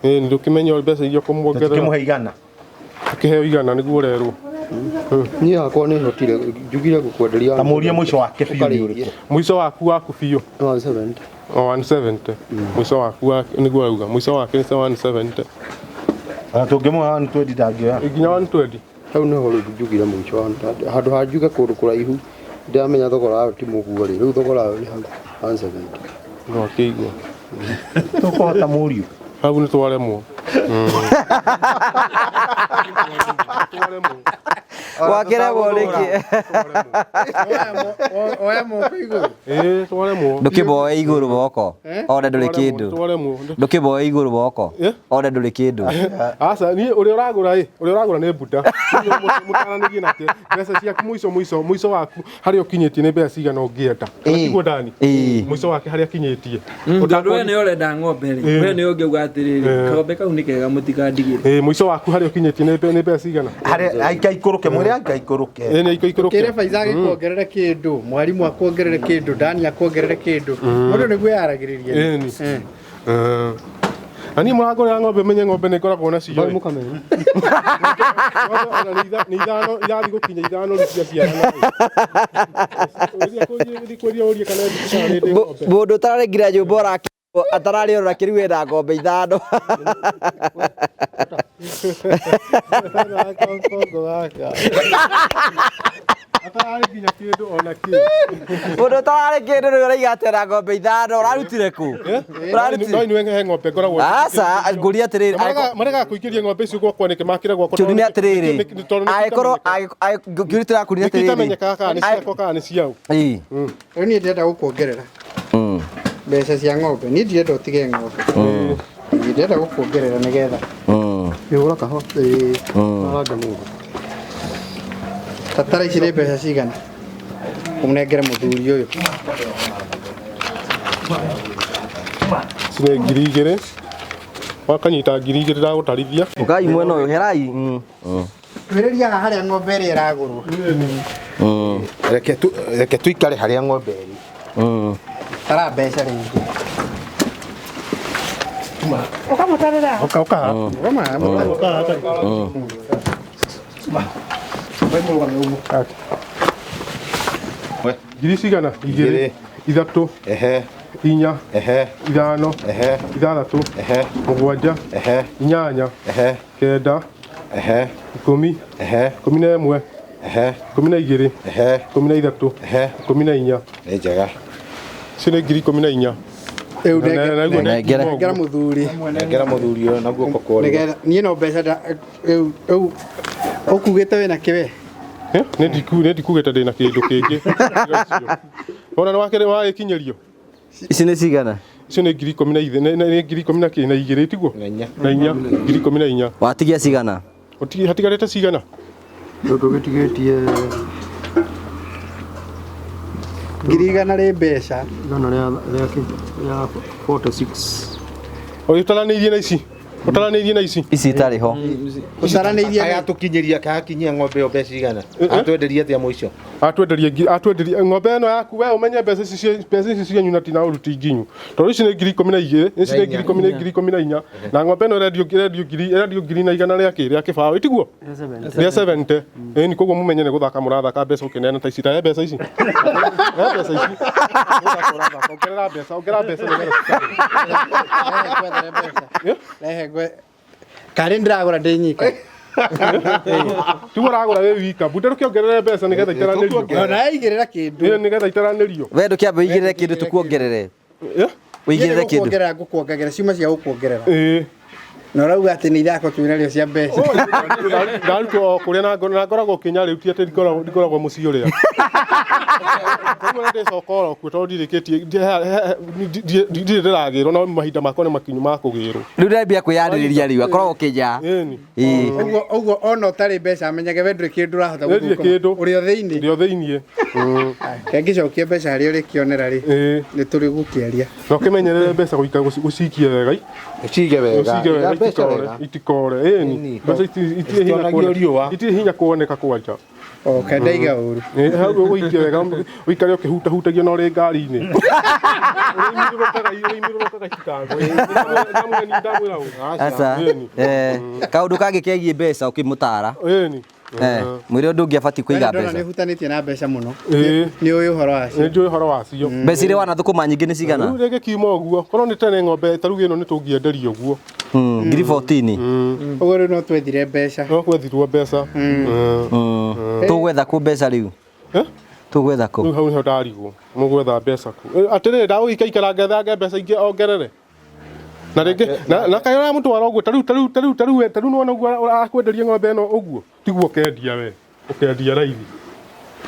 Ĩĩ ndũkĩmenye mbeca iria ũkũmuongerera. Tũkĩmũhe igana. Ũkĩheo igana nĩguo ũrerwo. Niĩ hakwa nĩ hotire njugire gũkwenderia. Ta mũrie mũico wake biũ nĩ ũrĩkũ. Mũico waku waku biũ. 170. O 170. Mũico waku wa nĩguo auga. Mũico wake nĩ 170. Ona tũngĩmũhe 120 ndangĩoya. Nginya 120. Hau nĩho rĩu njugire mũico wa handũ ha njuge kũndũ kũraihu ndĩramenya thogora wayo ti mũguo rĩ rĩu thogora wayo nĩ hau 170. No akĩigua. Tũkũhota mũriũ. Hau nĩ twaremwo. Wakĩremwo nĩkĩ? Oya moko igũrũ. Ĩĩ twaremwo. Ndũkĩmoe igũrũ moko. One ndũrĩ kĩndũ. Twaremwo. Ndũkĩmoe igũrũ moko. One ndũrĩ kĩndũ. Aca niĩ ũrĩa ũragũra ĩ ũrĩa ũragũra nĩ Buda. Mũtaranĩrie nake mbeca ciaku mũico mũico mũico waku harĩa ũkinyĩtie nĩ mbeca cigana ũngĩenda. Tiguo Dani? Mũico wake harĩa akinyĩtie. Tondũ we nĩwe ũrenda ng'ombe rĩ, we nĩwe ũngĩuga atĩrĩrĩ, kagombe kau nĩ kega mũtikandigĩre. Ĩĩ mũico waku harĩa ũkinyĩtie nĩ mbeca cigana? Harĩa aikaikũrũke mwĩre aikaikũrũke. Ĩĩ nĩ aikaikũrũke. Kĩre Faiza agĩkuongerere kĩndũ, mwarimũ akuongerere kĩndũ, Dani akuongerere kĩndũ. Mũndũ nĩguo yaragĩrĩria. Ĩni. Na niĩ mũrangũrĩra ng'ombe menye ng'ombe nĩ ngoragwo nacio. Mbaĩ mũkamenya. Ng'ombe ona nĩ ithano irathiĩ gũkinya ithano rĩu ciaciarana. Ũthiĩ kũria ũrie kana nĩ ndĩ ng'ombe. Mũndũ ũtararĩ nginya nyũmba ũrakĩrwo atararĩ ona kĩrĩu ena ng'ombe ithano. Atararĩ nginya kĩndũ ona kĩ. Mũndũ ũtararĩ kĩndũ rĩu ũraiga atĩ ena ng'ombe ithano ũrarutire kũ? No inyuĩ he ng'ombe ngoragwo. Aca ngũria atĩrĩrĩ. Maregaga kũingĩria ng'ombe icio gwakwa nĩkĩ makĩra gwakwa. Kĩũria nĩ atĩrĩrĩ. Angĩkorwo kĩũria tũrakũria atĩrĩrĩ. Nĩkĩtamenyekaga kana nĩ ciakwa kana nĩ ciao. Ĩĩ. Rĩu niĩ ndĩrenda gũkuongerera mbeca cia ng'ombe. Niĩ ndirenda ũtige ng'ombe. Niĩ ndĩrenda gũkuongerera nĩgetha. Gĩgũra kahũa. Ĩĩ. Aranga mũndũ. Tatara ici nĩ mbeca cigana? Ũmũnengere mũthuri ũyũ. Ici nĩ ngiri igĩrĩ. Wakanyita ngiri igĩrĩ ndagũtarithia. Ũkai mwena ũyũ herai. Twĩrĩria haha harĩa ng'ombe ĩrĩa ĩragũrwo. Reke tuikare harĩa ng'ombe ĩrĩ. Tara mbeca rĩngĩ. Ũkamũtarĩra. Ũka ũka. Ũka. Ngiri cigana? Igĩrĩ. Ithatũ. Inya. Ithano. Ithathatũ. Mũgwanja. Inyanya. Kenda. Ikũmi. Ikũmi na ĩmwe. Ikũmi na igĩrĩ. Ikũmi na ithatũ. Ikũmi na inya. Nĩ njega. Icio nĩ ngiri ikũmi na inya. Rĩu nengera mũthuri. Nengera mũthuri ũyũ na guoko kwa ũrĩo. Nĩgetha niĩ no mbeca rĩu rĩu ũkugĩte wĩna kĩ we? Nĩ ndikugĩte ndĩna kĩndũ kĩngĩ. Ona nĩ wakĩrĩ wagĩkinyĩrio. Ici nĩ cigana? Icio nĩ ngiri ikũmi na igĩrĩ, nĩ ngiri ikũmi na kĩ na igĩrĩ tiguo? Na inya. Na inya, ngiri ikũmi na inya. Watigia cigana? Hatigarĩte cigana? Rĩu tũgĩtigĩtie ngiri igana rĩ mbeca. Igana rĩa 46. Ũtaranĩirie na ici? Ũtaranĩirie na ici? Ici itarĩ ho. Ũtaranĩirie Aya tũkinyĩria kakinyia ng'ombe ĩyo mbeca cigana? Atwenderia atĩa mũico? Atwenderia atwenderia ng'ombe ĩno yaku we ũmenye mbeca ici mbeca ici cianyu na tina ũruti nginyu. Tondũ ici nĩ ngiri ikũmi na igĩrĩ, ici nĩ ngiri ikũmi na ngiri ikũmi na inya. Na ng'ombe ĩno ĩrendio ĩrendio ngiri na igana rĩa kĩ rĩa kĩbaũ ĩtiguo? Rĩa 70. Ĩni koguo mũmenye nĩ gũthaka mũrathaka mbeca ũkĩneana ta ici ta mbeca ici. Mbeca ici. Gũthaka ũrathaka ongerera mbeca ongerera mbeca nĩgetha citarĩre. Rehe ngwe. Karĩ ndĩragũra ndĩ nyika. Tiguo ũragũra wĩ wika. Mbunde ndũkĩongerere mbeca nĩgetha itaranĩrio. Ona aigĩrĩra kĩndũ. Ĩĩ nĩgetha itaranĩrio. We ndũkĩambe ũigĩrĩre kĩndũ tũkuongerere. Ũigĩrĩre kĩndũ. Ngũkuongerera ngũkuongagĩra ciuma cia gũkuongerera. Ĩĩ. Na ũrauga atĩ nĩ ithako twĩnarĩo cia mbeca. Ndarutwo o kũrĩa na ngoragwo Kenya rĩu ti atĩ ndikoragwo mũciĩ ũrĩa. Koguo na ndĩcoka oro kuo tondũ ndirĩkĩtie ndirĩ ndĩragĩrwo no mahinda makwa nĩ makinyu ma kũgĩrwo. Rĩu ndambia kwĩyarĩrĩria rĩu akoragwo Kenya. Ĩni. Ũguo ũguo ona ũtarĩ mbeca amenyage we ndũrĩ kĩndũ ũrahota Ndirĩ kĩndũ. Ũrĩ o thĩinĩ. Ndĩ o thĩinĩ. Kengĩcokia mbeca harĩa ũrĩkĩonera rĩ. Nĩ tũrĩ gũkĩaria. Na ũkĩmenyerere mbeca gũika gũcikia wega. Ũcige wega. Ũcige wega Iga mbeca itikore wega. itikore. Ĩni. Mbeca itirĩ hinya Citionagio riũa. Itirĩ hinya kuoneka kwanja. Okay, ndaiga ũru. Hau ũikie wega ũikare ũkĩhutahutagia na ũrĩ ngari-inĩ. Ũrĩimĩrũrũkaga itikangwe. Ndamwĩra ũũ. Aca. Ĩni. Kaũndũ kangĩ kegiĩ mbeca ũkĩmũtara. Ĩni. Mwĩre ũndũ ũngĩ abatiĩ kũiga Ndona nĩ mbeca. ũhutanĩtie na mbeca mũno. Ĩĩ. Nĩ ũĩ ũhoro wacio. Nĩ njũĩ ũhoro wacio. Mbeca iria wanathũkũma nyingĩ nĩ cigana? Rĩu rĩngĩ kiuma ũguo korwo nĩ tene ng'ombe ta rĩu ĩno nĩ tũngĩenderio ũguo. 1014. Ũguo rĩu no twethire mbeca. No gwethirwo mbeca. Tũgwetha kũ mbeca rĩu? Eh? Tũgwetha kũ? Rĩu hau nĩho ndarigwo mũgwetha mbeca kũ. Atĩrĩrĩ ndagũgĩikaikara ngethange mbeca ingĩ ongerere. Na rĩngĩ na kaĩ ũramũtwara ũguo ta rĩu ta rĩu ta rĩu ta rĩu ta rĩu nĩwona ũguo arakwenderia ng'ombe ĩno ũguo tiguo ũkendia we ũkendia raithi.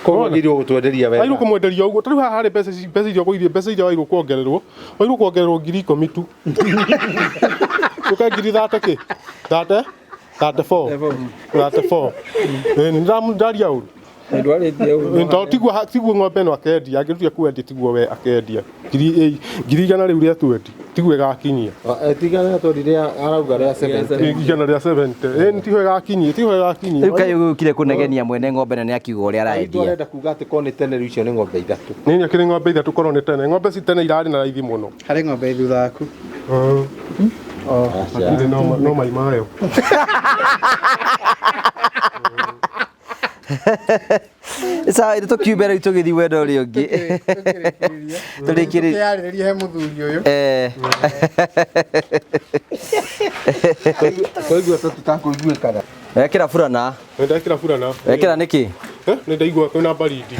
Koguo agĩrĩirwo gũtwenderia wega. Agĩrĩirwo kũmwenderia ũguo ta rĩu haha harĩ mbeca ici mbeca iria ũgũithie mbeca iria wagĩrĩirwo kuongererwo wagĩrĩirwo kuongererwo 10,000 tu. Ũke ngiri thate kĩ? Thate? 34. 34. Ĩĩ nĩ ndaria ũru. Ndwarĩtie ũru. Tondũ tiguo tiguo ng'ombe ĩno akendia angĩrutia kwendia tiguo we akendia 100,000 rĩu rĩa 20 tiguo ĩgakinyia. Tigana twendi rĩa arauga rĩa 70. 170. Ĩĩ tiguo ĩgakinyia tiguo ĩgakinyia. Rĩu kaĩ ũgĩũkire kũnegenia mwene ng'ombe na nĩ akiuga ũrĩa araendia. Arenda kuga atĩ korwo nĩ tene rĩu icio nĩ ng'ombe ithatũ. Nĩ akĩrĩ ng'ombe ithatũ korwo nĩ tene. Ng'ombe ci tene irarĩ na raithi mũno. Harĩ ng'ombe thutha waku. Hatirĩ no mai mayo. Sawa, ithe tũkiume rĩu tũgĩthiĩ mwena ũrĩa ũngĩ. Tũrĩkĩrĩrie. Tũkĩarĩrĩria he mũthuri ũyũ. Twaigua ta tũtakũiguĩkana. Wekĩra burana. Ndekĩra burana. Wekĩra nĩkĩ? Nĩ ndaigua kwĩna baridi.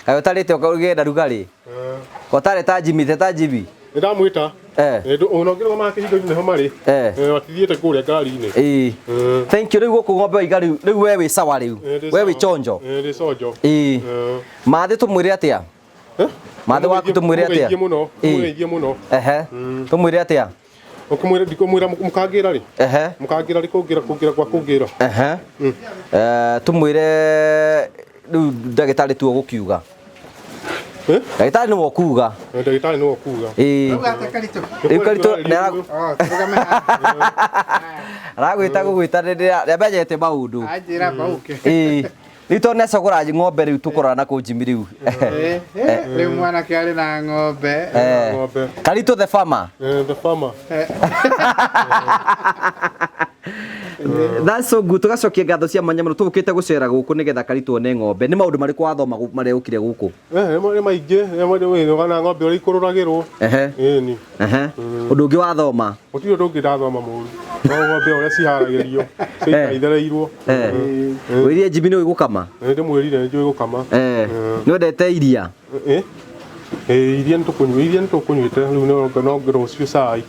Kaĩ ũtarĩte ũkagenda rugarĩ? Ko tarĩ ta Jimmy, ta Jimmy. Nĩ ndamwĩta. Ona ũngĩrũgama kĩhingo-inĩ nĩho marĩ. Matithiĩte kũrĩa ngari-inĩ. Ĩĩ. Thank you. Rĩu gũkũ ng'ombe waiga rĩu rĩu we wĩ sawa rĩu. We wĩ chonjo. Ndĩ conjo. Ĩĩ. Mathĩ tũmwĩre atĩa? Mathĩ waku tũmwĩre atĩa? Mũgeithie mũno. Mũgeithie mũno. Ehe. Tũmwĩre atĩa? Ũkũmwĩra ndikũmwĩra mũkangĩra rĩ? Ehe. Mũkangĩra rĩ kũngĩra kũngĩra gwa kũngĩra. Ehe. Tũmwĩre rĩu ndagĩtarĩ tuo gũkiuga. Ndagĩtarĩ nĩwe ũkuga. Ndagĩtarĩ nĩwe ũkuga. Ĩĩ. Rĩu Karitũ aragwĩta gũgwĩta nĩamenyete maũndũ. Anjĩra mbauke. Ĩĩ. Rĩu tondũ nĩacagũra ng'ombe rĩu tũkũrora na kũ Jimmy rĩu. Rĩu mwanake arĩ na ng'ombe. Karitũ the farmer. The farmer. That's so good. Tũgacokia ngatho cia mwanya mũno tũgũkĩte gũcera gũkũ nĩgetha Karitũ one ng'ombe. Nĩ maũndũ marĩkũ wathoma marĩa ũkire gũkũ? Nĩ maingĩ nĩ na ng'ombe ũrĩa ikũrũragĩrwo. Ehe. Ĩni. Ehe. Ũndũ ũngĩ wathoma? Gũtirĩ ũndũ ũngĩ ndathoma mũru. No ng'ombe ũrĩa ciharagĩrio ciikaitherĩirwo. Wĩrire Jimmy nĩ ũĩ gũkama? Nĩ ndĩmwĩrire nĩ njũĩ gũkama. Nĩ wendete iria? Iria nĩ tũkũnyua iria nĩ tũkũnyuĩte rĩu no rũciũ cai.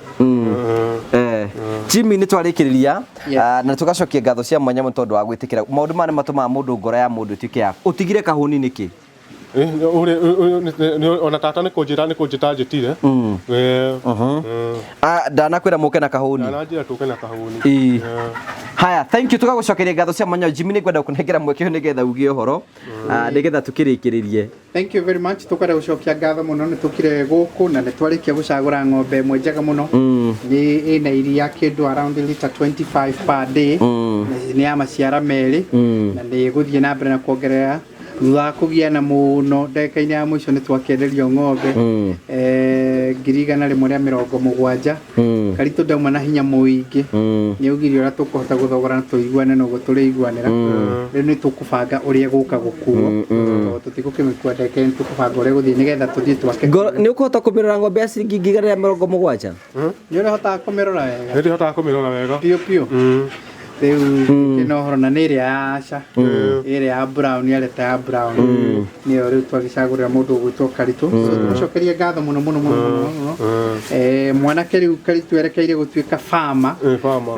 Jimmy nĩ twarĩkĩrĩria na tũgacokia ngatho cia mwanya mũno tondũ wa gwĩtĩkĩra maũndũ maya nĩ matũmaga mũndũ ngoro ya mũndũ ĩtuĩke ya ũtigire kahũni nĩkĩ? Ona tata nĩ kũnjĩra nĩ kũnjĩta njĩtire. Ndanakwĩra mũke na kahũni. Ndananjĩra tũke na kahũni. Haya, thank you tũgagũcokeria ngatho cia mwanya Jimmy nĩ ngwenda gũkũnengera mweke ũyũ nĩgetha uge ũhoro nĩgetha tũkĩrĩkĩrĩrie. Thank you very much. Tukwenda gucokia ngatho muno nĩ tukire gũkũ na nĩ twarĩkia gũcagũra ng'ombe ĩmwe njega mũno. Nĩ ĩna iria kĩndũ around liter 25 per day. Nĩ ya maciara merĩ na nĩ ĩgũthiĩ na mbere na kuongerera thutha wa kũgiana mũno ndagĩka-inĩ ya mũico nĩ twakĩenderio ng'ombe 170,000. Karitũ ndauma na hinya mũingĩ nĩ augire ũrĩa tũkũhota gũthogora tũiguane noguo tũrĩiguanĩra. Rĩu nĩ tũkũbanga ũrĩa gũka gũkuo tondũ tũtigũkĩmĩkua ndagĩka nĩ tũkũbanga ũrĩa gũthiĩ nĩgetha tũthiĩ twake. Nĩ ũkũhota kũmĩrora ng'ombe ya ciringi 170,000? Nĩ ũrĩhotaga kũmĩrora wega? Nĩ ndĩhotaga kũmĩrora wega. Biũ biũ. Rĩu kĩna ũhoro na nĩ ĩrĩa ya Asha ĩrĩa ya brown yareta ya brown nĩyo rĩu twagĩcagũrĩra mũndũ ũgwĩtwo Karitũ. So tũmũcokerie ngatho mũno mũno mũno mũno mũno. Mwanake rĩu Karitũ erekeire gũtuĩka farmer.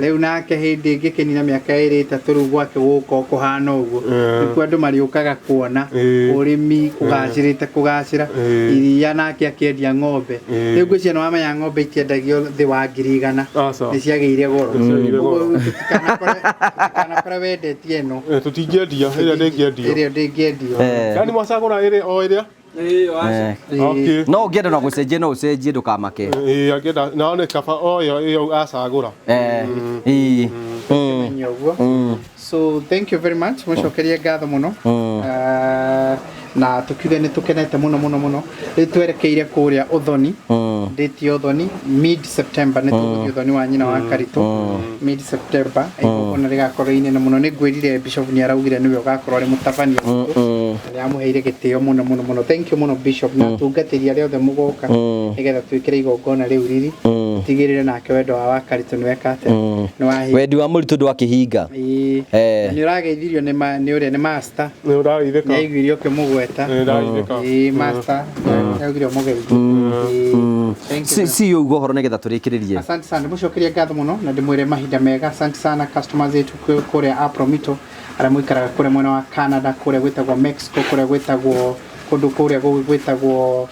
Rĩu nake hĩndĩ ĩngĩ kĩnina mĩaka ĩrĩ ĩtatũ rĩu gwake gũka kũhana ũguo nĩkuo andũ marĩũkaga kuona ũrĩmi ũgacĩrĩte kũgacĩra iria nake akĩendia ng'ombe. Rĩu ngwĩciria nĩ wamenya ng'ombe itiendagio thĩ wa 100,000 nĩ ciagĩire goro. Tũtikanakore wendetie ĩno. Tũtingĩendia ĩrĩa ndĩngĩendio. Ĩrĩa ndĩngĩendio. Yaani mwacagũra ĩrĩa o ĩrĩa? No ũngĩenda no gũcenjia no ũcenjie ndũkamake. Ĩĩ angĩenda no nĩ kaba o ĩyo ĩyo acagũra. Ĩĩ. Nginya ũguo. So thank you very much, mũcokerie ngatho mũno. Na tukiuge nĩ tũkenete mũno mũno mũno. Rĩu twerekeire kũrĩa ũthoni, date ya ũthoni mid September, nĩ tũgũthiĩ ũthoni wa nyina wa Karitũ mid September. Igongona rĩgakorwo inene mũno. Nĩ ngwĩrire Bishop nĩ araugire nĩwe ũgakorwo arĩ mũtabania witũ, na nĩ amũheire gĩtĩo mũno mũno mũno. Thank you mũno, Bishop, na atungatĩri arĩa othe mũgoka nĩgetha twĩkĩre igongona rĩu riri, tigĩrĩre nake wendo wa Karitũ nĩ weka atĩa, nĩ wahinga. Wendi wa mũritũ ndwakĩhinga. Ĩĩ. Nĩ ũrageithirio nĩ nĩ ũrĩa nĩ master. Nĩ ũrageithĩka. Nĩ aiguire ũkĩmũgweta. Nĩ ũrageithĩka. Ĩĩ, master nĩ augire ũmũgeithie. Ĩĩ. Thank you. Si ugo ũhoro nĩgetha tũrĩkĩrĩrie. Asante sana, mũcokerie ngatho mũno na ndĩmwĩre mahinda mega. Asante sana customers etu kũrĩa a Promito, arĩa mũikaraga kũrĩa mwena wa Canada, kũrĩa gwĩtagwo Mexico, kũrĩa gwĩtagwo kũndũ kũrĩa gwĩtagwo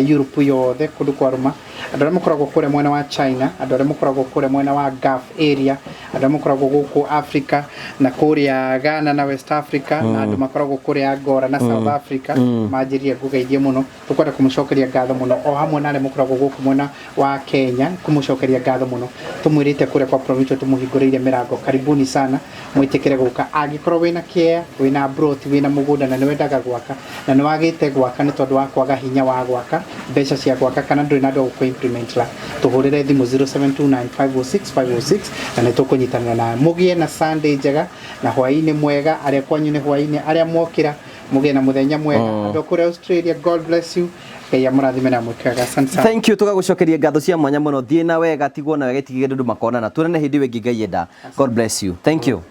Europe yothe, kũndũ kwa rũma, andũ arĩa mũkoragwo kũrĩa mwena wa China, andũ arĩa mũkoragwo kũrĩa mwena wa Gulf area, andũ arĩa mũkoragwo gũkũ Africa na kũrĩa Ghana na West Africa, na andũ makoragwo kũrĩa Angola na South Africa, manjĩrire ngũgeithie mũno. Tũkwenda kũmũcokeria ngatho mũno, o hamwe na arĩa mũkoragwo gũkũ mwena wa Kenya, kũmũcokeria ngatho mũno. Tũmwĩrĩte kũrĩa kwa Promito tũmũhingũrĩire mĩrango. Karibuni sana, mwĩtĩkĩre gũka. Angĩkorwo wĩna kĩea, wĩna broti, wĩna mũgũnda na nĩ wendaga gwaka na nĩ wagĩte gwaka nĩ tondũ wa kwaga hinya wa gwaka, mbeca cia gwaka, kana ndũrĩ na andũ a gũkũ implement la, tũhũrĩre thimũ 0729506506 na nĩ tũkũnyitanĩra nawe. Mũgĩe na Sunday njega na hwaĩ-inĩ mwega. Arĩa kwanyu nĩ hwaĩ-inĩ, arĩa mokĩra mũgĩe na mũthenya mwega. Andũ a kũrĩa Australia, God bless you, Ngai amũrathime na amwĩke wega. Asante sana. Thank you, tũgagũcokeria ngatho cia mwanya mũno. Thiĩ na wega, tigwo na wega, itigĩre ndũ makonana, tuonane hĩndĩ ĩyo ĩngĩ Ngai enda. God bless you, thank you.